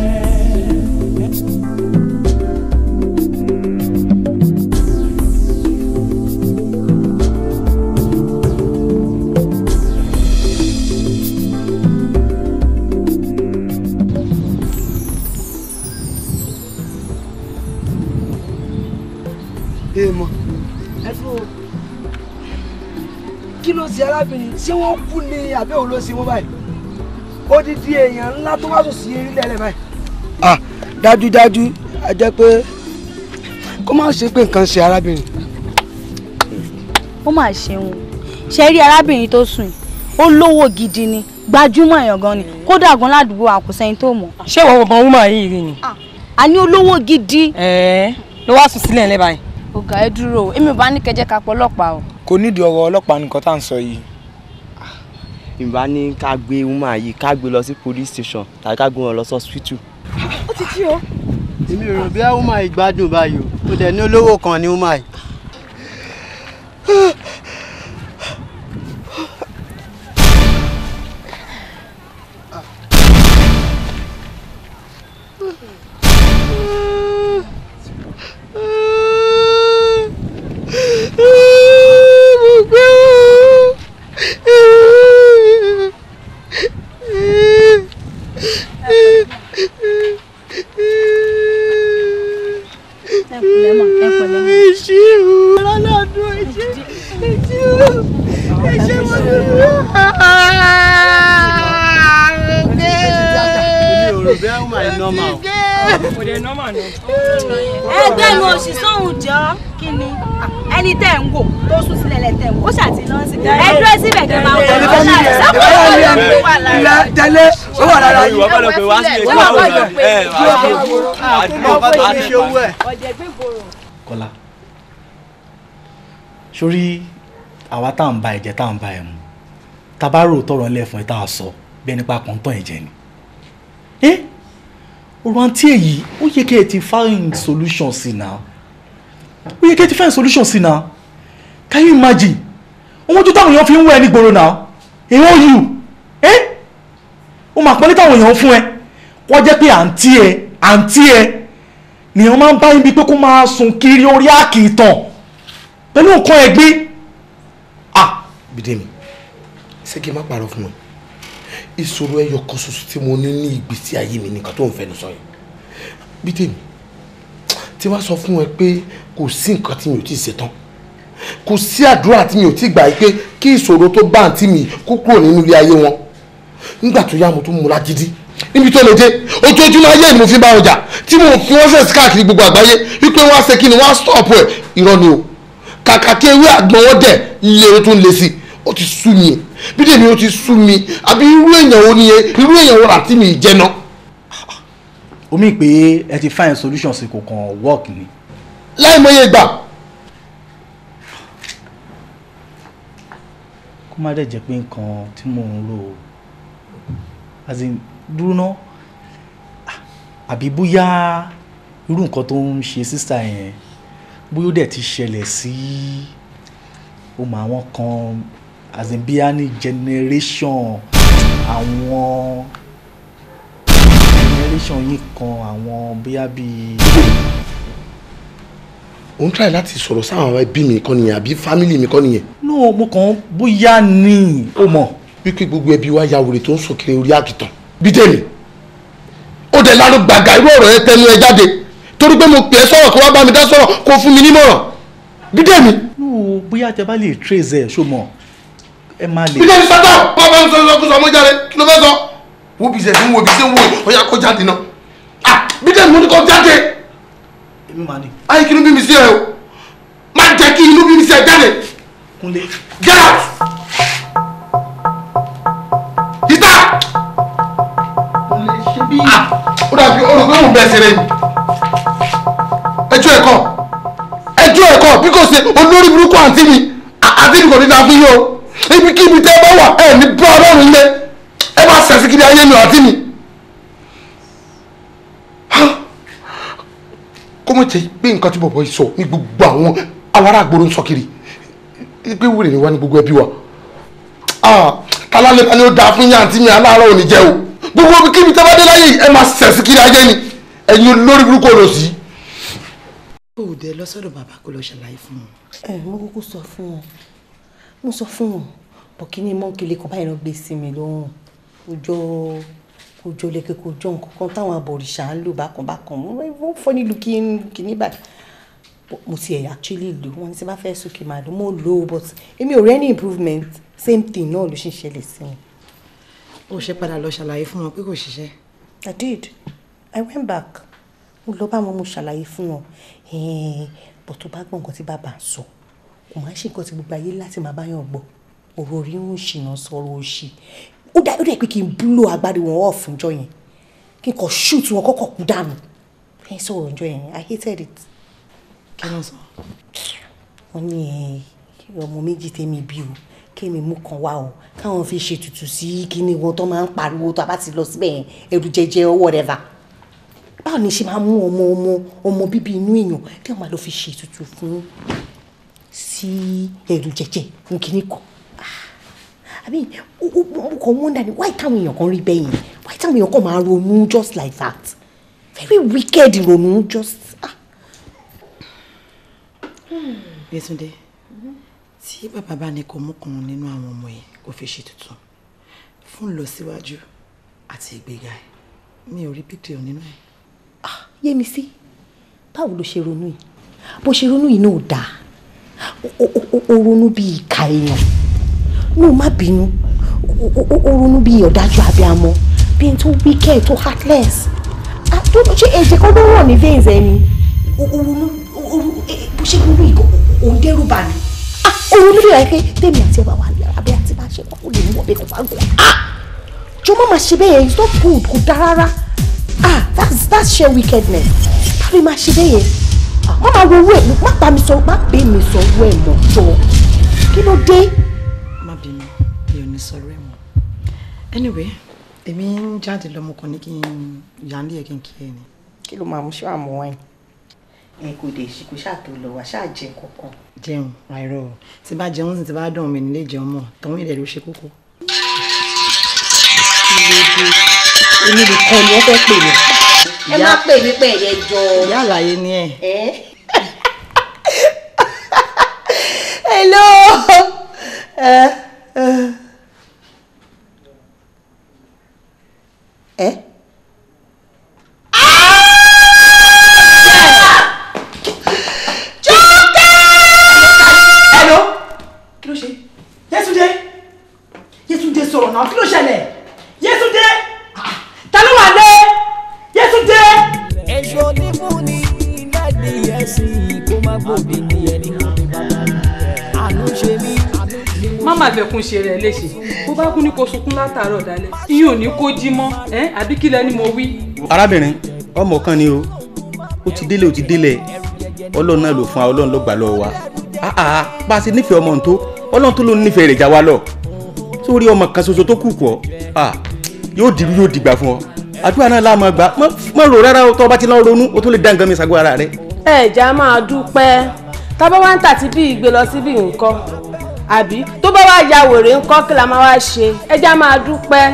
Èèmọ̀ ẹ dúró, kí ló ṣe arábìnrin? Ṣé wọ́n kú ni àbí òun ló ṣe wọ́n báyìí? Odidi èèyàn ńlá tó wá sùn sí orílẹ̀ rẹ̀ báyìí. Ah, dájúdájú a jẹ́ pé kó má ṣe pé nǹkan ṣe arábìnrin. Ó mà ṣeun, ṣe rí arábìnrin tó sùn yìí, ó lówó gidi ni, gbajúmọ̀ èèyàn gan ni, kódà gan ládùúgbò àkùsẹ́yìn tó mọ̀. Ṣé ìwọ gbọ̀ngàn woman yìí rí ni? A ní olówó gidi. Ẹ̀ẹ́, ló wá sùn sílẹ̀ ńlẹ́ báyìí. Ọ̀gá, ẹ dúró o, èmi ò bá ní kẹjẹ ká pọ̀ ọlọ́pàá o. Kò nídìí ọ̀rọ̀ ọlọ́pàá nìkan tá à ń sọ yìí. Ìbá ní ká gbé woman yìí, ká gbé lọ sí police station tàbí ká gbé wọn lọ sí hospital. Ó ti jí o. Èmi ò rò bí woman yìí gbádùn báyìí o, ó dẹ̀ ní olówó kan ní woman yìí. Ẹgbẹ́ nu òṣìṣẹ́ òun jọ kí ni ẹni tẹ́ ń wò tó sùn sílẹ̀ lẹ̀ tẹ́ ń wò ó ṣàtì lọ sí ẹ dúró síbẹ̀ kẹ́ máa wò ó ṣàtì wà lára tẹ́lẹ̀ ó wà lára yìí. Ìwọ kọ́ ló pè wá sí Ìwọ kọ́ ló pè. Kọ́lá, sórí àwa tá à ń ba ẹ̀jẹ̀ tá à ń ba ẹ̀ mu, tá a bá rò tọrọ ńlẹ̀ fún ẹ tá a sọ bí ẹni pa kàn tán ẹ̀jẹ̀ ni. Ọ̀rọ̀ àǹtí èyí ó yẹ kí ẹ ti find solution sí náà, ó yẹ kí ẹ ti find solution sí náà. Can you imagine owó tó táwọn èèyàn fi ń wẹ̀ ní gbòòrò náà? Èèyàn yù ẹ́ ó máa pọ́n ní táwọn èèyàn fún ẹ wọ́n jẹ́ pé àǹtí ẹ àǹtí ẹ nìyẹn máa ń bá yín bíi pé kó máa sùn kiri orí àkìtàn pẹ̀lú nǹkan ẹ̀gbin. Bídèmí, ṣé kí n má parọ́ fún ẹ? Ìṣòro ẹyọ kan ṣoṣo tí mo ní ní ìgbésí ayé mi nìkan tó ń fẹnu sọ yẹn. Bídèmí, tí wàá sọ fún ẹ pé kò sí nǹkan tí mi ò tí ì ṣe tán, kò sí àdúrà tí mi ò tí ì gbà yìí pé kí ìṣòro tó bá àǹtí mi kó kúrò nínú ilé ayé wọn. Nígbà tó yá mo tún múra gidi níbi tó lè dé, ojoojúmọ́ ayé ni mo fi bá wọn jà, tí mo fi wọ́n sẹ̀sì káàkiri gbogbo àgbáyé wípé wọ́n á ṣe kí ni, wọ́n á stop ẹ̀. Irọ́ ni o, kàkà kí ewé àgbọn wọn dẹ̀ lè tó ń le sí i. Ó ti sú mi Bídèmí, ó ti sú mi. Àbí irú èèyàn wo ni irú èèyàn wo làǹtí mi jẹ́ náà? Omi pé ẹ ti find solution sí kò kàn work ni. Láì mọye ìgbà. Kó má dẹ̀ jẹ́ pé nǹkan tí mò ń rò ó, as in dúró ná, àbí bóyá irú nǹkan tó ń ṣe sísá yẹn bóyá ó dẹ̀ ti ṣẹlẹ̀ sí ó mọ àwọn kan, as in bíyá ní generation àwọn generation yìí kan àwọn bóyá bíi. Òun try láti sọ̀rọ̀ sáwọn ẹbí mi kọ́ nìyẹn àbí family mi kọ́ nìyẹn. No, mo kàn bóyá ní o mọ̀. Wípé gbogbo ẹbí wa ya wèrè tó ń sùn kiri orí àkìtàn. Bídèmí, ó dẹ̀ lánàá gbàgà irú ọ̀rọ̀ yẹn tẹnu ẹ jáde torí pé mo pè é sọ̀rọ̀ kó wá bá mi dá sọ̀rọ̀ kó fún mi nímọ̀ràn. Bídèmí. No, bóyá tẹ bá lè trace ẹ ṣó mọ̀ ẹ máa lè. Bídèmí sátọ̀ bá bá ń sọ sọ sọ mọ́ jáde, kí ló fẹ́ sọ? Wo bí sẹ́sìn wo bí sẹ́ ń wo ọ̀yà kó jáde náà. Ah, Bídèmí mo ní kó jáde. Èmi máa ní. Ayé kí inú bí mi sí ẹ o, má jẹ́ kí inú bí mi sí ẹ jáde. Kúnlé. Get out! Ìta! Ó dàbí olùkọ́ òun bẹ́ẹ̀ ṣeré ni. Ẹjọ́ ẹ̀kọ́, ẹjọ́ ẹ̀kọ́ bí kò ṣe olórí burúkú àǹtí mi, àǹtí mi kò ní dáa fún yín o. Ibikíbi tẹ́ ẹ bá wà ẹ ní bá Ọlọ́run lé, ẹ bá ṣẹ̀sí kiri ayé mi àǹtí mi. Kó mọ̀ jẹ́ pé nǹkan tí bọ̀bọ̀ yìí sọ ní gbogbo àwọn ará àgbòrò ń sọ kiri pé wúrè ni wá ní gbogbo ẹbí wa. Tálálẹ́ bá ní ó dáa fún yín àǹtí mi, aláàárọ̀ ò ní jẹ́ o. Gbogbo kíbi tẹ́ bá dé láyé ẹ máa sẹ̀sí kiri ayé ni, ẹ̀yin olórí burúkú olòṣì. Kó o dé lọ sọ́dọ̀ bàbá kó lọ ṣàlàyé fún wọn. Ẹ mo kúkú sọ fún wọn, mo sọ fún wọn bọ̀ kí ni mọ́ńkìlì kan báyìí ló gbé sí mi lọ́rùn, kò jọ lẹ́kẹ̀, kò jọ nǹkan kan táwọn abọ̀rìṣà ń lò bákan bákan. Wọ́n fọ́ nílùú kíní báyìí. Mo ti ẹ̀ actually lò wọ́n ní tí bá fẹ́ sókè máa lò, mo lò ó, but èmi ò rí any improvement, same thing náà ló ṣì ń ṣẹlẹ̀ sí mi. Ó ṣe padà lọ ṣàlàyé fún wọn pé kò ṣiṣẹ́. I did. I went back. Mo lọ bá wọn, mo ṣàlàyé fún wọn, but tó bá gbọ́ nǹkan tí bàbá ń sọ, kò máa ń ṣe nǹkan tí gbogbo ayé láti máa báyàn gbọ́. Ọ̀rọ̀ orí ń ṣìnà sọ̀rọ̀ òṣì. Ó dà pé kí n blow agbárí wọn off ǹjọ́ yẹn, kí n kàn shoot wọn kọ́kọ́ kú dànù. Ẹ sọ̀rọ̀ ǹjọ́ yẹn, I hated it. Kí ló ń sọ? Wọ́n ní ọmọ méjì tèmi bí o, kémi mú kan wá o, káwọn fi ṣètùtù sí kíní wọn tó máa ń pariwo tó a bá ti lọ síbẹ̀ yẹn, ẹrù jẹjẹ or whatever. Báwo ni ṣe máa mú ọmọ ọmọ ọmọ bíbí inú èèyàn kí wọ́n máa lọ fi ṣètùtù fún sí ẹrù jẹjẹ fún kíní kan? Àbí o kàn wonder ni, why táwọn èèyàn kan rí bẹ́ẹ̀ yẹn? Why táwọn èèyàn kan máa ronú just like that? Very wicked ronú just. Yétúndé, tí bàbá bá ní kó mú kan nínú àwọn ọmọ yìí kó fi ṣètùtù fún ìlọsíwájú àti ìgbéga ẹ̀, mi ò rí big deal nínú ẹ̀. Yẹ́misí, báwo ló ṣe ronú yìí? Bó ṣe ronú yìí náà dáa. Ó ronú bí ìka èèyàn no, má bínú, ó ronú bí ọ̀dájú abiyamọ, bí ẹni tó wicked, tó heartless. Ṣé ẹ̀jẹ̀ kan ló rọ̀ ní veins ẹni? Ó ronú bó ṣe ronú yìí, ó ń dẹ́rù bà mí. Ó ronú bí wàá pé tèmi àti ẹwà wà abẹ́ àti bá ṣe kọ́, ó lè mú ọbẹ̀ kó bá gùn. Jọ má máa ṣe bẹ́ẹ̀, it's not good, kò dáa rárá. That's sheer wickedness. Báwo ni máa ṣe bẹ́ẹ̀ yẹn? Má máa ro owó ẹ̀, má bá mi sọ, má bẹ́ mi sọ owó ẹ̀ mọ́, jọ. Kí ló dé? Má bínú, mi ò ní sọ̀rọ̀ ẹ̀ mọ́. Anyway, èmi ń jáde lọ, mo kàn ní kí n yà á lé ẹ̀ kí n kí ẹ ni. Kí ló máa mú? Ṣé àmọ́ ẹ̀? Ẹ kò dé ṣe, kò ṣáà tó lọ wá ṣáà jẹ kankan. Jẹun àìrọ, tí bá jẹun sì ti bá dùn mí nílé jẹun mọ́, tọ̀hún ilẹ̀ ló ṣe kókó. Èmi nìkan ni wọ́n fẹ́ pè mí. Ẹ má pè mí pé ẹ̀yẹ jọ. Ìyá àlàyé ni ẹ. Hello. Ẹ. Hello. Kí ló ṣe? Yétúndé. Yétúndé, sọ̀rọ̀ náà, kí ló ṣẹlẹ̀? Yétúndé. Ta ló wà lé? Yétúndé. Èso onífúnni láti ẹ̀sìn kó má gbòdì ní ẹni, àánú ṣe mí. Má má fẹkún ṣe rẹ léṣe. Bó bá kú ní kó sunkún látàárọ̀ dalẹ́, ìyẹn ò ní kó jí mọ́ ẹ, àbí kí lẹ ní mo wí. Arábìnrin, ọmọ kan ni o, ó ti délé, ó ti délẹ̀. Ọlọ́run náà ló fún wa, Ọlọ́run ló gbà lọ́wọ́ wa. Bá a ṣe nífẹ̀ẹ́ ọmọ tó, Ọlọ́run tó ló ń nífẹ̀ẹ́ rẹ̀ já wa lọ sórí ọmọ kan ṣoṣo tó kù kọ́, yóò dìrú, yóò dìgbà fún ọ. Àdúrà náà láàmú àgbà, má rò rárá o. Tó o bá ti lọ ronú, o tó lè dá nǹkan mi sago ara rẹ. Ẹ jẹ́ á máa dúpẹ́. Tábà wá ń tà tí bí ìgbé lọ síbi nǹkan, àbí tó bá wá ya wèrè ńkọ́, kí la máa wá ṣe? Ẹ jẹ́ á máa dúpẹ́.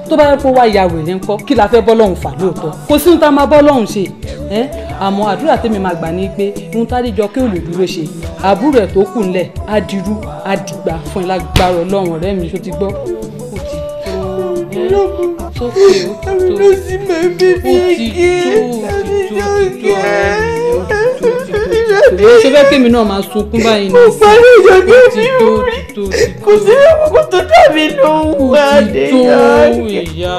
Tó bá yẹ kó wá ya wèrè ńkọ́, kí la fẹ́ bọ́ lọ́hùn fà? Lóòótọ́, kò sí ohun tá a máa bọ́ lọ́hùn ṣe ẹ́. Àmọ́ àdúrà tèmi máa gbà ní pé ohun tá a díjọ kí ò lè dúró ṣe, àbúrò ẹ̀ tó kù ńlẹ̀ á dirú, á dìgbà fún ẹ lágbára Ọlọ́run. Ọ̀rẹ́ mi, ṣó ti gbọ́? Ó ti tó sókè, ó ti tó, ó ti tó, ó ti tó, ó ti tó. Ọ̀rẹ́ mi, ó ti tó, ó ti tó, ó ti tó. Ṣé fẹ́ kémi náà máa sunkún báyìí ní? Mo parí ìjọba. Ó ti tó, ó ti tó, ó ti tó. Kò sí àkókò tó dàbí lóhùn wá Ó ti dé. tó ìyá.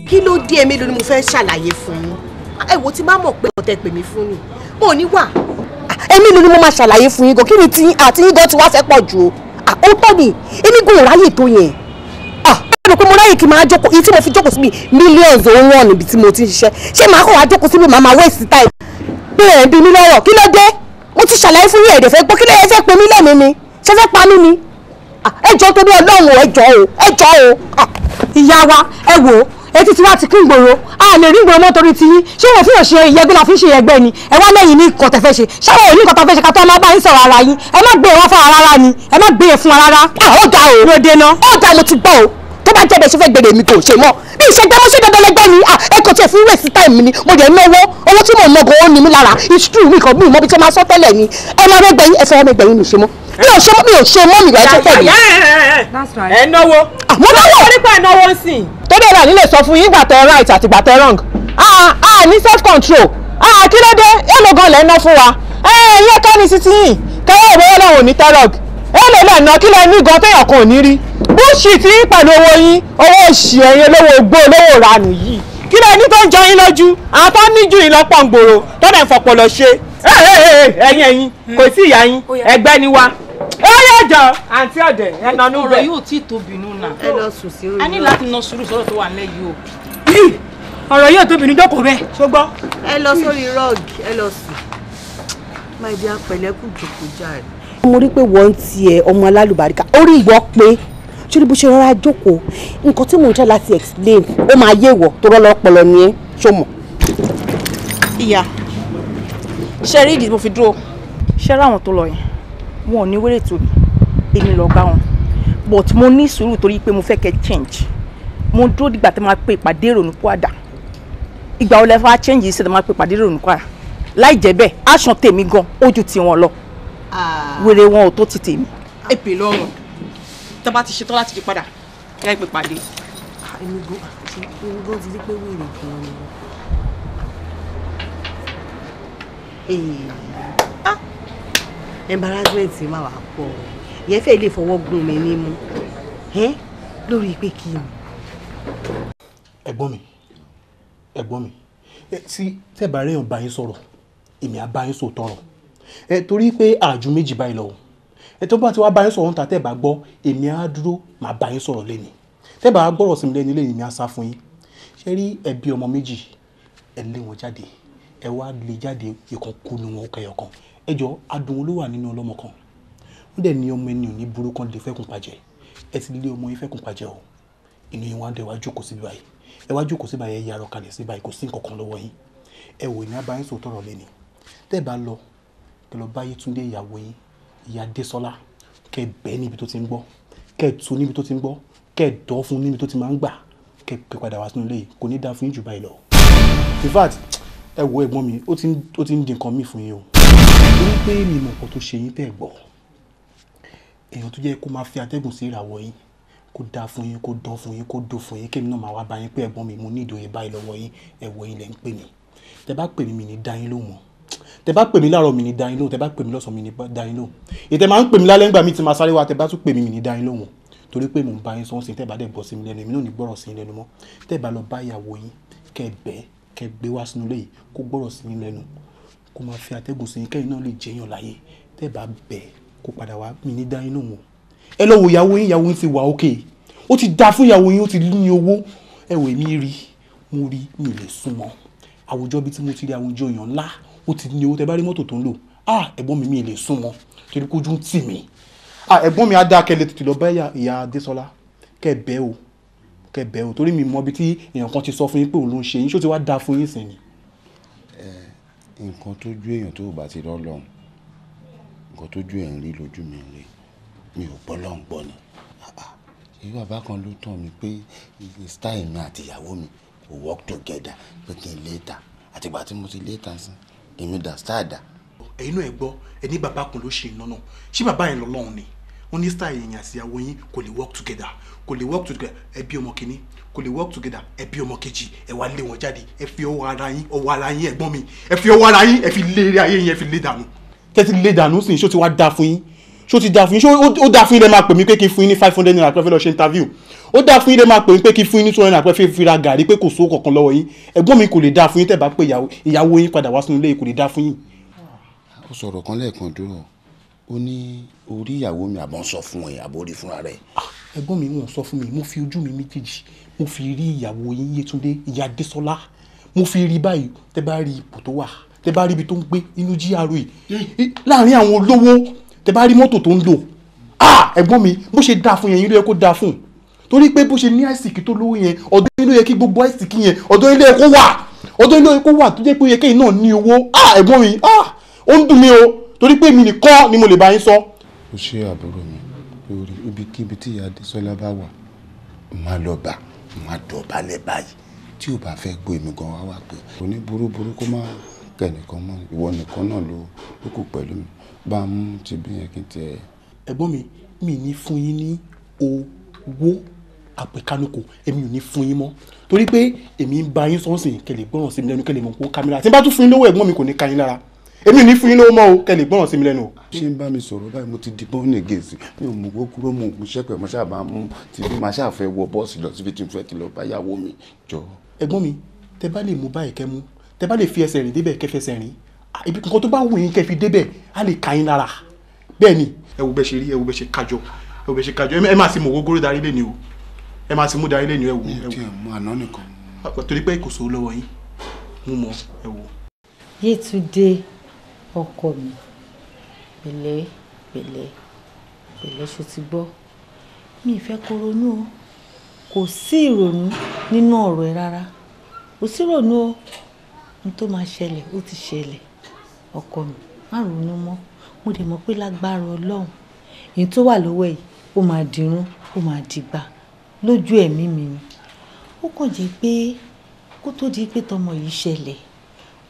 Kí ló dé? Mélòó ni mo fẹ́ ṣàlàyé fún yín? Ẹ wo, tí má mọ̀ pé ọ̀tẹ̀ pè mí fún ni mo ò ní wà. Èmi ni mo máa ṣàlàyé fún yín gan. Kí ni tí àti yín gan ti wá fẹ́ pọ̀ jù o? Ó tọ́ ni, èmi gan ò ráyè tó yẹn. Ẹ rò pé mo ráyè kí n máa jókòó iye tí mo fi jókòó síbi millions òun wọ̀n níbi tí mo ti ń ṣiṣẹ́? Ṣé màá kàn wá jókòó síbi, màá máa waste time pé ẹ̀ ń bi mí lọ́rọ̀? Kí ló dé? Mo ti ṣàlàyé fún yín, ẹ̀dẹ̀ fẹ́ gbọ́. Kí ló yẹ fẹ́ pe mí lẹ́mìí ni? Ṣé fẹ́ pa mí ni? Ẹ jọ̀ọ́ torí Ọlọ́run, ẹ jọ̀ọ́ o, ẹ jọ̀ọ́ o. Ìyá wa, ẹ wò ó, etí tiwa ti kún gbòòrò, a lè rí gbòòrò mọ́ torí tiyín. Ṣé wọn fíyàn ṣe ìyẹgbẹ́ la fi ń ṣe ìyẹgbẹ́ ni? Ẹ wá lẹ́yìn ní nǹkan tẹ́ fẹ́ ṣe, ṣáwọn ò ní nǹkan tẹ́ fẹ́ ṣe ká tó máa bá yín sọ̀rọ̀ ara yín. Ẹ má gbé wọn fún ara rárá ni, ẹ má gbé e fún wa rárá. Ó dáa o, lóde náà. Ó dáa, mo ti gbọ́ o. Tó bá jẹ́ bẹ́ẹ̀ ṣe fẹ́ gbèrè mi kò ṣe mọ́ bí ìṣe gbẹ́ mo ṣe dandan lẹ́gbẹ́ ni. Ẹ kò tiẹ̀ fún waste time mi ni, mo dẹ̀ náwó owó tí mò ń ná gan ó ní mi lára. It's true, mi kàn mí mọ́ bí tí máa sọ tẹ́lẹ̀ ni. Ẹ máa mẹ́gbẹ́ yín, ẹ fọwọ́ mẹ́gbẹ́ yín, mi ṣe mọ́, mi ò ṣe mọ́, mi ò ṣe mọ́, mi rẹ̀ ṣe tẹ̀lé. Ẹ náwó. Mo náwó. Torí pé ẹ náwó ń sìn. Tó dé rà nílé sọ fún yín ìgbà tẹ right àti ìgbà tẹ wrong. Ah, ní self control. Ah, kí ló dé? Èló gan lẹ́ ná fún wa? Ẹ yẹ ká ní títí yìí. Kẹ́wọ́ ìwé ọlọ́run ò ní tẹ́rọ̀g. Èló lẹ̀ ná kí lẹ ní gan téèyàn kan ò ní rí. Bullshit yín pẹ̀lú owó yín, owó òṣì ẹ̀yin olówó ogbó olówó ìranù yìí. Kí lẹ ní tó ń jọ yín lójú? Àwọn tó ní jù yín lọ́pọ̀ ń gbòòrò tó dẹ̀ ń fọpọlọ ṣe. Ẹ̀yin ẹ̀yin kò sí ìyá yín, ẹgbẹ́ ni wa. Ó yẹ jọ àǹtí ọ̀dẹ̀ ẹ̀ nanú bẹ̀. Ọ̀rọ̀ yóò tí tóbi nù náà. Ẹ lọ sùn sí orí. A ní láti na sùúrù sọ̀rọ̀ tó wà nílẹ̀ yìí o. Ọ̀rọ̀ yóò tóbi nù, jókòó bẹ́ẹ̀. Ṣùgbọ́n. Ẹ lọ sórí rọ́ọ̀gì, ẹ lọ sùn. My dear, pẹ̀lẹ́kù jòkó jàre. Mo rí pé wọ́n ń tiẹ̀ ọmọ alálùbáríkà orí ìwọ pé ṣé bó ṣe rọra jókòó, nǹkan tí mò ń try láti explain ó máa yé ìwọ tó rọ́ lọ́pọlọ ni ẹ́, ṣó mọ̀. Ìyá, ṣe rí ìdí mo fi dúró, ṣe rí àwọn tó lọ yẹn, wọn ò ní wéré tó mi, èmi lọ bá wọn, but mo ní sùúrù torí pé mo fẹ́ kẹ́ change. Mo dúró dìgbà tó máa pe ìpàdé ìrònú kwada. Ìgbà wo lẹ fà change yìí ṣe tó máa pe ìpàdé ìrònú kwada? Láì jẹ́ bẹ́ẹ̀, aṣọ tèmi gan ojú tiwọn lọ, wèrè wọn ò tó ti tèmi. Èpè lọ́rùn tó bá ti ṣetán láti fi padà kẹ́ ẹ pè pàdé. Èmi gan ti rí pé wèrè gan ni. Embarrassment máa wà pọ̀, ìyẹn fẹ́ lè fọwọ́ gún mi nímú lórí pé kí ni. Ẹ̀gbọ́n mi, ẹ̀gbọ́n mi, tí tẹ́bà rẹ̀ yàn bá yín sọ̀rọ̀, èmi á bá yín sọ tọrọ ẹ, torí pé àjù méjì báyìí lọ. Ẹ tó bá ti wá bá yín sọ̀rọ̀ níta tẹ́ bá gbọ́, èmi á dúró màá bá yín sọ̀rọ̀ lẹ́ni. Tẹ́ bá gbọ́rọ̀ sí mi lẹ́ni lẹ́yìn, èmi á sá fún yín. Ṣé rí ẹbí ọmọ méjì, ẹ lé wọn jáde, ẹ wá lé jáde, ìkan kú ni wọn kẹyọ kan. Ẹ jọ, adùn ló wà nínú ọlọ́mọ kan. Wọ́n dẹ̀ ní ọmọ ẹni ò ní burú kan lè fẹ́kùn pàjẹ́. Ẹ ti lé ọmọ yín fẹ́kùn pàjẹ́ o. Inú yín wá ń dẹ̀ wá jókòó síbi báyìí. Ẹ wá jókòó síbi báyìí, ẹ yarọ kalẹ̀ síbi báyìí, kò sí nǹkan kan lọ́wọ́ yín. Ẹ wò, èmi á bá yín sọ tọrọ lẹ́ni. Tẹ́ bá lọ, kẹ́ lọ bá Yétúndé ìyàwó yín, ìyá Désọ́lá, kẹ́ bẹ́ẹ̀ níbi tó ti ń gbọ́, kẹ́ tu níbi tó ti ń gbọ́, kẹ́ dọ́ fún níbi tó ti máa ń gbà, kẹ́ padà wá sínú ilé yìí, kò ní dáa fún yín jù báyìí lọ. In fact, ẹ wo ẹ̀gbọ́n mi, ó ti ń di nǹkan míì fún yín o. Torí pé mi mọ̀ nǹkan tó ṣe yín tẹ́ ẹ̀ gbọ́. Èèyàn tó jẹ́ kó máa fi atẹ́gùn sí ìràwọ̀ yín, kó dáa fún yín, kó dán fún yín, kó dùn fún yín, kémi náà máa wá bá yín pé ẹ̀gbọ́n mi, mo ní ìdòye báyìí lọ́wọ́ yín, ẹ wò yín lẹ̀ ń pè mí. Tẹ́ bá pè mí, mi ní dá yín lóhùn mọ́. Tẹ́ bá pè mí láàárọ̀, mi ní dá yín lóhùn. Tẹ́ bá pè mí lọ́sàn-án, mi ní dá yín lóhùn. Ètè máa ń pè mí lálẹ́ ńgbà mi ti máa sáré wá, tẹ́ bá tún pè mí, mi ní dá yín lóhùn. Torí pé mò ń bá yín sọ́nsìn, tẹ́ bá dẹ̀ gbọ́ sí mi lẹ́nu, èmi náà ní gbọ́rọ̀ sí yín lẹ́nu mọ́. Tẹ́ bá lọ bá ìyàwó yín, kẹ́ bẹ́ẹ̀, kẹ́ gbé wá sínú ilé yìí, kó gbọ́rọ̀ sí yín lẹ́nu, kó máa fi atẹ́gùn sí yín, kẹ́yìn náà lè jẹyàn láyé. Tẹ́ bá bẹ̀ kó padà wá, mi ní dá yín lóhùn. Ẹ lọ wo ìyàwó yín, ìyàwó yín ti wà ókè. Ó ti dáa fún ìyàwó yín, ó ti ní owó. Ẹ wò, èmi rí, mo rí, mi lè súnmọ́. Àwùjọ bí tí mo ti rí àwùjọ èèyàn ńlá, ó ti ní owó. Tẹ́ bá rí mọ́tò tó ń lò, ah, ẹ̀gbọ́n mi, mi lè súnmọ́ torí kójú ń tì mí. Ah, ẹ̀gbọ́n mi á dáa kẹ́ lè tètè lọ bá ìyá Désọ́lá, kẹ́ bẹ̀ o, kẹ́ bẹ̀ o, torí mi mọ ibi tí èèyàn kan ti sọ fún yín pé òun ló ń ṣe yín, ṣó ti wá dáa fún yín sìn ni. Nǹkan tó ju èèyàn tó bá ti rọ́ lọ́hùn, nǹkan tó ju ẹ̀ ń rí lójú mi ń rí, mi ò gbọ́ lọ́hùn gbọ́ ni. Ṣé bàbá kan ló tàn mí pé style mi àti ìyàwó mi kò work together, pé kí n lé ta, àtìgbà tí mo ti lé ta sí èmi dà style dà. Ẹ̀yin náà ẹ gbọ́, ẹ ní bàbá kan ló ṣe iná náà, ṣé bàbá yẹn lọ́lọ́run ni? Wọ́n ní style yẹn àti ìyàwó yín kò lè work together, kò lè work together. Ẹ bí ọmọ kìíní, kò lè work together. Ẹ bí ọmọ kejì, ẹ wá lé wọn jáde. Ẹ fi ọwọ́ ara yín, ọwọ́ ara yín, ẹ̀gbọ́n mi, ẹ fi ọwọ́ ara yín, ẹ fi lé eré ayé yín, ẹ fi lé dànù. Tẹ́tí lé dànù sí, ṣó ti wá dáa fún yín? Ṣó ti dáa fún yín? Ṣó ó dáa fún yín lẹ máa pè mí pé kí n fún yín ní 500 naira pé fẹ́ lọ ṣe interview? Ó dáa fún yín lẹ máa pè mí pé kí n fún yín ní 200 naira pé fẹ́ fi ra gàrí, pé kò sówó kankan lọ́wọ́ yín? Ẹ̀gbọ́n mi, kò lè dáa fún yín tẹ́ bá pé ìyàwó yín padà wá sínú ilé, kò lè dáa fún yín. Ó sọ̀rọ̀ kan lẹ́ẹ̀kan dúró, ó ní orí ìyàwó mi, àbọ̀ ń sọ fún ẹ, àbò rí fúnra rẹ̀. Ẹ̀gbọ́n mi, wọ́n sọ fún mi, mo fi ojú mi méjèèjì, mo fi rí ìyàwó yín Yétúndé, ìyá Désọ́lá, mo fi rí báyìí. Tẹ́ bá rí ipò tó wà, tẹ́ bá rí ibi tó ń gbé inú GRA láàrin àwọn olówó, tẹ́ bá rí mọ́tò tó ń lò, Ah, ẹ̀gbọ́n mi, bó ṣe dáa fún yẹn yín ló yẹ kó dáa fún, torí pé bó ṣe ní àìsíkì tó lówó yẹn, ọ̀dọ̀ yín ló yẹ kí gbogbo àìsíkì yẹn, ọ̀dọ̀ yín ló yẹ kó wà, ọ̀dọ̀ yín ló yẹ kó wà, tó jẹ́ pé ó yẹ kéyìn náà ní owó. Ah, ẹ̀gbọ́n mi, ah, ó ń dùn mí o, torí pé èmi nìkan ni mo lè bá yín sọ. Ó ṣe àbúrò mi, lórí ibikíbi tí ìyá Adésọlá bá wà, má lọ bá, má dọ̀bálẹ̀ báyìí. Tí ò bá fẹ́ gbọ́ èmi gan wá wà pé òní burúburú kó má kẹ́nìkan mọ́, ìwọ nìkan náà ló kù pẹ̀lú mi, bá a mú ti bí yẹn kí n tiẹ̀. Ẹ̀gbọ́n mi, mi ní fún yín ní owó àpèkánukò, èmi ò ní fún yín mọ́, torí pé èmi ń bá yín sọ́nsìn kẹ́ lè gbọ́ràn sí mi lẹ́nu, kẹ́ lè mọ̀ kó kámẹ́rà tí n bá tún fún yín lówó, ẹ̀gbọ́n mi kò ní ká yín lára. Èmi ò ní fún yín lówó mọ́ o, kẹ́ lè gbọ́ràn sí mi lẹ́nu o. Ṣé ń bá mi sọ̀rọ̀ báyìí? Mo ti di bọ́ọ̀nì gèsè, mi ò mú kó kúrò, mo mú sẹ́pẹ̀, mo ṣáà bá mú ti bí màá ṣáà fẹ́ wọ bọ́ọ̀sì lọ síbi tí mo fẹ́ ti lọ bá yàwó mi jọ. Ẹ̀gbọ́n mi, tẹ bá lè mú báyìí kẹ́ mú, tẹ bá lè fi ẹsẹ̀ rìn débẹ̀ kẹ́ fẹsẹ̀ rìn, ibi kankan tó bá wù yín kẹ́ fi débẹ̀, á lè ka yín lára. Bẹ́ẹ̀ ni, ẹ wo bẹ́ ṣe rí, ẹ wo bẹ́ ṣe kájọ, ẹ wo bẹ́ ṣe kájọ, ẹ má sì mú ogógóró darí lé ni o, ẹ má sì mú darí lé ni o, ẹ wo. Mi ò tiẹ̀ mú àná nìkan. Torí pé kò sówó lọ́wọ́ yín, mú mọ, ẹ wo. Yétúndé ọkọ mi, pẹ̀lẹ́ pẹ̀lẹ́ pẹ̀lẹ́, ṣó ti gbọ́? Mi ì fẹ́ kó ronú o, kò sí ìrònú nínú ọ̀rọ̀ ẹ rárá, kò sí ìrònú o. Ohun tó máa ṣẹlẹ̀ ó ti ṣẹlẹ̀, ọkọ mi, má ronú mọ́. Mo dẹ̀ mọ̀ pé lágbára Ọlọ́run, èyí tó wà lọ́wọ́ yìí ó máa dirún, ó máa dìgbà lójú ẹ̀mí mi ni. Ó kàn jẹ́ pé kó tó di pé tọmọ yìí ṣẹlẹ̀,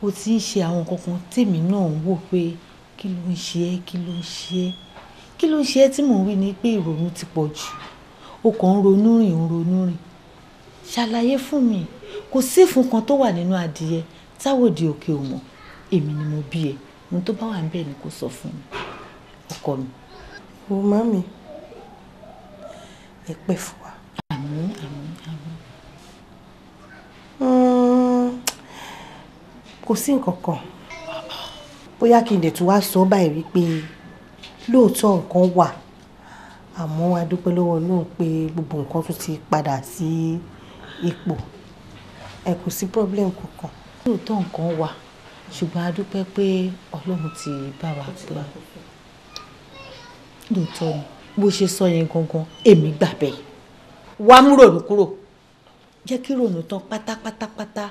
ó ti ń ṣe àwọn nǹkan kan tèmi náà ń wò pé kí ló ń ṣe ẹ́, kí ló ń ṣe ẹ́, kí ló ń ṣe ẹ́. Tí mò ń wí ni pé ìrònú ti pọ̀ jù, ó kàn ń ronú rìn, ń ronú rìn. Ṣàlàyé fún mi, kò sí ìfun kan tó wà nínú adìyẹ táwòdì òkè ò mọ̀, èmi ni mo bí ẹ, ohun tó bá wà níbẹ̀ ni kò sọ fún mi, ọkọ mi. O mami, ẹ pẹ́ fún wa. Àmín àmín àmín. Kò sí nǹkan kan, bóyá kí n dẹ̀ tún wá sọ báyìí wípé lóòótọ́ nǹkan wà, àmọ́ a dúpẹ́ lọ́wọ́ Ọlọ́run pé gbogbo nǹkan tún ti padà sí ipò, ẹ kò sí problem kankan. Lóòótọ́ nǹkan wà, ṣùgbọ́n a dúpẹ́ pé Ọlọ́run ti bá wa pé lóòótọ́ ni bó ṣe sọ yẹn gangan, èmi gbà bẹ́ẹ̀. Wàá mú rònú kúrò, jẹ́ kí rònú tán pátápátápátá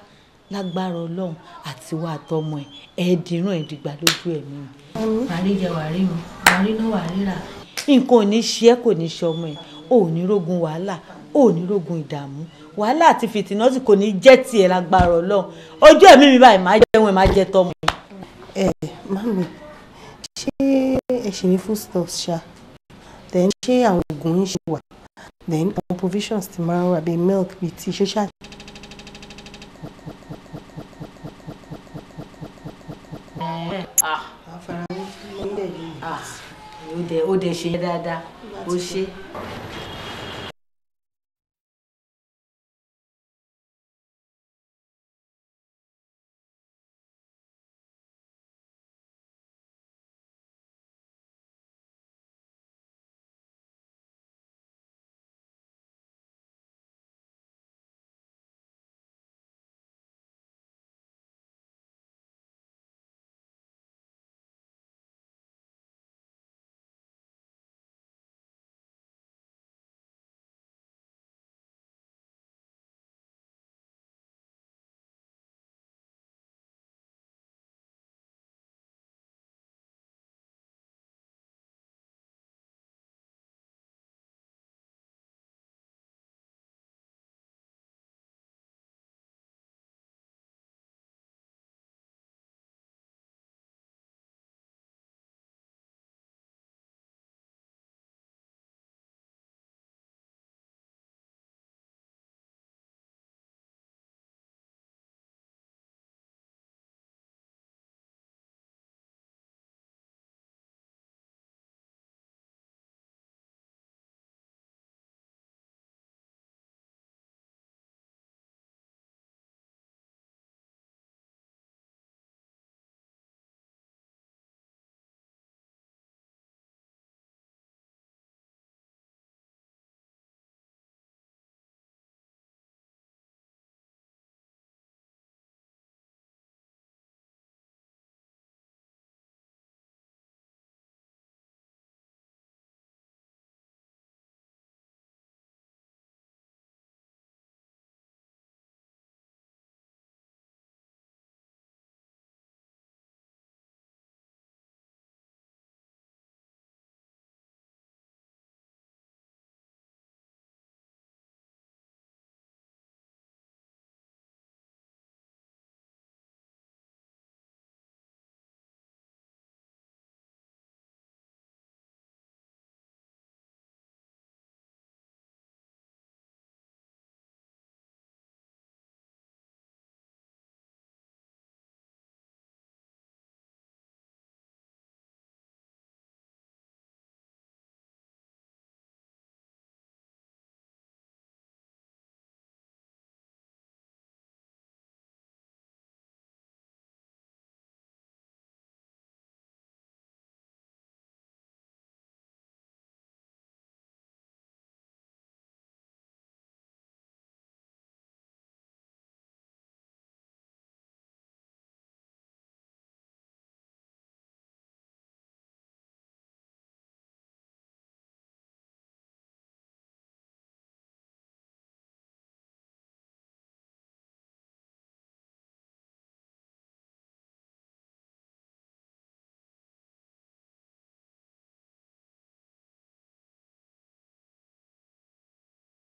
lágbára Ọlọ́run, àti wà àtọmọ ẹ̀ ẹ̀ẹ́dìrún ẹ̀ẹ́dìgbà lójú ẹ̀mí mi. Wàá rí jẹ, wàá rí mu, wàá rí náà, wàá ríra. Nǹkan ò ní ṣe ẹ́, kò ní ṣe ọmọ ẹ̀, ò ní rógun wàhálà, ò ní rógun ìdààmú, wàhálà àti fìtínà sì kò ní jẹ́ tiẹ̀ lágbára Ọlọ́run. Ojú ẹ̀mí mi báyìí máa jẹun ẹ̀, máa jẹ tọmọ. Ẹ mami, ṣé ẹ ṣì ní foodstuffs ṣá? Then ṣé àwọn oògùn yín ṣì wà? Then àwọn provisions ti máa ń rà bíi milk, bíi tea, ṣé ṣáà. Ó dẹ̀ ṣe dáadáa, ó ṣe.